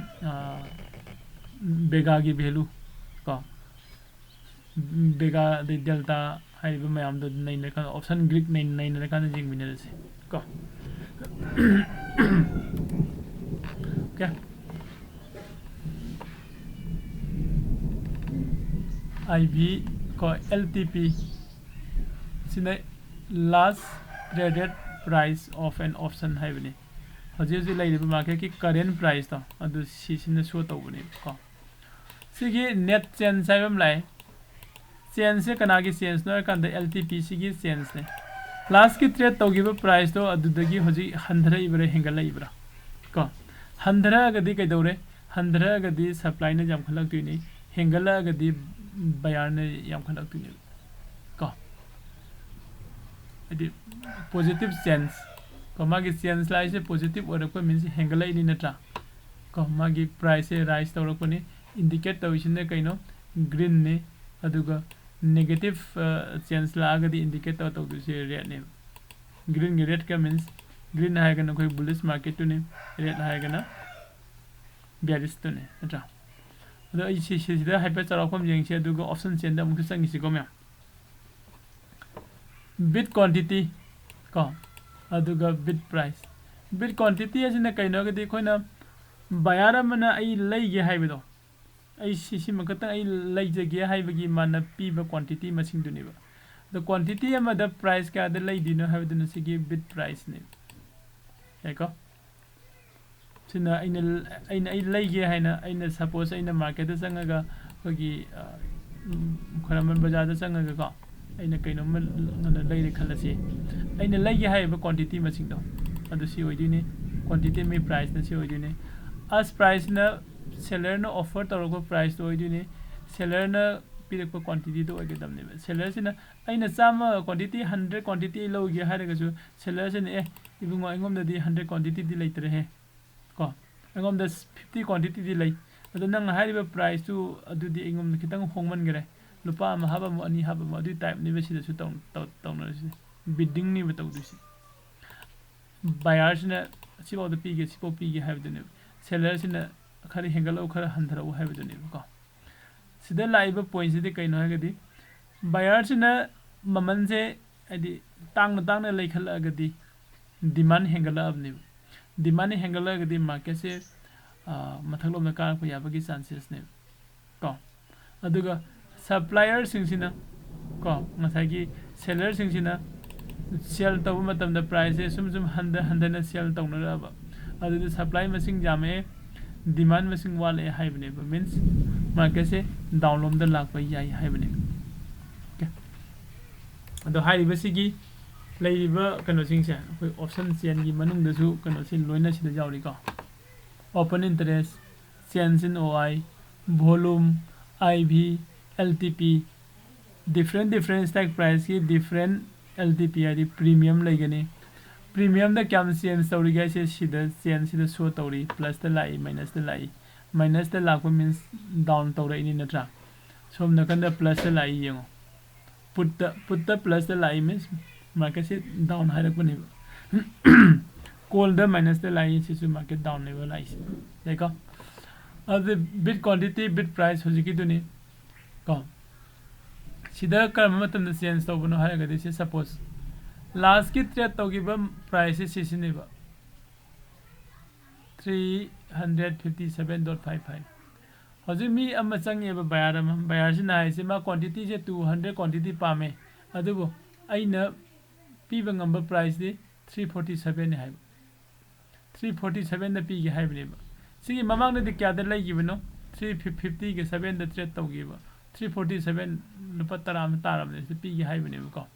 ꯕꯦꯒꯥꯒꯤ ꯚꯦꯂꯨ ꯀꯣ, ꯕꯦꯒꯥ ꯑꯗꯩ ꯗꯦꯜꯇꯥ ꯍꯥꯏꯔꯤꯕ ꯃꯌꯥꯝꯗꯣ ꯅꯩꯅꯔꯀꯥꯟꯗ, ꯑꯣꯞꯁꯟ ꯒ꯭ꯔꯤꯛ ꯅꯩꯅꯔꯀꯥꯟꯗ ꯌꯦꯡꯃꯤꯟꯅꯔꯁꯦ ꯀꯣ꯫ ꯑꯣꯀꯦ꯫ ꯑꯥꯏ ꯕꯤ ꯀꯣ, ꯑꯦꯜ ꯇꯤ ꯄꯤ ꯁꯤꯅ last traded price of an option ꯍꯥꯏꯕꯅꯤ꯫ ꯍꯧꯖꯤꯛ ꯍꯧꯖꯤꯛ ꯂꯩꯔꯤꯕ ꯃꯥꯔꯀꯦꯠꯀꯤ ꯀꯔꯦꯟ ꯄ꯭ꯔꯥꯏꯁꯇꯣ ꯑꯗꯨ ꯁꯤꯁꯤꯅ ꯁꯣ ꯇꯧꯕꯅꯦꯕꯀꯣ꯫ ꯁꯤꯒꯤ ꯅꯦꯠ ꯆꯦꯟꯖ ꯍꯥꯏꯕ ꯑꯃ ꯂꯥꯛꯑꯦ꯫ ꯆꯦꯟꯖꯁꯦ ꯀꯅꯥꯒꯤ ꯆꯦꯟꯖꯅꯣ ꯍꯥꯏ ꯀꯥꯟꯗ ꯑꯦꯜ ꯇꯤ ꯄꯤ ꯁꯤꯒꯤ ꯆꯦꯟꯖꯅꯦ꯫ ꯂꯥꯁꯀꯤ ꯇ꯭ꯔꯦꯠ ꯇꯧꯈꯤꯕ ꯄ꯭ꯔꯥꯏꯁꯇꯣ ꯑꯗꯨꯗꯒꯤ ꯍꯧꯖꯤꯛ ꯍꯟꯊꯔꯛꯏꯕ꯭ꯔꯥ ꯍꯦꯟꯒꯠꯂꯛꯏꯕ꯭ꯔꯥ ꯀꯣ? ꯍꯟꯊꯔꯛꯑꯒꯗꯤ ꯀꯩꯗꯧꯔꯦ? ꯍꯟꯊꯔꯛꯑꯒꯗꯤ ꯁꯄ꯭ꯂꯥꯏꯅ ꯌꯥꯝꯈꯠꯂꯛꯇꯣꯏꯅꯤ, ꯍꯦꯟꯒꯠꯂꯛꯑꯒꯗꯤ ꯕꯌꯥꯔꯅ ꯌꯥꯝꯈꯠꯂꯛꯇꯣꯏꯅꯦꯕ ꯀꯣ꯫ ꯍꯥꯏꯗꯤ ꯄꯣꯖꯤꯇꯤꯚ ꯆꯦꯟꯖ ꯀꯣ, ꯃꯥꯒꯤ ꯆꯦꯟꯖ ꯂꯥꯛꯏꯁꯦ ꯄꯣꯖꯤꯇꯤꯚ ꯑꯣꯏꯔꯛꯄ ꯃꯤꯟꯁ ꯍꯦꯟꯒꯠꯂꯛꯏꯅꯤ ꯅꯠꯇ꯭ꯔꯥ ꯀꯣ? ꯃꯥꯒꯤ ꯄ꯭ꯔꯥꯏꯁꯁꯦ ꯔꯥꯏꯁ ꯇꯧꯔꯛꯄꯅꯤ꯫ ꯏꯟꯗꯤꯀꯦꯠ ꯇꯧꯔꯤꯁꯤꯅ ꯀꯩꯅꯣ? ꯒ꯭ꯔꯤꯟꯅꯤ꯫ ꯑꯗꯨꯒ ꯅꯦꯒꯦꯇꯤꯚ ꯆꯦꯟꯖ ꯂꯥꯛꯑꯒꯗꯤ ꯏꯟꯗꯤꯀꯦꯠ ꯇꯧꯔ ꯇꯧꯗꯣꯏꯁꯦ ꯔꯦꯗꯅꯦꯕ꯫ ꯒ꯭ꯔꯤꯟꯒ ꯔꯦꯗꯀ ꯃꯤꯟꯁ ꯒ꯭ꯔꯤꯟ ꯍꯥꯏꯔꯒꯅ ꯑꯩꯈꯣꯏ ꯕꯨꯂꯤꯁ ꯃꯥꯔꯀꯦꯠꯇꯨꯅꯤ, ꯔꯦꯗ ꯍꯥꯏꯔꯒꯅ ꯕꯤꯌꯥꯔꯤꯁꯇꯨꯅꯤ ꯅꯠꯇ꯭ꯔꯥ? ꯑꯗꯣ ꯑꯩ ꯁꯤ ꯁꯤꯁꯤꯗ ꯍꯥꯏꯐꯦꯠ ꯆꯥꯎꯔꯥꯛꯄ ꯑꯃ ꯌꯦꯡꯁꯤ꯫ ꯑꯗꯨꯒ ꯑꯣꯞꯁꯟ ꯆꯦꯟꯗ ꯑꯃꯨꯛꯁꯨ ꯆꯪꯉꯤꯁꯤꯀꯣ ꯃꯌꯥꯝ꯫ ꯕꯤꯠ ꯀ꯭ꯋꯥꯟꯇꯤꯇꯤ ꯀꯣ, ꯑꯗꯨꯒ ꯕꯤꯠ ꯄ꯭ꯔꯥꯏꯁ꯫ ꯕꯤꯠ ꯀ꯭ꯋꯥꯟꯇꯤꯇꯤ ꯑꯁꯤꯅ ꯀꯩꯅꯣ ꯍꯥꯏꯔꯒꯗꯤ ꯑꯩꯈꯣꯏꯅ ꯕꯌꯥꯔ ꯑꯃꯅ ꯑꯩ ꯂꯩꯒꯦ ꯍꯥꯏꯕꯗꯣ, ꯑꯩ ꯁꯤ ꯁꯤꯃꯈꯛꯇꯪ ꯑꯩ ꯂꯩꯖꯒꯦ ꯍꯥꯏꯕꯒꯤ ꯃꯥꯅ ꯄꯤꯕ ꯀ꯭ꯋꯥꯟꯇꯤꯇꯤ ꯃꯁꯤꯡꯗꯨꯅꯦꯕ꯫ ꯑꯗꯣ ꯀ꯭ꯋꯥꯟꯇꯤꯇꯤ ꯑꯃꯗ ꯄ꯭ꯔꯥꯏꯁ ꯀꯌꯥꯗ ꯂꯩꯗꯣꯏꯅꯣ ꯍꯥꯏꯕꯗꯨꯅ ꯁꯤꯒꯤ ꯕꯤꯠ ꯄ꯭ꯔꯥꯏꯁꯅꯦꯕ꯫ ꯌꯥꯏꯀꯣ? ꯁꯤꯅ ꯑꯩꯅ, ꯑꯩꯅ ꯑꯩ ꯂꯩꯒꯦ ꯍꯥꯏꯅ, ꯑꯩꯅ ꯁꯄꯣꯁ ꯑꯩꯅ ꯃꯥꯔꯀꯦꯠꯇ ꯆꯪꯉꯒ ꯑꯩꯈꯣꯏꯒꯤ, ꯑ, ꯎꯝ, ꯈ꯭ꯋꯥꯏꯔꯝꯕꯟ ꯕꯖꯥꯔꯗ ꯆꯪꯉꯒꯀꯣ, ꯑꯩꯅ ꯀꯩꯅꯣꯝꯃ ꯂ-, ꯂꯩꯔꯦ ꯈꯜꯂꯁꯤ꯫ ꯑꯩꯅ ꯂꯩꯒꯦ ꯍꯥꯏꯔꯤꯕ ꯀ꯭ꯋꯥꯟꯇꯤꯇꯤ ꯃꯁꯤꯡꯗꯣ ꯑꯗꯨ ꯁꯤ ꯑꯣꯏꯗꯣꯏꯅꯤ꯫ ꯀ꯭ꯋꯥꯟꯇꯤꯇꯤ ꯑꯃꯒꯤ ꯄ꯭ꯔꯥꯏꯁꯅ ꯁꯤ ꯑꯣꯏꯗꯣꯏꯅꯤ꯫ ꯑꯁ ꯄ꯭ꯔꯥꯏꯁꯅ ꯁꯦꯂꯔꯅ ꯑꯣꯐꯔ ꯇꯧꯔꯛꯄ ꯄ꯭ꯔꯥꯏꯁꯇꯣ ꯑꯣꯏꯗꯣꯏꯅꯤ꯫ ꯁꯦꯂꯔꯅ ꯄꯤꯔꯛꯄ ꯀ꯭ꯋꯥꯟꯇꯤꯇꯤꯗꯣ ꯑꯣꯏꯒꯗꯕꯅꯦꯕ꯫ ꯁꯦꯂꯔꯁꯤꯅ ꯑꯩꯅ ꯆꯥꯝꯃ ꯀ꯭ꯋꯥꯟꯇꯤꯇꯤ, ꯍꯟꯗ꯭ꯔꯦꯠ ꯀ꯭ꯋꯥꯟꯇꯤꯇꯤ ꯂꯧꯒꯦ ꯍꯥꯏꯔꯒꯁꯨ ꯁꯦꯂꯔꯁꯤꯅ, "ꯑꯦ, ꯏꯕꯨꯡꯉꯣ, ꯑꯩꯉꯣꯟꯗꯗꯤ ꯍꯟꯗ꯭ꯔꯦꯠ ꯀ꯭ꯋꯥꯟꯇꯤꯇꯤꯗꯤ ꯂꯩꯇ꯭ꯔꯦꯍꯦ" ꯀꯣ, ꯑꯩꯉꯣꯝꯗ ꯐꯤꯐꯇꯤ ꯀ꯭ꯋꯥꯟꯇꯤꯇꯤꯗꯤ ꯂꯩ, ꯑꯗꯣ ꯅꯪꯅ ꯍꯥꯏꯔꯤꯕ ꯄ꯭ꯔꯥꯏꯁꯇꯨ ꯑꯗꯨꯗꯤ ꯑꯩꯉꯣꯝꯗ ꯈꯤꯇꯪ ꯍꯣꯡꯃꯟꯈꯔꯦ, ꯂꯨꯄꯥ ꯑꯃ ꯍꯥꯞꯄꯝꯃꯣ, ꯑꯅꯤ ꯍꯥꯞꯄꯝꯃꯣ, ꯑꯗꯨꯒꯤ ꯇꯥꯏꯞꯅꯦꯕ ꯁꯤꯗꯁꯨ ꯇꯧ- ꯇꯧ- ꯇꯧꯅꯔꯤꯁꯦ꯫ ꯕꯤꯗꯤꯡꯅꯦꯕ ꯇꯧꯗꯣꯏꯁꯦ꯫ ꯕꯥꯌꯔꯁꯤꯅ ꯁꯤꯐꯥꯎꯗ ꯄꯤꯒꯦ, ꯁꯤꯐꯥꯎ ꯄꯤꯒꯦ ꯍꯥꯏꯕꯗꯨꯅꯦꯕ꯫ ꯁꯦꯂꯔꯁꯤꯅ ꯈꯔ ꯍꯦꯟꯒꯠꯂꯛꯎ, ꯈꯔ ꯍꯟꯊꯔꯛꯎ ꯍꯥꯏꯕꯗꯨꯅꯦꯕꯀꯣ꯫ ꯁꯤꯗ ꯂꯥꯛꯏꯕ ꯄꯣꯏꯟꯁꯤꯗꯤ ꯀꯩꯅꯣ ꯍꯥꯏꯔꯒꯗꯤ, ꯕꯥꯌꯔꯁꯤꯅ ꯃꯃꯜꯁꯦ, ꯍꯥꯏꯗꯤ, ꯇꯥꯡꯅ ꯇꯥꯡꯅ ꯂꯩꯈꯠꯂꯛꯑꯒꯗꯤ ꯗꯤꯃꯥꯟ ꯍꯦꯟꯒꯠꯂꯛꯑꯕꯅꯦꯕ꯫ ꯗꯤꯃꯥꯟ ꯍꯦꯟꯒꯠꯂꯛꯑꯒꯗꯤ ꯃꯥꯔꯀꯦꯠꯁꯦ, ꯑ, ꯃꯊꯛꯂꯣꯝꯗ ꯀꯥꯔꯛꯄ ꯌꯥꯕꯒꯤ ꯆꯥꯟꯁꯦꯁꯅꯦꯕ ꯀꯣ꯫ ꯑꯗꯨꯒ ꯁꯄ꯭ꯂꯥꯏꯌꯔꯁꯤꯡꯁꯤꯅ ꯀꯣ, ꯉꯁꯥꯏꯒꯤ ꯁꯦꯂꯔꯁꯤꯡꯁꯤꯅ ꯁꯦꯜ ꯇꯧꯕ ꯃꯇꯝꯗ ꯄ꯭ꯔꯥꯏꯁꯁꯦ ꯁꯨꯝ ꯁꯨꯝ ꯍꯟꯊ ꯍꯟꯊꯅ ꯁꯦꯜ ꯇꯧꯅꯔꯛꯑꯕ, ꯑꯗꯨꯗꯤ ꯁꯄ꯭ꯂꯥꯏ ꯃꯁꯤꯡ ꯌꯥꯝꯃꯛꯑꯦ, ꯗꯤꯃꯥꯟ ꯃꯁꯤꯡ ꯋꯥꯠꯂꯛꯑꯦ ꯍꯥꯏꯕꯅꯦꯕ꯫ ꯃꯤꯟꯁ ꯃꯥꯔꯀꯦꯠꯁꯦ ꯗꯥꯎꯟ ꯂꯣꯝꯗ ꯂꯥꯛꯄ ꯌꯥꯏ ꯍꯥꯏꯕꯅꯦꯕ꯫ ꯑꯣꯀꯦ꯫ ꯑꯗꯣ ꯍꯥꯏꯔꯤꯕꯁꯤꯒꯤ ꯂꯩꯔꯤꯕ ꯀꯩꯅꯣꯁꯤꯡꯁꯦ ꯑꯩꯈꯣꯏ ꯑꯣꯞꯁꯟ ꯆꯦꯟꯒꯤ ꯃꯅꯨꯡꯗꯁꯨ ꯀꯩꯅꯣꯁꯤ ꯂꯣꯏꯅ ꯁꯤꯗ ꯌꯥꯎꯔꯤꯀꯣ꯫ Open interest, change in O I, volume, I V, L T P, different different strike priceꯀꯤ different L T P ꯍꯥꯏꯗꯤ premium ꯂꯩꯒꯅꯤ꯫ Premiumꯗ ꯀꯌꯥꯝ change ꯇꯧꯔꯤꯒꯦ ꯍꯥꯏꯁꯦ ꯁꯤꯗ changeꯁꯤꯗ show ꯇꯧꯔꯤ, plusꯇ ꯂꯥꯛꯏ, minusꯇ ꯂꯥꯛꯏ꯫ Minusꯇ ꯂꯥꯛꯄ means down ꯇꯧꯔꯛꯏꯅꯤ ꯅꯠꯇ꯭ꯔꯥ? ꯁꯣꯝ ꯅꯥꯀꯟꯗ plusꯇ ꯂꯥꯛꯏ ꯌꯦꯡꯉꯣ꯫ Putꯇ, putꯇ plusꯇ ꯂꯥꯛꯏ means marketꯁꯤ down ꯍꯥꯏꯔꯛꯄꯅꯦꯕ꯫ Callꯗ minusꯇ ꯂꯥꯛꯏ, ꯁꯤꯁꯨ market downꯅꯦꯕ ꯂꯥꯛꯏꯁꯦ꯫ ꯌꯥꯏꯀꯣ? ꯑꯗꯨꯗꯤ bid quantity, bid price ꯍꯧꯖꯤꯛꯀꯤꯗꯨꯅꯤ ꯀꯣ꯫ ꯁꯤꯗ ꯀꯔꯝꯕ ꯃꯇꯝꯗ change ꯇꯧꯕꯅꯣ ꯍꯥꯏꯔꯒꯗꯤ ꯁꯤ suppose lastꯀꯤ trade ꯇꯧꯈꯤꯕ priceꯁꯦ ꯁꯤꯁꯤꯅꯦꯕ, three hundred fifty seven dot five five꯫ ꯍꯧꯖꯤꯛ ꯃꯤ ꯑꯃ ꯆꯪꯉꯦꯕ, buyer ꯑꯃ꯫ Buyerꯁꯤꯅ ꯍꯥꯏꯁꯦ ꯃꯥ quantityꯁꯦ two hundred quantity ꯄꯥꯝꯃꯦ, ꯑꯗꯨꯕꯨ ꯑꯩꯅ ꯄꯤꯕ ꯉꯝꯕ priceꯇꯤ three forty sevenꯅꯤ ꯍꯥꯏꯕ꯫ Three forty sevenꯗ ꯄꯤꯒꯦ ꯍꯥꯏꯕꯅꯦꯕ꯫ ꯁꯤꯒꯤ ꯃꯃꯥꯡꯗꯗꯤ ꯀꯌꯥꯗ ꯂꯩꯈꯤꯕꯅꯣ? Three fiftyꯒ sevenꯗ trade ꯇꯧꯈꯤꯕ꯫ Three forty seven, ꯂꯨꯄꯥ ꯇꯔꯥ ꯑꯃ ꯇꯥꯔꯕꯅꯦ, ꯁꯤ ꯄꯤꯒꯦ ꯍꯥꯏꯕꯅꯦꯕꯀꯣ꯫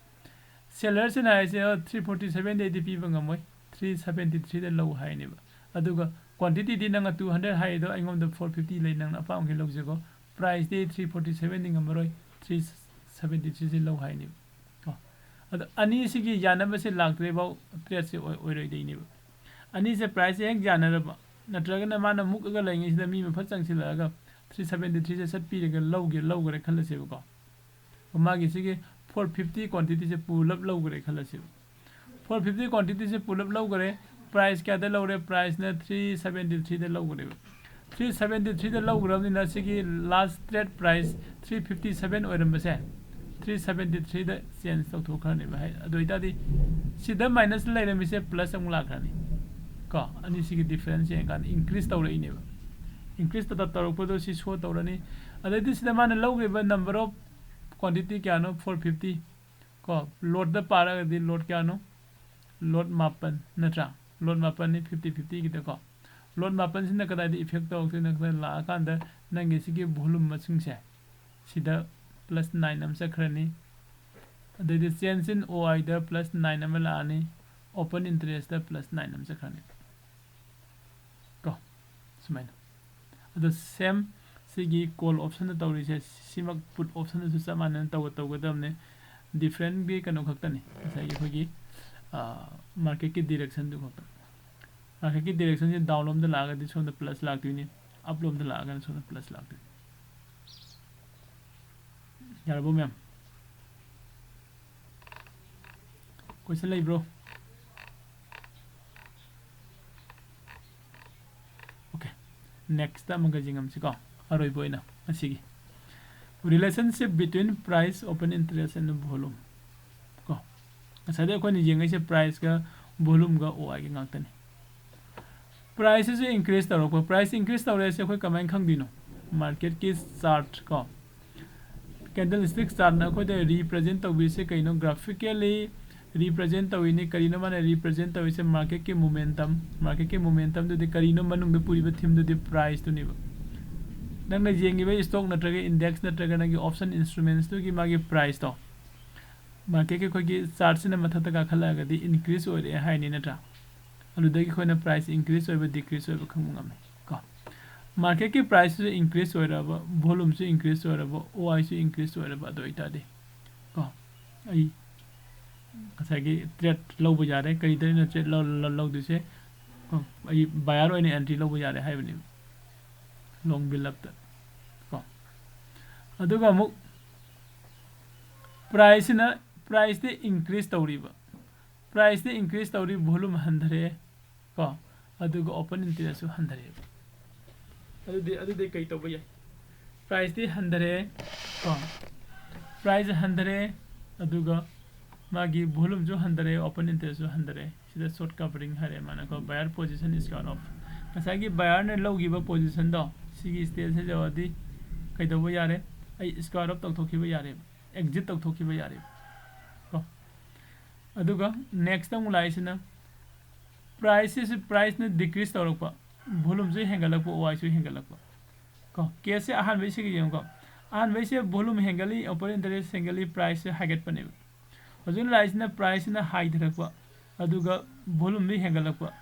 Sellerꯁꯤꯅ ꯍꯥꯏꯁꯦ, "ꯑꯣ, three forty sevenꯗꯩꯗꯤ ꯄꯤꯕ ꯉꯝꯃꯣꯏ, three seventy threeꯗ ꯂꯧ" ꯍꯥꯏꯅꯦꯕ꯫ ꯑꯗꯨꯒ quantityꯗꯤ ꯅꯪꯅ two hundred ꯍꯥꯏꯔꯤꯗꯣ ꯑꯩꯉꯣꯟꯗ four fifty ꯂꯩ, ꯅꯪꯅ ꯑꯄꯥꯝꯕꯒꯤ ꯂꯧꯖꯒꯣ, priceꯇꯤ three forty sevenꯗꯤ ꯉꯝꯃꯔꯣꯏ, three seventy threeꯁꯤ ꯂꯧ ꯍꯥꯏꯅꯦꯕ ꯀꯣ꯫ ꯑꯗꯣ ꯑꯅꯤꯁꯤꯒꯤ ꯌꯥꯅꯕꯁꯦ ꯂꯥꯛꯇ꯭ꯔꯤꯐꯥꯎ tradeꯁꯦ ꯑꯣꯏ-, ꯑꯣꯏꯔꯣꯏꯗꯣꯏꯅꯦꯕ꯫ ꯑꯅꯤꯁꯦ priceꯁꯦ ꯍꯦꯛ ꯌꯥꯅꯔꯕ, ꯅꯠꯇ꯭ꯔꯒꯅ ꯃꯥꯅ ꯃꯨꯛꯑꯒ ꯂꯩꯉꯩꯁꯤꯗ ꯃꯤ ꯑꯃ ꯐꯠ ꯆꯪꯁꯤꯜꯂꯛꯑꯒ ꯊ꯭ꯔꯤ ꯁꯕꯦꯟꯇꯤ ꯊ꯭ꯔꯤꯁꯦ ꯁꯠ ꯄꯤꯔꯒ ꯂꯧꯒꯦ, ꯂꯧꯈ꯭ꯔꯦ ꯈꯜꯂꯁꯦꯕꯀꯣ꯫ ꯃꯥꯒꯤ ꯁꯤꯒꯤ ꯐꯣꯔ ꯐꯤꯐꯇꯤ ꯀ꯭ꯋꯥꯟꯇꯤꯇꯤꯁꯦ ꯄꯨꯂꯞ ꯂꯧꯈ꯭ꯔꯦ ꯈꯜꯂꯁꯦꯕ꯫ ꯐꯣꯔ ꯐꯤꯐꯇꯤ ꯀ꯭ꯋꯥꯟꯇꯤꯇꯤꯁꯦ ꯄꯨꯂꯞ ꯂꯧꯈ꯭ꯔꯦ꯫ ꯄ꯭ꯔꯥꯏꯁ ꯀꯌꯥꯗ ꯂꯧꯔꯦ? ꯄ꯭ꯔꯥꯏꯁꯅ ꯊ꯭ꯔꯤ ꯁꯕꯦꯟꯇꯤ ꯊ꯭ꯔꯤꯗ ꯂꯧꯈ꯭ꯔꯦꯕ꯫ ꯊ꯭ꯔꯤ ꯁꯕꯦꯟꯇꯤ ꯊ꯭ꯔꯤꯗ ꯂꯧꯈ꯭ꯔꯕꯅꯤꯅ ꯁꯤꯒꯤ last trade price three fifty seven ꯑꯣꯏꯔꯝꯕꯁꯦ ꯊ꯭ꯔꯤ ꯁꯕꯦꯟꯇꯤ ꯊ꯭ꯔꯤꯗ ꯆꯦꯟꯖ ꯇꯧꯊꯣꯛꯈ꯭ꯔꯅꯦꯕ꯫ ꯍꯥꯏ-, ꯑꯗꯨ ꯑꯣꯏꯇꯥꯔꯗꯤ ꯁꯤꯗ ꯃꯥꯏꯅꯁ ꯂꯩꯔꯝꯃꯤꯁꯦ ꯄ꯭ꯂꯁ ꯑꯃꯨꯛ ꯂꯥꯛꯈ꯭ꯔꯅꯤ꯫ ꯀꯣ, ꯑꯅꯤꯁꯤꯒꯤ ꯗꯤꯐ꯭ꯔꯦꯟꯁ ꯌꯦꯡꯉꯀꯥꯟꯗ ꯏꯟꯀ꯭ꯔꯤꯁ ꯇꯧꯔꯛꯏꯅꯦꯕ꯫ ꯏꯟꯀ꯭ꯔꯤꯁ ꯇꯧꯔꯛꯄꯗꯣ ꯁꯤ ꯁꯣ ꯇꯧꯔꯅꯤ꯫ ꯑꯗꯩꯗꯤ ꯁꯤꯗ ꯃꯥꯅ ꯂꯧꯈ꯭ꯔꯤꯕ ꯅꯝꯕꯔ ꯑꯣꯐ ꯀ꯭ꯋꯥꯟꯇꯤꯇꯤ ꯀꯌꯥꯅꯣ? Four fifty. ꯀꯣ, ꯂꯣꯠꯇ ꯄꯥꯔꯒꯗꯤ ꯂꯣꯠ ꯀꯌꯥꯅꯣ? ꯂꯣꯠ ꯃꯥꯄꯟ ꯅꯠꯇ꯭ꯔꯥ? ꯂꯣꯠ ꯃꯥꯄꯟꯅꯤ ꯐꯤꯐꯇꯤ ꯐꯤꯐꯇꯤꯒꯤꯗꯀꯣ꯫ ꯂꯣꯠ ꯃꯥꯄꯟꯁꯤꯅ ꯀꯗꯥꯏꯗ ꯏꯐꯦꯛ ꯇꯧꯔꯛꯇꯣꯏꯅꯣ? ꯀꯗꯥꯏ ꯂꯥꯛꯑꯀꯥꯟꯗ ꯅꯪꯒꯤ ꯁꯤꯒꯤ ꯚꯣꯂꯨꯝ ꯃꯁꯤꯡꯁꯦ ꯁꯤꯗ ꯄ꯭ꯂꯁ ꯅꯥꯏꯟ ꯑꯃ ꯆꯠꯈ꯭ꯔꯅꯤ꯫ ꯑꯗꯩꯗꯤ ꯆꯦꯟꯖ ꯏꯟ ꯑꯣ ꯑꯥꯏꯗ ꯄ꯭ꯂꯁ ꯅꯥꯏꯟ ꯑꯃ ꯂꯥꯛꯑꯅꯤ꯫ ꯑꯣꯄꯟ ꯏꯟꯇꯔꯦꯁꯇ ꯄ꯭ꯂꯁ ꯅꯥꯏꯟ ꯑꯃ ꯆꯠꯈ꯭ꯔꯅꯤ꯫ ꯀꯣ, ꯁꯨꯃꯥꯏꯅ꯫ ꯑꯗꯣ ꯁꯦꯝ ꯁꯤꯒꯤ ꯀꯣꯜ ꯑꯣꯞꯁꯟꯗ ꯇꯧꯔꯤꯁꯦ ꯁꯤꯃꯛ ꯄꯨꯠ ꯑꯣꯞꯁꯟꯗꯁꯨ ꯆꯞ ꯃꯥꯟꯅꯅ ꯇꯧꯒ-, ꯇꯧꯒꯗꯕꯅꯦ꯫ ꯗꯤꯐ꯭ꯔꯦꯟꯒꯤ ꯀꯩꯅꯣ ꯈꯛꯇꯅꯤ, ꯉꯁꯥꯏꯒꯤ ꯑꯩꯈꯣꯏꯒꯤ, ꯑ, ꯃꯥꯔꯀꯦꯠꯀꯤ ꯗꯤꯔꯦꯛꯁꯟꯗꯨ ꯈꯛꯇ꯫ ꯃꯥꯔꯀꯦꯠꯀꯤ ꯗꯤꯔꯦꯛꯁꯟꯁꯦ ꯗꯥꯎꯟ ꯂꯣꯝꯗ ꯂꯥꯛꯑꯒꯗꯤ ꯁꯣꯝꯗ ꯄ꯭ꯂꯁ ꯂꯥꯛꯇꯣꯏꯅꯤ, ꯑꯞ ꯂꯣꯝꯗ ꯂꯥꯛꯑꯒꯅ ꯁꯣꯝꯗ ꯄ꯭ꯂꯁ ꯂꯥꯛꯇꯣꯏꯅꯤ꯫ ꯌꯥꯔꯕꯣ ꯃꯌꯥꯝ? ꯀꯣꯏꯁꯟ ꯂꯩꯕ꯭ꯔꯣ? ꯑꯣꯀꯦ, ꯅꯦꯛꯁꯇ ꯑꯃꯒ ꯌꯦꯡꯉꯝꯁꯤꯀꯣ, ꯑꯔꯣꯏꯕ ꯑꯣꯏꯅ ꯉꯁꯤꯒꯤ relationship between price, open interest and volume꯫ ꯀꯣ, ꯉꯁꯥꯏꯗꯩ ꯑꯩꯈꯣꯏꯅ ꯌꯦꯡꯉꯛꯏꯁꯦ ꯄ꯭ꯔꯥꯏꯁꯀ ꯚꯣꯂꯨꯝꯒ ꯑꯣ ꯑꯥꯏꯒ ꯉꯥꯛꯇꯅꯤ꯫ ꯄ꯭ꯔꯥꯏꯁꯁꯤꯁꯨ ꯏꯟꯀ꯭ꯔꯤꯁ ꯇꯧꯔꯛꯄ, ꯄ꯭ꯔꯥꯏꯁ ꯏꯟꯀ꯭ꯔꯤꯁ ꯇꯧꯔꯛꯑꯦꯁꯦ ꯑꯩꯈꯣꯏ ꯀꯃꯥꯏꯅ ꯈꯪꯗꯣꯏꯅꯣ? ꯃꯥꯔꯀꯦꯠꯀꯤ ꯆꯥꯔꯠ ꯀꯣ, ꯀꯦꯟꯗꯜ ꯁ꯭ꯇꯤꯛ ꯆꯥꯔꯠꯅ ꯑꯩꯈꯣꯏꯗ ꯔꯤꯄ꯭ꯔꯖꯦꯟ ꯇꯧꯕꯤꯔꯤꯁꯦ ꯀꯩꯅꯣ? ꯒ꯭ꯔꯥꯐꯤꯀꯦꯜꯂꯤ ꯔꯤꯄ꯭ꯔꯖꯦꯟ ꯇꯧꯔꯤꯅꯤ꯫ ꯀꯔꯤꯅꯣ ꯃꯥꯅ ꯔꯤꯄ꯭ꯔꯖꯦꯟ ꯇꯧꯔꯤꯁꯦ? ꯃꯥꯔꯀꯦꯠꯀꯤ ꯃꯣꯃꯦꯟꯇꯝ꯫ ꯃꯥꯔꯀꯦꯠꯀꯤ ꯃꯣꯃꯦꯟꯇꯝꯗꯨꯗꯤ ꯀꯔꯤꯅꯣ? ꯃꯅꯨꯡꯗ ꯄꯨꯔꯤꯕ ꯊꯤꯝꯗꯨꯗꯤ ꯄ꯭ꯔꯥꯏꯁꯇꯨꯅꯦꯕ꯫ ꯅꯪꯅ ꯌꯦꯡꯉꯤꯕ ꯏꯁꯇꯣꯛ ꯅꯠꯇ꯭ꯔꯒ ꯏꯟꯗꯦꯛꯁ ꯅꯠꯇ꯭ꯔꯒ ꯅꯪꯒꯤ ꯑꯣꯞꯁꯟ ꯏꯟꯁꯇ꯭ꯔꯨꯃꯦꯟꯁꯇꯨꯒꯤ ꯃꯥꯒꯤ ꯄ꯭ꯔꯥꯏꯁꯇꯣ, ꯃꯥꯔꯀꯦꯠꯀꯤ ꯑꯩꯈꯣꯏꯒꯤ ꯆꯥꯔꯠꯁꯤꯅ ꯃꯊꯛꯇ ꯀꯥꯈꯠꯂꯛꯑꯒꯗꯤ ꯏꯟꯀ꯭ꯔꯤꯁ ꯑꯣꯏꯔꯛꯑꯦ ꯍꯥꯏꯅꯤ ꯅꯠꯇ꯭ꯔꯥ? ꯑꯗꯨꯗꯒꯤ ꯑꯩꯈꯣꯏꯅ ꯄ꯭ꯔꯥꯏꯁ ꯏꯟꯀ꯭ꯔꯤꯁ ꯑꯣꯏꯕ, ꯗꯤꯀ꯭ꯔꯤꯁ ꯑꯣꯏꯕ ꯈꯪꯕ ꯉꯝꯃꯦ ꯀꯣ꯫ ꯃꯥꯔꯀꯦꯠꯀꯤ ꯄ꯭ꯔꯥꯏꯁꯁꯤꯁꯨ ꯏꯟꯀ꯭ꯔꯤꯁ ꯑꯣꯏꯔꯕ, ꯚꯣꯂꯨꯝꯁꯨ ꯏꯟꯀ꯭ꯔꯤꯁ ꯑꯣꯏꯔꯕ, ꯑꯣ ꯑꯥꯏꯁꯨ ꯏꯟꯀ꯭ꯔꯤꯁ ꯑꯣꯏꯔꯕ, ꯑꯗꯨ ꯑꯣꯏꯇꯥꯔꯗꯤ ꯀꯣ, ꯑꯩ ꯉꯁꯥꯏꯒꯤ ꯇ꯭ꯔꯦꯠ ꯂꯧꯕ ꯌꯥꯔꯦ꯫ ꯀꯔꯤꯗ ꯑꯩꯅ ꯇ꯭ꯔꯦꯠ ꯂꯧ-, ꯂꯧ-, ꯂꯧꯗꯣꯏꯁꯦ? ꯑꯩ buyer ꯑꯣꯏꯅ entry ꯂꯧꯕ ꯌꯥꯔꯦ ꯍꯥꯏꯕꯅꯦꯕ, long build up ꯇ ꯀꯣ꯫ ꯑꯗꯨꯒ ꯑꯃꯨꯛ price ꯁꯤꯅ, price ꯇꯤ increase ꯇꯧꯔꯤꯕ, price ꯇꯤ increase ꯇꯧꯔꯤ, volume ꯍꯟꯊꯔꯛꯑꯦ ꯀꯣ, ꯑꯗꯨꯒ open interest ꯁꯨ ꯍꯟꯊꯔꯛꯑꯦꯕ꯫ ꯑꯗꯨꯗꯤ, ꯑꯗꯨꯗꯤ ꯀꯩ ꯇꯧꯕ ꯌꯥꯏ? Price ꯇꯤ ꯍꯟꯊꯔꯛꯑꯦ ꯀꯣ, price ꯍꯟꯊꯔꯛꯑꯦ, ꯑꯗꯨꯒ ꯃꯥꯒꯤ volume ꯁꯨ ꯍꯟꯊꯔꯛꯑꯦ, open interest ꯁꯨ ꯍꯟꯊꯔꯛꯑꯦ꯫ ꯁꯤꯗ short covering ꯍꯥꯏꯔꯦ ꯃꯥꯅꯀꯣ, buyer position square off꯫ ꯉꯁꯥꯏꯒꯤ buyer ꯅ ꯂꯧꯈꯤꯕ position ꯗꯣ ꯁꯤꯒꯤ stage ꯁꯤꯗ ꯌꯧꯔꯗꯤ ꯀꯩꯗꯧꯕ ꯌꯥꯔꯦ? ꯑꯩ square off ꯇꯧꯊꯣꯛꯈꯤꯕ ꯌꯥꯔꯦꯕ, exit ꯇꯧꯊꯣꯛꯈꯤꯕ ꯌꯥꯔꯦꯕ ꯀꯣ꯫ ꯑꯗꯨꯒ next ꯑꯃꯨꯛ ꯂꯥꯛꯏꯁꯤꯅ price ꯁꯤꯁꯨ, price ꯅ decrease ꯇꯧꯔꯛꯄ, volume ꯁꯨ ꯍꯦꯟꯒꯠꯂꯛꯄ, ꯑꯣ ꯑꯥꯏ ꯁꯨ ꯍꯦꯟꯒꯠꯂꯛꯄ ꯀꯣ꯫ Case ꯁꯦ ꯑꯍꯥꯟꯕꯩꯁꯤꯒ ꯌꯦꯡꯉꯨꯀꯣ꯫ ꯑꯍꯥꯟꯕꯩꯁꯦ volume ꯍꯦꯟꯒꯠꯂꯤ, open interest ꯍꯦꯟꯒꯠꯂꯤ, price ꯁꯦ ꯍꯥꯏꯒꯠꯄꯅꯦꯕ꯫ ꯍꯧꯖꯤꯛ ꯂꯥꯛꯏꯁꯤꯅ price ꯁꯤꯅ ꯍꯟꯊꯔꯛꯄ, ꯑꯗꯨꯒ volume ꯗꯤ ꯍꯦꯟꯒꯠꯂꯛꯄ,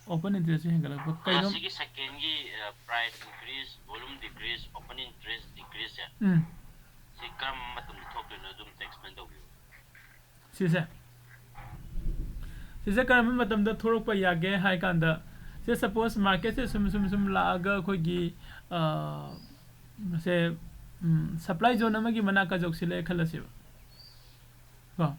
open interest ꯁꯨ ꯍꯦꯟꯒꯠꯂꯛꯄ꯫ ꯀꯩꯅꯣ? ꯁꯤꯒꯤ second ꯒꯤ, ꯑ, price increase, volume decrease, open interest decrease ꯁꯦ, ꯎꯝ꯫ ꯁꯤ ꯀꯔꯝꯕ ꯃꯇꯝꯗ ꯊꯣꯛꯇꯣꯏꯅꯣ, ꯑꯗꯨꯝ explain ꯇꯧꯕꯤꯌꯨ꯫ ꯁꯤꯁꯦ, ꯁꯤꯁꯦ ꯀꯔꯝꯕ ꯃꯇꯝꯗ ꯊꯣꯛꯂꯛꯄ ꯌꯥꯒꯦ ꯍꯥꯏ ꯀꯥꯟꯗ, ꯁꯦ, suppose market ꯁꯦ ꯁꯨꯝ, ꯁꯨꯝ, ꯁꯨꯝ ꯂꯥꯛꯑꯒ ꯑꯩꯈꯣꯏꯒꯤ, ꯑ, ꯁꯦ, ꯎꯝ, supply zone ꯑꯃꯒꯤ ꯃꯅꯥꯛꯀ ꯌꯧꯁꯤꯜꯂꯛꯑꯦ ꯈꯜꯂꯁꯦꯕ ꯀꯣ꯫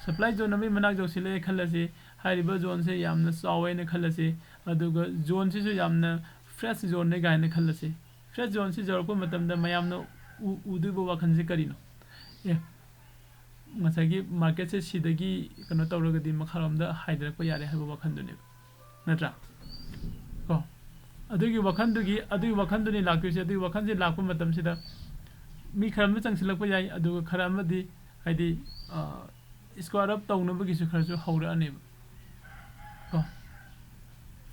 Supply zone ꯑꯃꯒꯤ ꯃꯅꯥꯛ ꯌꯧꯁꯤꯜꯂꯛꯑꯦ ꯈꯜꯂꯁꯤ꯫ ꯍꯥꯏꯔꯤꯕ zone ꯁꯦ ꯌꯥꯝꯅ ꯆꯥꯎꯋꯦꯅ ꯈꯜꯂꯁꯤ, ꯑꯗꯨꯒ zone ꯁꯤꯁꯨ ꯌꯥꯝꯅ fresh zone ꯅꯦ ꯀꯥꯏꯅ ꯈꯜꯂꯁꯤ꯫ Fresh zone ꯁꯤ ꯌꯧꯔꯛꯄ ꯃꯇꯝꯗ ꯃꯌꯥꯝꯅ ꯎ-, ꯎꯗꯣꯏꯕ ꯋꯥꯈꯜꯁꯦ ꯀꯔꯤꯅꯣ? ꯑꯦ, ꯉꯁꯥꯏꯒꯤ market ꯁꯦ ꯁꯤꯗꯒꯤ ꯀꯩꯅꯣ ꯇꯧꯔꯒꯗꯤ ꯃꯈꯥꯔꯣꯝꯗ ꯍꯥꯏꯊꯔꯛꯄ ꯌꯥꯔꯦ ꯍꯥꯏꯕ ꯋꯥꯈꯜꯗꯨꯅꯦꯕ, ꯅꯠꯇ꯭ꯔꯥ? ꯀꯣ? ꯑꯗꯨꯒꯤ ꯋꯥꯈꯜꯗꯨꯒꯤ, ꯑꯗꯨꯒꯤ ꯋꯥꯈꯜꯗꯨꯅꯤ ꯂꯥꯛꯇꯣꯏꯁꯦ꯫ ꯑꯗꯨꯒꯤ ꯋꯥꯈꯜꯁꯦ ꯂꯥꯛꯄ ꯃꯇꯝꯁꯤꯗ ꯃꯤ ꯈꯔ ꯑꯃ ꯆꯪꯁꯤꯜꯂꯛꯄ ꯌꯥꯏ, ꯑꯗꯨꯒ ꯈꯔ ꯑꯃꯗꯤ, ꯍꯥꯏꯗꯤ, ꯑ, square off ꯇꯧꯅꯕꯒꯤꯁꯨ ꯈꯔꯁꯨ ꯍꯧꯔꯛꯑꯅꯦꯕ ꯀꯣ꯫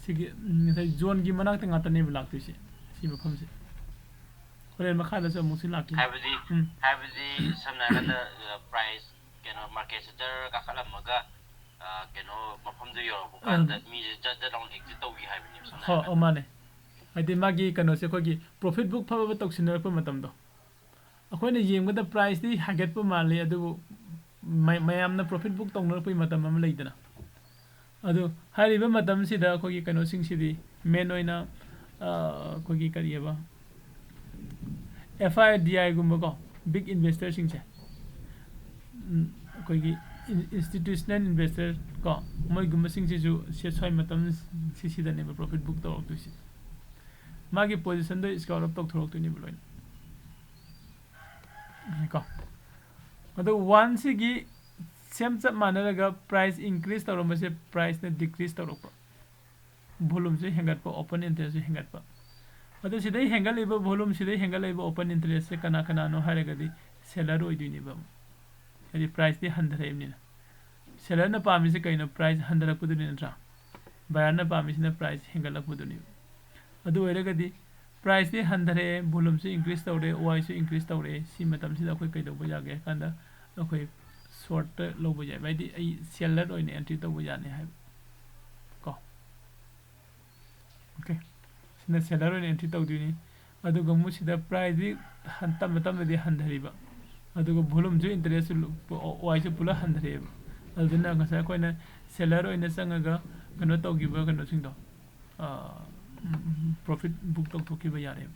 ꯁꯤꯒꯤ, ꯎꯝ, ꯉꯁꯥꯏ zone ꯒꯤ ꯃꯅꯥꯛꯇ ꯉꯥꯛꯇꯅꯦꯕ ꯂꯥꯛꯇꯣꯏꯁꯦ, ꯁꯤ ꯃꯐꯝꯁꯦ꯫ ꯍꯣꯔꯦꯟ ꯃꯈꯥꯗꯁꯨ ꯑꯃꯨꯛꯁꯨ ꯂꯥꯛꯈꯤꯅꯤ꯫ ꯍꯥꯏꯕꯗꯤ, ꯎꯝ꯫ ꯍꯥꯏꯕꯗꯤ ꯁꯝꯅ ꯍꯥꯏꯔꯀꯥꯟꯗ, ꯑ, price, ꯀꯩꯅꯣ, market ꯁꯦ ꯖꯔ ꯀꯥꯈꯠꯂꯝꯃꯒ, ꯑ, ꯀꯩꯅꯣ, ꯃꯐꯝꯗꯨ ꯌꯧꯔꯛꯄ ꯀꯥꯟꯗ ꯎꯝ꯫ ꯃꯤꯁꯦ ꯖꯠ ꯖꯠ ꯂꯥꯎꯅ exit ꯇꯧꯈꯤ ꯍꯥꯏꯕꯅꯦꯕ, ꯁꯝꯅ ꯍꯣ, ꯍꯥꯏꯔꯀꯥꯟꯗ꯫ ꯑ, ꯃꯥꯅꯦ꯫ ꯍꯥꯏꯗꯤ ꯃꯥꯒꯤ ꯀꯩꯅꯣꯁꯦ ꯑꯩꯈꯣꯏꯒꯤ profit book ꯐꯕ ꯇꯧꯁꯤꯟꯅꯔꯛꯄ ꯃꯇꯝꯗꯣ꯫ ꯑꯩꯈꯣꯏꯅ ꯌꯦꯡꯕꯗ price ꯇꯤ ꯍꯥꯏꯒꯠꯄ ꯃꯥꯜꯂꯤ, ꯑꯗꯨꯕꯨ ꯃ-, ꯃꯌꯥꯝꯅ profit book ꯇꯧꯅꯔꯛꯄꯒꯤ ꯃꯇꯝ ꯑꯃ ꯂꯩꯗꯅ꯫ ꯑꯗꯨ ꯍꯥꯏꯔꯤꯕ ꯃꯇꯝꯁꯤꯗ ꯑꯩꯈꯣꯏꯒꯤ ꯀꯩꯅꯣꯁꯤꯡꯁꯤꯗꯤ ꯃꯦꯟ ꯑꯣꯏꯅ ꯑꯩꯈꯣꯏꯒꯤ ꯀꯔꯤꯑꯕ, ꯑꯦꯐ ꯑꯥꯏ ꯗꯤ ꯑꯥꯏꯒꯨꯝꯕꯀꯣ, ꯕꯤꯛ ꯏꯟꯚꯦꯁꯇꯔꯁꯤꯡꯁꯦ, ꯑꯩꯈꯣꯏꯒꯤ ꯏꯟꯁꯇꯤꯇ꯭ꯌꯨꯁꯅꯦꯜ ꯏꯟꯚꯦꯁꯇꯔ ꯀꯣ, ꯃꯣꯏꯒꯨꯝꯕꯁꯤꯡꯁꯤꯁꯨ ꯁꯦ ꯁ꯭ꯋꯥꯏ ꯃꯇꯝ ꯁꯤꯁꯤꯗꯅꯦꯕ ꯄ꯭ꯔꯣꯐꯤꯠ ꯕꯨꯛ ꯇꯧꯔꯛꯇꯣꯏꯁꯦ꯫ ꯃꯥꯒꯤ ꯄꯣꯖꯤꯁꯟꯗꯣ ꯁ꯭ꯀꯦꯜ ꯑꯞ ꯇꯧꯊꯣꯔꯛꯇꯣꯏꯅꯦꯕ ꯂꯣꯏꯅ꯫ ꯀꯣ, ꯑꯗꯣ ꯋꯥꯟꯁꯤꯒꯤ ꯁꯦꯝ ꯆꯞ ꯃꯥꯟꯅꯔꯒ ꯄ꯭ꯔꯥꯏꯁ ꯏꯟꯀ꯭ꯔꯤꯁ ꯇꯧꯔꯝꯕꯁꯦ ꯄ꯭ꯔꯥꯏꯁꯅ ꯗꯤꯀ꯭ꯔꯤꯁ ꯇꯧꯔꯛꯄ, ꯚꯣꯂꯨꯝꯁꯦ ꯍꯦꯟꯒꯠꯄ, ꯑꯣꯄꯟ ꯏꯟꯇꯔꯦꯁꯁꯦ ꯍꯦꯟꯒꯠꯄ꯫ ꯑꯗꯣ ꯁꯤꯗꯩ ꯍꯦꯟꯒꯠꯂꯤꯕ ꯚꯣꯂꯨꯝ, ꯁꯤꯗꯩ ꯍꯦꯟꯒꯠꯂꯛꯏꯕ ꯑꯣꯄꯟ ꯏꯟꯇꯔꯦꯁꯁꯦ ꯀꯅꯥ ꯀꯅꯥꯅꯣ ꯍꯥꯏꯔꯒꯗꯤ ꯁꯦꯂꯔ ꯑꯣꯏꯗꯣꯏꯅꯦꯕ꯫ ꯍꯥꯏꯗꯤ ꯄ꯭ꯔꯥꯏꯁꯇꯤ ꯍꯟꯊꯔꯛꯏꯕꯅꯤꯅ꯫ ꯁꯦꯂꯔꯅ ꯄꯥꯝꯃꯤꯁꯦ ꯀꯩꯅꯣ? ꯄ꯭ꯔꯥꯏꯁ ꯍꯟꯊꯔꯛꯄꯗꯨꯅꯤ ꯅꯠꯇ꯭ꯔꯥ? ꯕꯥꯌꯔꯅ ꯄꯥꯝꯃꯤꯁꯤꯅ ꯄ꯭ꯔꯥꯏꯁ ꯍꯦꯟꯒꯠꯂꯛꯄꯗꯨꯅꯦꯕ꯫ ꯑꯗꯨ ꯑꯣꯏꯔꯒꯗꯤ ꯄ꯭ꯔꯥꯏꯁꯇꯤ ꯍꯟꯊꯔꯛꯑꯦ, ꯚꯣꯂꯨꯝꯁꯨ ꯏꯟꯀ꯭ꯔꯤꯁ ꯇꯧꯔꯦ, ꯋꯥꯏꯁꯨ ꯏꯟꯀ꯭ꯔꯤꯁ ꯇꯧꯔꯦ꯫ ꯁꯤ ꯃꯇꯝꯁꯤꯗ ꯑꯩꯈꯣꯏ ꯀꯩꯗꯧꯕ ꯌꯥꯒꯦ ꯍꯥꯏ ꯀꯥꯟꯗ ꯑꯩꯈꯣꯏ ꯁꯣꯔꯠꯇ ꯂꯧꯕ ꯌꯥꯏꯕ, ꯍꯥꯏꯗꯤ ꯑꯩ ꯁꯦꯂꯔ ꯑꯣꯏꯅ ꯑꯦꯟꯇ꯭ꯔꯤ ꯇꯧꯕ ꯌꯥꯅꯤ ꯍꯥꯏꯕ ꯀꯣ꯫ ꯑꯣꯀꯦ, ꯁꯤꯅ ꯁꯦꯂꯔ ꯑꯣꯏꯅ ꯑꯦꯟꯇ꯭ꯔꯤ ꯇꯧꯗꯣꯏꯅꯤ꯫ ꯑꯗꯨꯒ ꯑꯃꯨꯛ ꯁꯤꯗ ꯄ꯭ꯔꯥꯏꯁꯇꯤ ꯍꯟ-, ꯇꯞꯅ ꯇꯞꯅꯗꯤ ꯍꯟꯊꯔꯤꯕ, ꯑꯗꯨꯒ ꯚꯣꯂꯨꯝꯁꯨ ꯏꯟꯇꯔꯦꯁꯁꯨ ꯂꯨ-, ꯋꯥꯏꯁꯨ ꯄꯨꯂꯞ ꯍꯟꯊꯔꯛꯑꯦꯕ꯫ ꯑꯗꯨꯅ ꯉꯁꯥꯏ ꯑꯩꯈꯣꯏꯅ ꯁꯦꯂꯔ ꯑꯣꯏꯅ ꯆꯪꯉꯒ ꯀꯩꯅꯣ ꯇꯧꯈꯤꯕ ꯀꯩꯅꯣꯁꯤꯡꯗꯣ, ꯄ꯭ꯔꯣꯐꯤꯠ ꯕꯨꯛ ꯇꯧꯊꯣꯛꯈꯤꯕ ꯌꯥꯔꯦꯕ꯫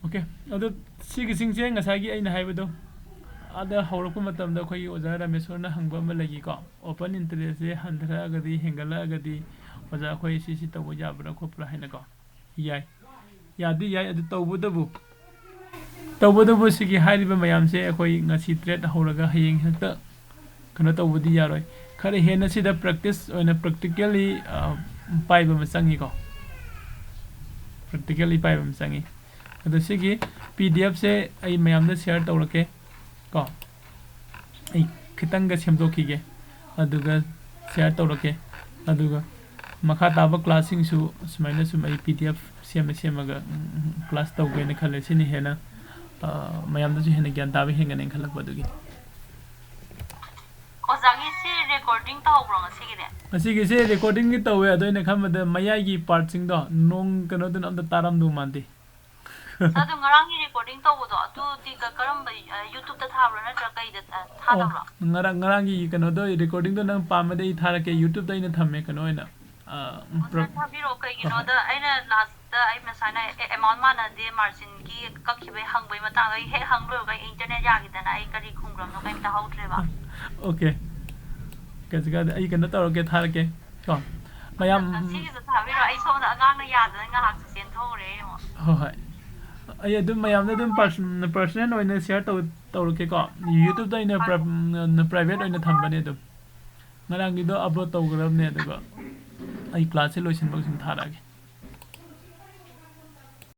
ꯑꯣꯀꯦ, ꯑꯗꯣ ꯁꯤꯒꯤꯁꯤꯡꯁꯦ ꯉꯁꯥꯏꯒꯤ ꯑꯩꯅ ꯍꯥꯏꯕꯗꯣ, ꯑꯥꯗ ꯍꯧꯔꯛꯄ ꯃꯇꯝꯗ ꯑꯩꯈꯣꯏꯒꯤ ꯑꯣꯖꯥ ꯔꯥꯃꯦꯁꯣꯔꯅ ꯍꯪꯕ ꯑꯃ ꯂꯩꯈꯤꯀꯣ, ꯑꯣꯄꯟ ꯏꯟꯇꯔꯦꯁꯁꯦ ꯍꯟꯊꯔꯛꯑꯒꯗꯤ, ꯍꯦꯟꯒꯠꯂꯛꯑꯒꯗꯤ ꯑꯣꯖꯥ ꯑꯩꯈꯣꯏ ꯁꯤ ꯁꯤ ꯇꯧꯕ ꯌꯥꯕ꯭ꯔꯥ ꯈꯣꯠꯄ꯭ꯔꯥ ꯍꯥꯏꯅꯀꯣ꯫ ꯌꯥꯏ, ꯌꯥꯗꯤ ꯌꯥꯏ, ꯑꯗꯨ ꯇꯧꯕꯇꯕꯨ, ꯇꯧꯕꯇꯕꯨ ꯁꯤꯒꯤ ꯍꯥꯏꯔꯤꯕ ꯃꯌꯥꯝꯁꯦ ꯑꯩꯈꯣꯏ ꯉꯁꯤ ꯇ꯭ꯔꯦꯠ ꯍꯧꯔꯒ ꯍꯌꯦꯡ ꯍꯦꯛꯇ ꯀꯩꯅꯣ ꯇꯧꯕꯗꯤ ꯌꯥꯔꯣꯏ꯫ ꯈꯔ ꯍꯦꯟꯅ ꯁꯤꯗ ꯄ꯭ꯔꯦꯛꯇꯤꯁ ꯑꯣꯏꯅ ꯄ꯭ꯔꯦꯛꯇꯤꯀꯦꯜꯂꯤ ꯄꯥꯏꯕ ꯑꯃ ꯆꯪꯉꯤꯀꯣ꯫ ꯄ꯭ꯔꯦꯛꯇꯤꯀꯦꯜꯂꯤ ꯄꯥꯏꯕ ꯑꯃ ꯆꯪꯉꯤ꯫ ꯑꯗꯣ ꯁꯤꯒꯤ ꯄꯤ ꯗꯤ ꯑꯦꯐꯁꯦ ꯑꯩ ꯃꯌꯥꯝꯗ ꯁꯤꯌꯔ ꯇꯧꯔꯛꯀꯦ ꯀꯣ꯫ ꯑꯩ ꯈꯤꯇꯪꯒ ꯁꯦꯝꯗꯣꯛꯈꯤꯒꯦ, ꯑꯗꯨꯒ ꯁꯤꯌꯔ ꯇꯧꯔꯛꯀꯦ꯫ ꯑꯗꯨꯒ ꯃꯈꯥ ꯇꯥꯕ ꯀ꯭ꯂꯥꯁꯁꯤꯡꯁꯨ ꯁꯨꯃꯥꯏꯅ ꯁꯨꯝ ꯑꯩ ꯄꯤ ꯗꯤ ꯑꯦꯐ ꯁꯦꯝꯃ ꯁꯦꯝꯃꯒ, ꯎꯝ, ꯀ꯭ꯂꯥꯁ ꯇꯧꯒꯦꯅ ꯈꯜꯂꯦ꯫ ꯁꯤꯅ ꯍꯦꯟꯅ, ꯑ, ꯃꯌꯥꯝꯗꯁꯨ ꯍꯦꯟꯅ ꯒ꯭ꯌꯥꯟ ꯇꯥꯕ ꯍꯦꯟꯒꯅꯦꯅ ꯈꯜꯂꯛꯄ ꯑꯗꯨꯒꯤ꯫ ꯑꯣꯖꯥꯒꯤ ꯁꯤ ꯔꯦꯀꯣꯔꯗꯤꯡ ꯇꯧꯍꯧꯕ꯭ꯔꯣ ꯉꯁꯤꯒꯤꯗꯤ? ꯉꯁꯤꯒꯤꯁꯦ ꯔꯦꯀꯣꯔꯗꯤꯡꯗꯤ ꯇꯧꯋꯦ, ꯑꯗꯣ ꯑꯩꯅ ꯈꯟꯕꯗ ꯃꯌꯥꯏꯒꯤ ꯄꯥꯔꯠꯁꯤꯡꯗꯣ ꯅꯣꯡ ꯀꯩꯅꯣꯗꯨꯅ ꯑꯝꯇ ꯇꯥꯔꯝꯗꯧ ꯃꯥꯟꯗꯦ꯫ ꯑꯗꯣ ꯉꯔꯥꯡꯒꯤ recording ꯇꯧꯕꯗꯣ ꯑꯗꯨꯗꯤ ꯀ- ꯀꯔꯝꯕ, ꯑ, YouTube-ꯇ ꯊꯥꯕ꯭ꯔꯣ ꯅꯠꯇ꯭ꯔꯒ ꯀꯩꯗ, ꯑ, ꯊꯥꯗꯕ꯭ꯔꯣ? ꯉꯔꯥꯡ ꯉꯔꯥꯡꯒꯤ ꯀꯩꯅꯣꯗꯣ, recording-ꯗꯣ ꯅꯪ ꯄꯥꯝꯃꯗꯤ ꯑꯩ ꯊꯥꯔꯛꯀꯦ꯫ YouTube-ꯇ ꯑꯩꯅ ꯊꯝꯃꯦ, ꯀꯩꯅꯣ ꯑꯣꯏꯅ꯫ ꯑ, ꯑꯣ, pro- ꯁꯥꯔ, ꯊꯥꯕꯤꯔꯛꯑꯣ꯫ ꯀꯩꯒꯤꯅꯣꯗ ꯑꯩꯅ last-ꯇ ꯑꯩ ꯉꯁꯥꯏꯅ ꯑꯦ- amount ꯃꯥꯟꯅꯗꯦ, margin-ꯒꯤ ꯀꯛꯈꯤꯕꯩ ꯍꯪꯕꯩ ꯃꯇꯥꯡꯗ ꯑꯩ ꯍꯦꯛ ꯍꯪ ꯂꯣꯏꯕꯒ ꯑꯩ internet ꯌꯥꯈꯤꯗꯅ ꯑꯩ ꯀꯔꯤ ꯈꯨꯝꯈ꯭ꯔꯕꯅꯣ ꯀꯩꯝ ꯇꯥꯍꯧꯗ꯭ꯔꯦꯕ꯫ Okay, ꯀꯩꯁꯨ ꯀꯥꯏꯗꯦ꯫ ꯑꯩ ꯀꯩꯅꯣ ꯇꯧꯔꯛꯀꯦ, ꯊꯥꯔꯛꯀꯦ ꯀꯣ꯫ ꯃꯌꯥꯝ, ꯑꯁꯤꯒꯤꯁꯨ ꯊꯥꯕꯤꯔꯣ꯫ ꯑꯩ ꯁꯣꯝꯗ ꯑꯉꯥꯡꯅ ꯌꯥꯗꯅ ꯉꯥꯏꯍꯥꯛꯁꯨ ꯆꯦꯟꯊꯣꯛꯎꯔꯦ, ꯌꯦꯡꯉꯣ꯫ ꯍꯣꯏ, ꯍꯣꯏ꯫ ꯑꯩ ꯑꯗꯨꯝ ꯃꯌꯥꯝꯗ ꯑꯗꯨꯝ pers- personal ꯑꯣꯏꯅ share ꯇꯧ ꯇꯧꯔꯛꯀꯦꯀꯣ꯫ YouTube-ꯇ ꯑꯩꯅ pri- private ꯑꯣꯏꯅ ꯊꯝꯕꯅꯦ ꯑꯗꯨꯝ꯫ ꯉꯔꯥꯡꯒꯤꯗꯣ upload ꯇꯧꯈ꯭ꯔꯕꯅꯦ, ꯑꯗꯨꯒ ꯑꯩ class-ꯁꯦ ꯂꯣꯏꯁꯤꯟꯕꯒ ꯁꯨꯝ ꯊꯥꯔꯛꯑꯒꯦ꯫